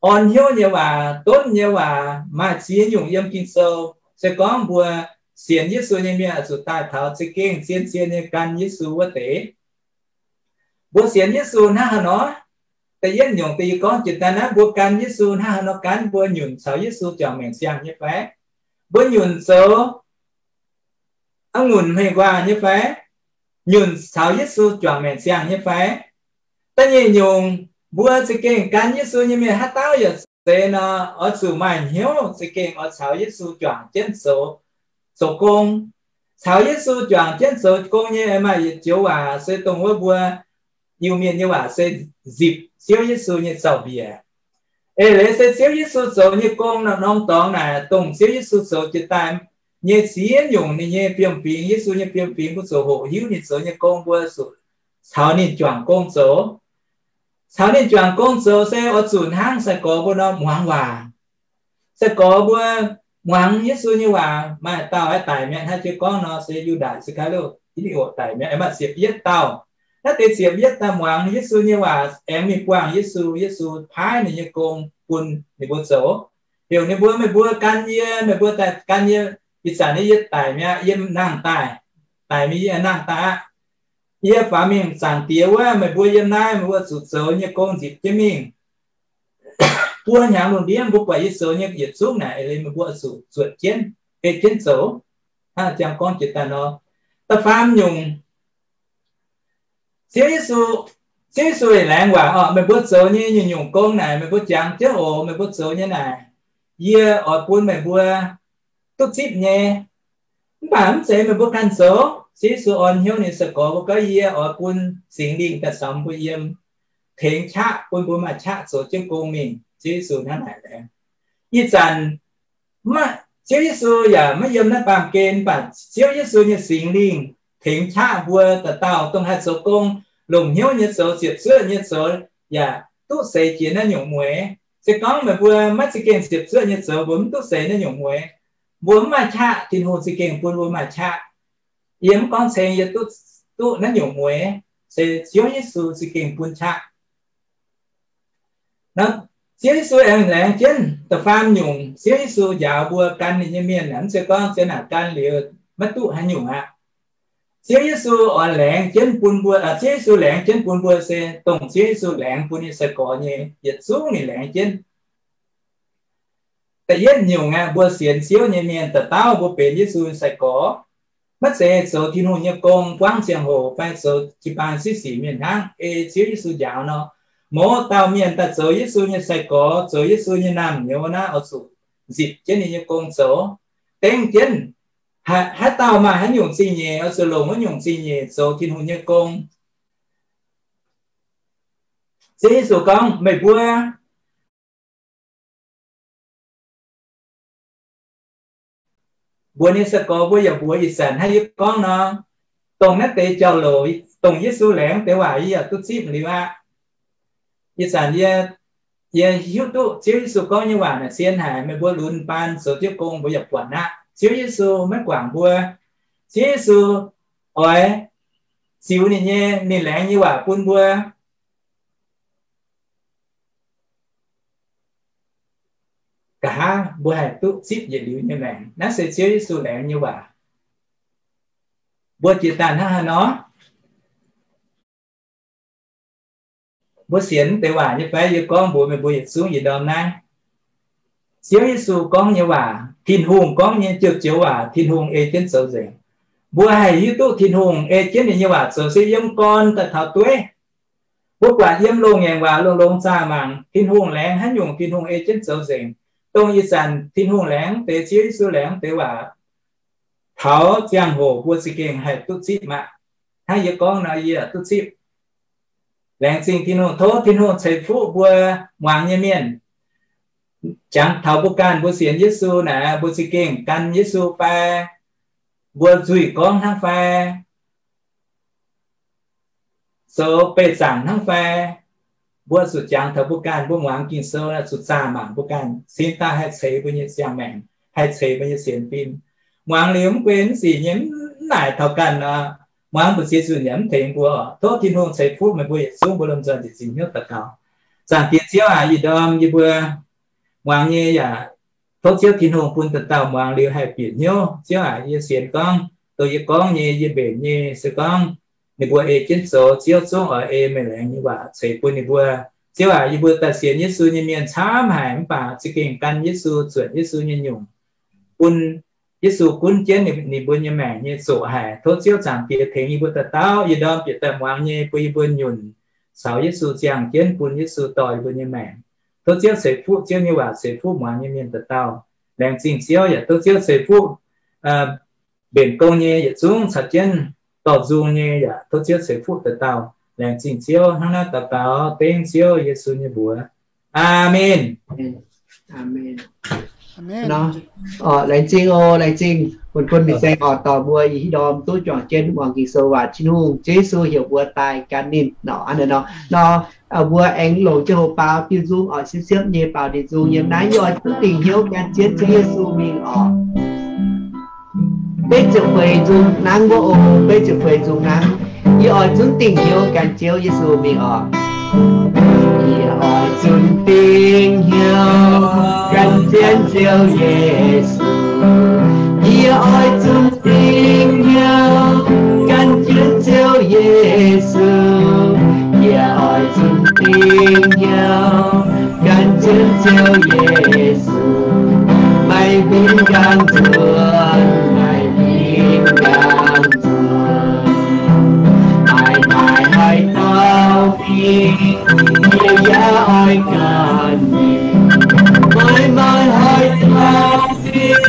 orn hnyouv nyei waac, donv nyei waac, maaih ziex nyungc yiem Ging-Sou. Se gorngv mbuo sienx Yesu nyei mienh oix zuqc daaih taux za'gengh zien-zien nyei gan Yesu wuov deix. Mbuo sienx Yesu hnangv haaix nor? Da'yietv nyungc deix yie gorngv jiex daaih naaiv, mbuo gan Yesu hnangv haaix nor gan? Mbuo nyunc caux Yesu juangc maengc ziangh nyei fai? Mbuo nyunc zoux a'ngunc hmeiv nquaah nyei fai? Nyunc caux Yesu juangc maengc ziangh nyei fai? Da'nyeic nyungc, mbuo za'gengh gan Yesu nyei mienh haaix dauh yaac zeiz nor, oix zuqc maaih hnyouv za'gengh oix caux Yesu juangc jienv zoux, zoux gong. Caux Yesu juangc jienv zoux gong nyei maaih yietc joux waac se dongh wuov mbuo Iu-Mienh nyei waac se nzipc Ziouv Yesu nyei zaux-mbiec. Eix leiz se Ziouv Yesu zoux nyei gong nor, norm dorngx naaic dongh Ziouv Yesu zoux jiex daaih nyei ziex nyungc ninh nyei fiem-fingx, Yesu nyei fiem-fingx mbuo zuqc hoqc hiuv ninh zoux nyei gong, mbuo zuqc caux ninh juangc gong zoux. Caux ninh juangc gong zoux se oix zuqc hnangv sai-gorx mbuo nor muangx waac. Sai-gorx mbuo muangx Yesu nyei waac, maaih dauh haaix daic mi'aqv, hnangv jiex gorngv nor se Yu^ndaatc Sikar^li^otv, I^li^otv daic mi'aqv, maaih ziepc yietv dauh. Naaiv deix ziepc yietv dauh muangx Yesu nyei waac, aengx mingh buangh Yesu. Yesu paaiv ninh nyei gong bun ninh mbuo zoux, heuc ninh mbuo, meih mbuo gan yie, meih mbuo daaih gan yie. Ih zanc yie daic mi'aqv, yie nangh daaih, daic mingh yie nangh daaih aqv. Yie faaux mingh Zaangc Diex wuov, meih mbuo yiem naaiv, meih mbuo zuqc zoux nyei gong nzipc jienv mingh. Buo hnyangx lungh ndiev mbuo buatc yie zoux nyei yietc zungv naaic, eix leiz meih mbuo zuqc zuotc jienv, ei jienv zoux. Hnangv ziangx gorngv jiex daaih nor. Da'faam nyungc, Ziouv Yesu, Ziouv Yesu laengz waac orqc, meih mbuo zoux nyei nyungc-nyungc gong naaic, meih mbuo jangx jienv oc, meih mbuo zoux nyei naaic, yie oix bun meih mbuo duqv zipv nyei. Mv baac mv zeiz meih mbuo ganh zoux. Ziouv Yesu orn hnyouv ninh sai-gorx mbuo gorngv, yie oix bun Singx Lingh daaih caux mbuo yiem, tengx qaqv bun mbuo maaih qaqv zoux jienv gong mingh. Ziouv Yesu hnangv naaic laengz. Ih zanc Ziouv Yesu yaac maiv yiem naaiv baamh gen, mv baac Ziouv Yesu nyei Singx Lingh tengx qaqv mbuo dauh dauh dongh haih zoux gong, longc hnyouv nyei zoux, ziepc zuoqv nyei zoux, yaac duqv seix jiex naaiv nyungc mueix. Se gorngv meih mbuo maiv za'gengh ziepc zuoqv nyei zoux, mbuo mv duqv seix naaiv nyungc mueix. Mbuo mv maaih qaqv, Tin-Hungh za'gengh bun mbuo maaih qaqv. Yie mv gorngv ceng yie duqv, duqv naaiv nyungc mueix, se Ziouv Yesu za'gengh bun qaqv. Ziouv Yesu aengx laengz jienv da'faam nyungc, Ziouv Yesu njaaux mbuo gan ninh nyei mienh, mv zeiz gorngv zien naaic gan liuz maiv duqv haaix nyungc aqv. Ziouv Yesu oix laengz jienv bun mbuo, Ziouv Yesu laengz jienv bun mbuo se dongh Ziouv Yesu laengz bun nyei sai-gorx nyei yietc zungv ninh laengz jienv. Da'yietv nyungc aeqv, mbuo sienx Ziouv nyei mienh dauh dauh mbuo benx Yesu nyei sai-gorx. Maiv zeiz zoux Tin-Hungh nyei gong buangv ziangh hoc fai zoux jiu-baang sieqv sic mienh hnangv. Ei Ziouv Yesu njaaux nor, mouz dauh mienh daaih zoux Yesu nyei sai-gorx, zoux Yesu nyei naamh nyouz naaiv oix zuqc nzipc jienv ninh nyei gong zoux. Dengv jienv, haaix dauh maaih haaix nyungc zingh nyeic oix zuqc longc wuov nyungc zingh nyeic zoux Tin-Hungh nyei gong. Ziouv Yesu gorngv, meih mbuo mbuox ninh sai-gorx mbuo yaac mbuox ih zanc hnangv yie gorngv nor, dongh naaiv deix jauv-louc, dongh Yesu laengz deix waac yie yaac duqv zipv liuz aqv. Ih zanc yie, yie hiuv duqv Ziouv Yesu gorngv nyei waac naaic zien haic. Meih mbuo lunx baan zoux jienv gong mbuo yaac buatc aqv. Ziouv Yesu maiv guangc mbuo. Ziouv Yesu oix ziux ninh nyei, ninh laengz nyei waac bun mbuo. Nqa'haav mbuo haih duqv zipv yietc liuz nyei maengc. Naaiv se Ziouv Yesu laengz nyei waac. Mbuo jiex daaih hnangv haaix nor? Mbuo sienx deix waac nyei fai? Yie gorngv mbuox meih mbuo yietc zungv ih ndorm naaiv, Ziouv Yesu gorngv nyei waac, Tin-Hungh gorngv nyei joux-joux waac, Tin-Hungh ei jienv zoux nzengc. Mbuo haih hiuv duqv Tin-Hungh ei jienv ninh nyei waac zoux se yiem gorn daaih taux dueiv. Mbuo buatc yiem loz-ngaengc waac longx-longx zaah mangc, Tin-Hungh laengz haaix nyungc Tin-Hungh ei jienv zoux nzengc. Dongh ih zanc Tin-Hungh laengz deix, Ziouv Yesu laengz deix waac, taux ziangh hoc mbuo za'gengh haih duqv zipv aqv. Hnangv yie gorngv nor, yie duqv zipv. Laengz zingh Tin-Hungh, tov Tin-Hungh ceix fuqv mbuo muangx nyei mienh. Jangx taux mbuo ganh, mbuo sienx Yesu naaic, mbuo za'gengh gan Yesu fai mbuo nzuih gorngv hnangv fai zoux beih zaangc hnangv fai, mbuo zuqc jangx taux mbuo ganh, mbuo muangx Ging-Sou zuqc zaah mangc mbuo ganh, cingx daaih haih ceix mbuo nyei siang-maengc, haih ceix mbuo nyei sienx fim. Muangx liuz mv guei mv sic nyei, mv naaic taux ganh nor, muangx mbu'ziex nzunc yaac mv tengx mbuo oc. Tov Tin-Hungh ceix fuqv meih mbuo yietc zungv, mbuo lomh nzoih njiec zingh hnyouv daux gaux. Zaangc Diex Ziouv aac, ih ndorm yie mbuo muangx nyei yaac tov Ziouv Tin-Hungh bun dauh dauh muangx liuz haih bieqc hnyouv. Ziouv aac, yie sienx gorngv, dongh yie gorngv nyei, yie mbenc nyei, se gorngv ninh mbuo ei jienv zoux, Ziouv zungv oix ei meih laengz nyei waac ceix bun ninh mbuo. Ziouv aac, yie mbuo daaih sienx Yesu nyei mienh camv haic, mv baac za'gengh gan Yesu, zuotc Yesu nyei nyungc, bun Yesu gunv jienv ninh mbuo nyei maengc nyei zoqc haic. Tov Ziouv Zaangc Diex tengx yie mbuo dauh dauh, ih ndorm bieqc daaih muangx nyei, bun yie mbuo nyunc caux Yesu ziangh jienv, bun Yesu dorh yie mbuo nyei maengc. Tov Ziouv ceix fuqv Ziouv nyei waac, ceix fuqv muangx nyei mienh dauh dauh. Laengz zingh Ziouv. Yaac tov Ziouv ceix fuqv mbenc gong nyei yietc zungv caux jienv dorh nzung nyei, yaac tov Ziouv ceix fuqv dauh dauh. Laengz zingh Ziouv. Hnangv naaiv daux gaux dengv Ziouv Yesu nyei mbuox. Aamen. Laengz zingh oc, laengz zingh. Bun bun mingh saeng oc, dorh mbuo ih ndorm duqv juangc jienv muangx Ging-Sou waac Tin-Hungh. Ziouv Yesu heuc mbuo daaih gan ninh nor. Hnangv naaiv nor, nor mbuo aengx longc ziangh hoc baaux diuh nzung oc, siepv-siepv nyei baaux diuh nzung yiem naaiv. Yie oix zunv dingc hnyouv gan jienv Ziouv Yesu mingh oc. Betv ziepc feix nzung nangv wuov oc, betv ziepc feix nzung nangv. Yie oix zunv dingc hnyouv gan Ziouv Yesu mingh oc. Yie oix zunv dingc hnyouv gan jienv Ziouv Yesu. Yie oix zunv dingc hnyouv gan jienv Ziouv Yesu. Yie oix zunv dingc hnyouv gan jienv Ziouv Yesu. Maaih huin nqaang nzuonx, maaih huin nqaang nzuonx, maaih maaih haaix dauh mingh, yie yaac oix gan mingh. Maaih maaih haaix dauh mingh,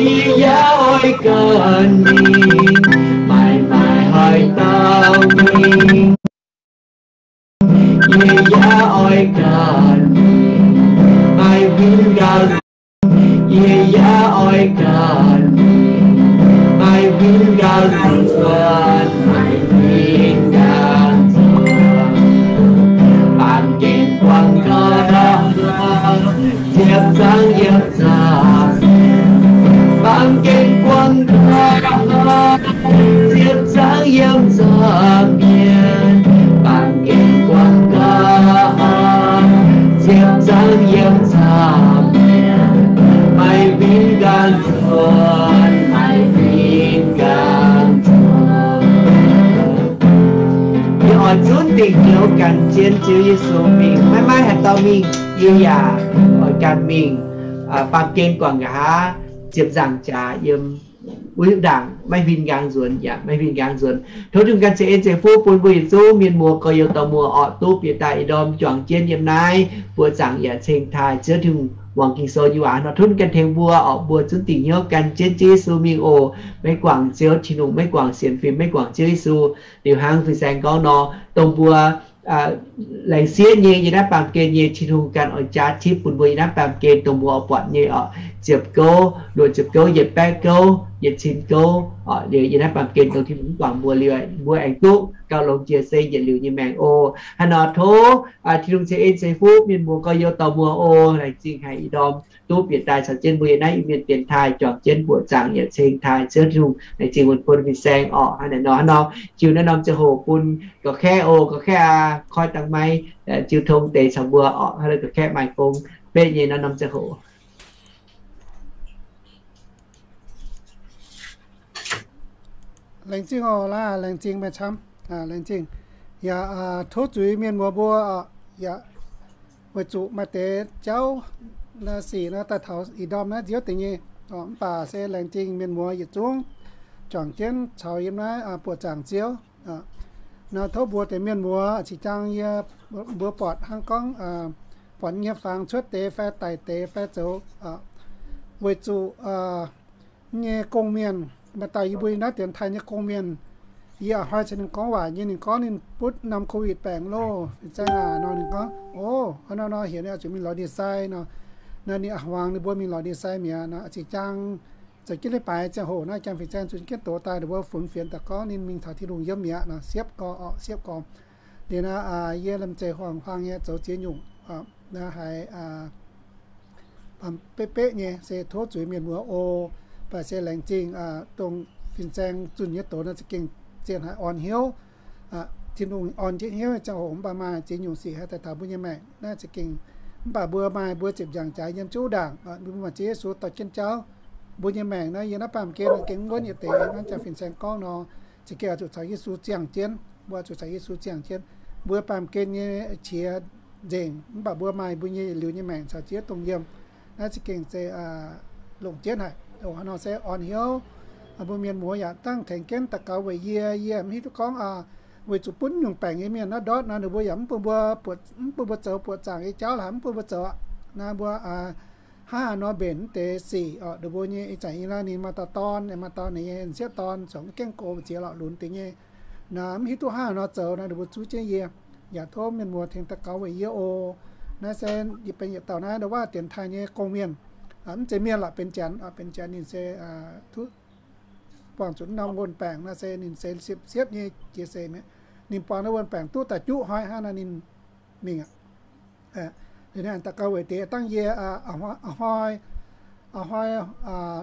yie yaac oix gan mingh. Maaih maaih haaix dauh mingh, yie yaac oix gan mingh. Maaih huin nqaang nzuonx, yie yaac oix gan mingh. Maaih huin nqaang nzuonx, maaih huin nqaang nzuonx, baamh gen buangh nqoi, ziepc zaangv yiem nzangc mienh. Baamh gen buangh nqoi, ziepc zaangv yiem nzangc mienh. Baamh gen buangh nqoi, ziepc zaangv yiem nzangc mienh. Maaih huin nqaang nzuonx, maaih huin nqaang nzuonx. Yie oix zunv dingc hnyouv gan jienv Ziouv Yesu mingh. Maaih maaih haaix dauh mingh, yie yaac oix gan mingh. Baamh gen guangc nqa'haav, ziepc nzaangc jaax yiem wuov ndaangc, maiv huin nqaang nzuonx, yaac maiv huin nqaang nzuonx. Tov Tin-Hungh ganh ceix en ceix fuqv bun mbuo yietc zungv mienh muoz gorx-youz dorh muoz orqc, duqv bieqc daaih ih ndorm juangc jienv yiem naaiv buoqc zaangc yaac ceng taaih Ziouv Tin-Hungh muangx Ging-Sou nyei waac nor. Tov Tin-Hungh ganh tengx mbuo orqc, mbuo zunv dingc hnyouv gan jienv Ziouv Yesu mingh oc. Maiv guangc Ziouv Tin-Hungh, maiv guangc sienx fim, maiv guangc Ziouv Yesu. Liuz hnangv fin-saeng gorngv nor, dongh mbuo laengz sieqv nyei yiem naaiv baamh gen nyei, Tin-Hungh ganh oix jaax tipv bun mbuo yiem naaiv baamh gen dongh mbuo oix buatc nyei orqc, ziepc gouv, luoqc ziepc gouv, yietc baeqv gouv, yietc cin gouv orqc. Liuz yiem naaiv baamh gen dongh Tin-Hungh mv guangc mbuo liuz, mbuo aengx duqv gauh longx jiex se yietc liuz nyei maengc oc. Hnangv nor tov Tin-Hungh ceix en ceix fuqv mienh muoz gorx-youz dorh muoz oc. Laengz zingh haic ih ndorm duqv bieqc daaih caux jienv mbuo yiem naaiv Iu-Mienh dienx taaih juangc jienv buoqc zaangc yaac ceng taaih Ziouv Tin-Hungh. Laengz zingh wuonh bun fin-saeng orqc. Hnangv naaiv nor, hnangv nor jiu naaiv norm ziangh hoc bun Ga'kaeqv oc. Ga'kaeqv aac, koi dangh maiv, jiu tong deix caux mbuo orqc. Hnangv nor Ga'kaeqv maaih gong beqv nyei naaiv norm ziangh hoc. Laengz zingh oc, laaix laengz zingh meih camv. Laengz zingh. Yaac tov zuiz mienh muoz mbuo, yaac weic zuqc maaih deix jauv naaiv sic naaiv daaih taux ih ndorm naaiv nziouv deix nyei. Mv baac se laengz zingh mienh muoz yietc zungv juangc jienv caux yiem naaiv buoqc zaangc Ziouv. Nor tov mbuo deix mienh muoz cingx jang yie mbuo buatc hnangv gorngv buatc nyei fangx cuotv deix fai daic deix fai zoux, weic zuqc nyei gong-mienh, maaih dauh yie mbuo yiem naaiv dienx taaih nyei gong-mienh, Yie a'hnoi caux ninh gorngv waac nyei, ninh gorngv ninh butv norm COVID baengc loh, fin-saeng aac nor. Ninh gorngv, o, hnangv nor nor heuc ninh oix zuqc mingh lorz ndie-sai nor. Naaiv ninh a'hmuangx ninh mbuo mingh lorz ndie-sai mi'aqv nor, zinh jang zoux jienv leiz-baaix ziangh hoc naaiv, jang fin-saeng zunh jienv doz daaih, ninh mbuo funx fienx daaih gorngv ninh mingh taux Tin-Hungh yiem mi'aqv nor, siepv gorx orqc, siepv gorx. Liuz naaiv, yie lamh zeiz huaang-huaang nyei zoux ziex nyungc, naaiv haiz baamh beqv beqv nyei, se tov zuiz mienh muoz oc. Mv baac se laengz zingh dongh fin-saeng zunh nyei doz naaiv za'gengh zien haic orn hnyouv. Tin-Hungh orn jienv hnyouv ziangh hoc mv baac maaih ziex nyungc sic haih daaih taux mbuo nyei maengc naaiv za'gengh. Mv baac mbuo maaih mbuo ziepc nzaangc jaax yiem ziouv ndaangc, mbuo maaih Ziouv Yesu dorh jienv jauv. Mbuo nyei maengc naaiv yiem naaiv baamh gen gengh mv wuonv yietc deix, hnangv jang fin-saeng gorngv nor, za'gengh oix zuqc caux Yesu ziangh jienv. Mbuo oix zuqc caux Yesu ziangh jienv. Mbuo baamh gen nyei qiex nzengc, mv baac mbuo maaih mbuo nyei liuz nyei maengc caux Ziouv dongh yiem. Naaiv za'gengh se longc jienv haic. Oc, hnangv nor se orn hnyouv. Mbuo mienh muoz yaac dangh tengx jienv daux gaux weic yie. Yie mv hiuv duqv gorngv weic zuqc butv nyungc baengc nyei mienh naaiv ndortv nor, ninh mbuo yaac mv bun mbuo, mv bun mbuo zoux buoqc zaangc nyei jauv, laaix mv bun mbuo zoux aqv. Naaiv mbuo hnangv haaix nor mbenc mv deix sic oc. Ninh mbuo nyei ih zanc yie naaiv ninh maaih dauh dorn, maaih dauh ninh nyei m'sieqv dorn, corc mv gaengh go, ziex lorqc lunx deix nyei. Naaiv mv hiuv duqv hnangv haaix nor zoux nor, ninh mbuo zuov jienv yie. Yaac tov mienh muoz tengx daux gaux weic yie oc. Naaiv se yietc benx yietc dauh naaiv ndau wuov dienx taaih nyei gong-mienh, mv zeiz mienh lorqc, benx janx, benx janx ninh se buangh zuqc norm wuon-baengc naaiv se ninh se siepv-siepv nyei jiex seix mi'aqv. Ninh buangh naaiv wuon-baengc duqv daaih juqv hnoi hnangv naaiv ninh mingh aqv. Liuz naaiv daux gaux weic deix dangh yie, a'hnoi, a'hnoi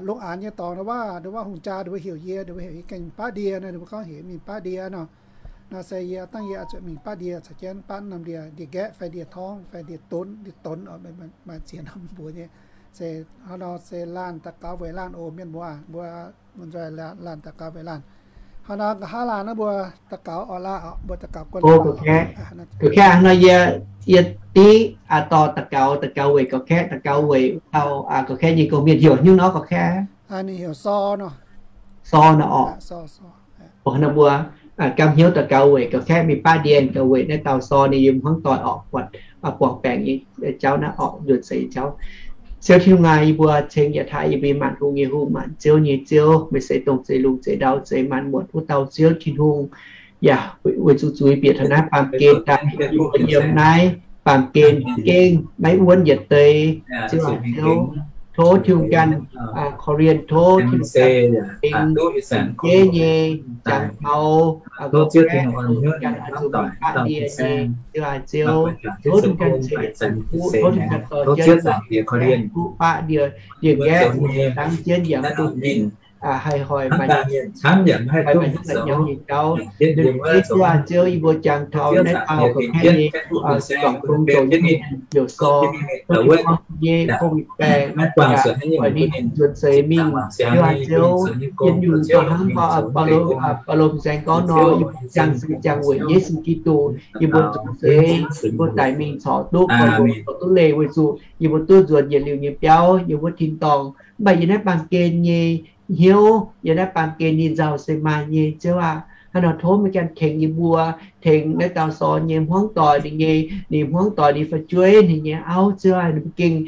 longx aanx nyei dorngx ndau wuov, ndau wuov hungh jaa ninh mbuo heuc yie, ninh mbuo heuc yie gengh baav ndie nor, ninh mbuo gorngv heuc mingh baav ndie nor. Nor se yie dangh yie oix zuqc mingh baav ndie, caux jienv baav norm ndie, ndie-nqaeqv fai ndie-torngv fai ndie-donx, ndie-donx oc, maaih ziex norm mbuox nyei. Se hnangv nor se laanh daux gaux weic laanh oc, mienh muoz, mbuo nzoih laanh daux gaux weic laanh. Hnangv nor nqa'haav laanh naaiv mbuo daux gaux orqc laanh oc, mbuo daux gaux guon. Ga'kaeqv hnangv nor yie, yie div dorh daux gaux, daux gaux weic ga'kaeqv, daux gaux weic wuov dauh ga'kaeqv nyei gong-mienh heuc hnyouv nor ga'kaeqv. Ninh heuc Sor nor. Sor nor orqc. Hnangv nor mbuo gamh hnyouv daux gaux weic ga'kaeqv mingh baav ndie, ga'kaeqv weic naaiv dauh Sor ninh yiem hmuangv doic orqc, buatc buangh baengc nyei jauv naaiv orqc, nzuonx seix jauv. Ziouv Tin-Hungh aac, yie mbuo ceng yietc hnoi yie mbuo maanc hungh nyei Hungh, maanc ziouv nyei Ziouv, meih se dongh zeix lungh zeix ndau zeix maanc muotc wuov dauh Ziouv Tin-Hungh. Yaac weic zuqc zuiz bieqc taux naaiv baamh gen daaih, yie mbuo yiem naaiv baamh gen gengh maiv wuonv yietc deix. Ziouv aac, Ziouv, tov Tin-Hungh ganh korv-lienh, tov Tin-Hungh ganh tengx, tengx jeiv nyei jangx taux, tov Tin-Hungh ganh oix zuqc mingh baav ndie nyei. Ziouv aac, Ziouv, tov Tin-Hungh ganh ceix yietc zungv fuqv, tov Tin-Hungh ganh dorh jienv fuqv baav ndie, ndie-nqaeqv dangv jienv yaac maiv dungx haih hoic maaih, haih maaih hnyouv la'nyauv nyei jauv. Liuz Ziouv aac, Ziouv, yie mbuo jangx taux naaiv dauh ga'kaeqv nyei zuangx bung douc nyei heuc Sor, tov Tin-Hungh nyei COVID baengc yaac oix ninh nzuonx seix mingh. Ziouv aac, Ziouv, yietc nyungc dongh hnangv Baulo fin-saeng gorngv nor, yie mbuo jangx se jangx weic Yesu Giduc. Yie mbuo nzuonx seix, yie mbuo daic mingh corc duqv gorn-ndoqv, corc duqv leih weic zuqc yie mbuo duqv nzuonx yietc liuz nyei biauv, yiem wuov tin-dorngh. Mv baac yiem naaiv baamh gen nyei hnyouv, yiem naaiv baamh gen nyei nzauh se maaih nyei, Ziouv aac. Hnangv nor tov meih ganh tengx yie mbuo, tengx naaiv dauh Sor nyei hmuangv doic ninh nyei, ninh hmuangv doic ninh fu'jueiv ninh nyei auv, Ziouv aac, ninh mbuo gengh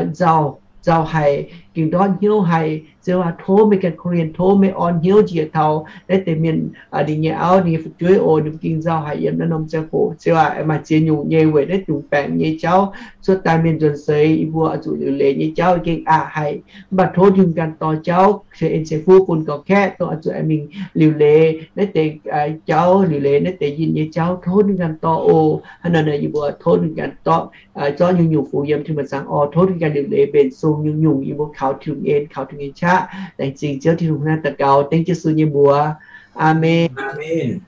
nzauh, nzauh haic, gengh ndortv hnyouv haic. Ziouv aac, tov meih ganh korv-lienh, tov meih orn hnyouv njiec taux naaiv deix mienh, ninh nyei auv, ninh nyei fu'jueiv oc. Ninh mbuo gengh nzauh haic yiem naaiv norm ziangh hoc. Ziouv aac, maaih ziex nyungc nyei weic naaiv nyungc baengc nyei jauv cuotv daaih mienh nzuonx seix yie mbuo oix zuqc liuc leiz nyei jauv gengh aqc haic. Mv baac tov Tin-Hungh ganh dorh jauv ceix en ceix fuqv bun ga'kaeqv dongh oix zuqc aengx mingh liuc leiz naaiv deix jauv, liuc leiz naaiv deix yinh nyei jauv. Tov Tin-Hungh ganh dorh oc. Hnangv nor yie mbuo tov Tin-Hungh ganh dorh, zorqv nyungc-nyungc fungx yiem Tin-Hungh muoz-zangx orv. Tov Tin-Hungh ganh liuc leiz mbenc sung nyungc-nyungc. Yie mbuo kaux Tin-Hungh en, kaux Tin-Hungh en qaqv. Laengz zingh Ziouv Tin-Hungh hnangv daux gaux dengv Yesu nyei mbuox. Aamen.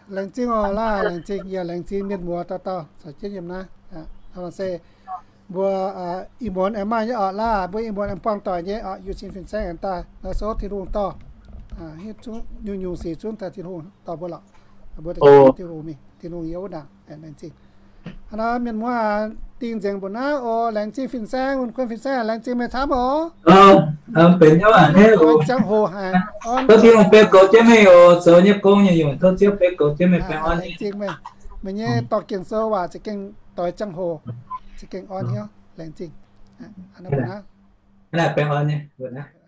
Laengz zingh oc laah, laengz zingh, yaac laengz zingh mienh muoz dauh dauh caux jienv yiem naaiv. Se mbuo ih muonz aengx maaih nyei oc laah, mbuo ih muonz aengx buangh doic nyei oc, yungz sin fin-saeng aengx daaih nor, souv Tin-Hungh dorh, hiuv duqv nyungc-nyungc sic zunv daaih Tin-Hungh dorh mbuo lorqc. Mbuo daaih Tin-Hungh mingh, Tin-Hungh yiem wuov ndaangc. Laengz zingh. Hnangv nor mienh muoz, dingh nzengc mbuoqc naaiv oc. Laengz zingh fin-saeng, wuonh kuon fin-saeng, laengz zingh meih camv oc. Benx hnangv naaiv oc. Ziangh hoc haic, tov Tin-Hungh beu goux jienv meih oc. Zoux nyei gong nyei yungc, tov Ziouv beu goux jienv meih, baengh orn. Laengz zingh meih, meih nyei dorh Ging-Sou waac za'gengh doix ziangh hoc, za'gengh orn hnyouv. Laengz zingh. Hnangv naaiv, baengh orn nyei mbuoqc naaiv.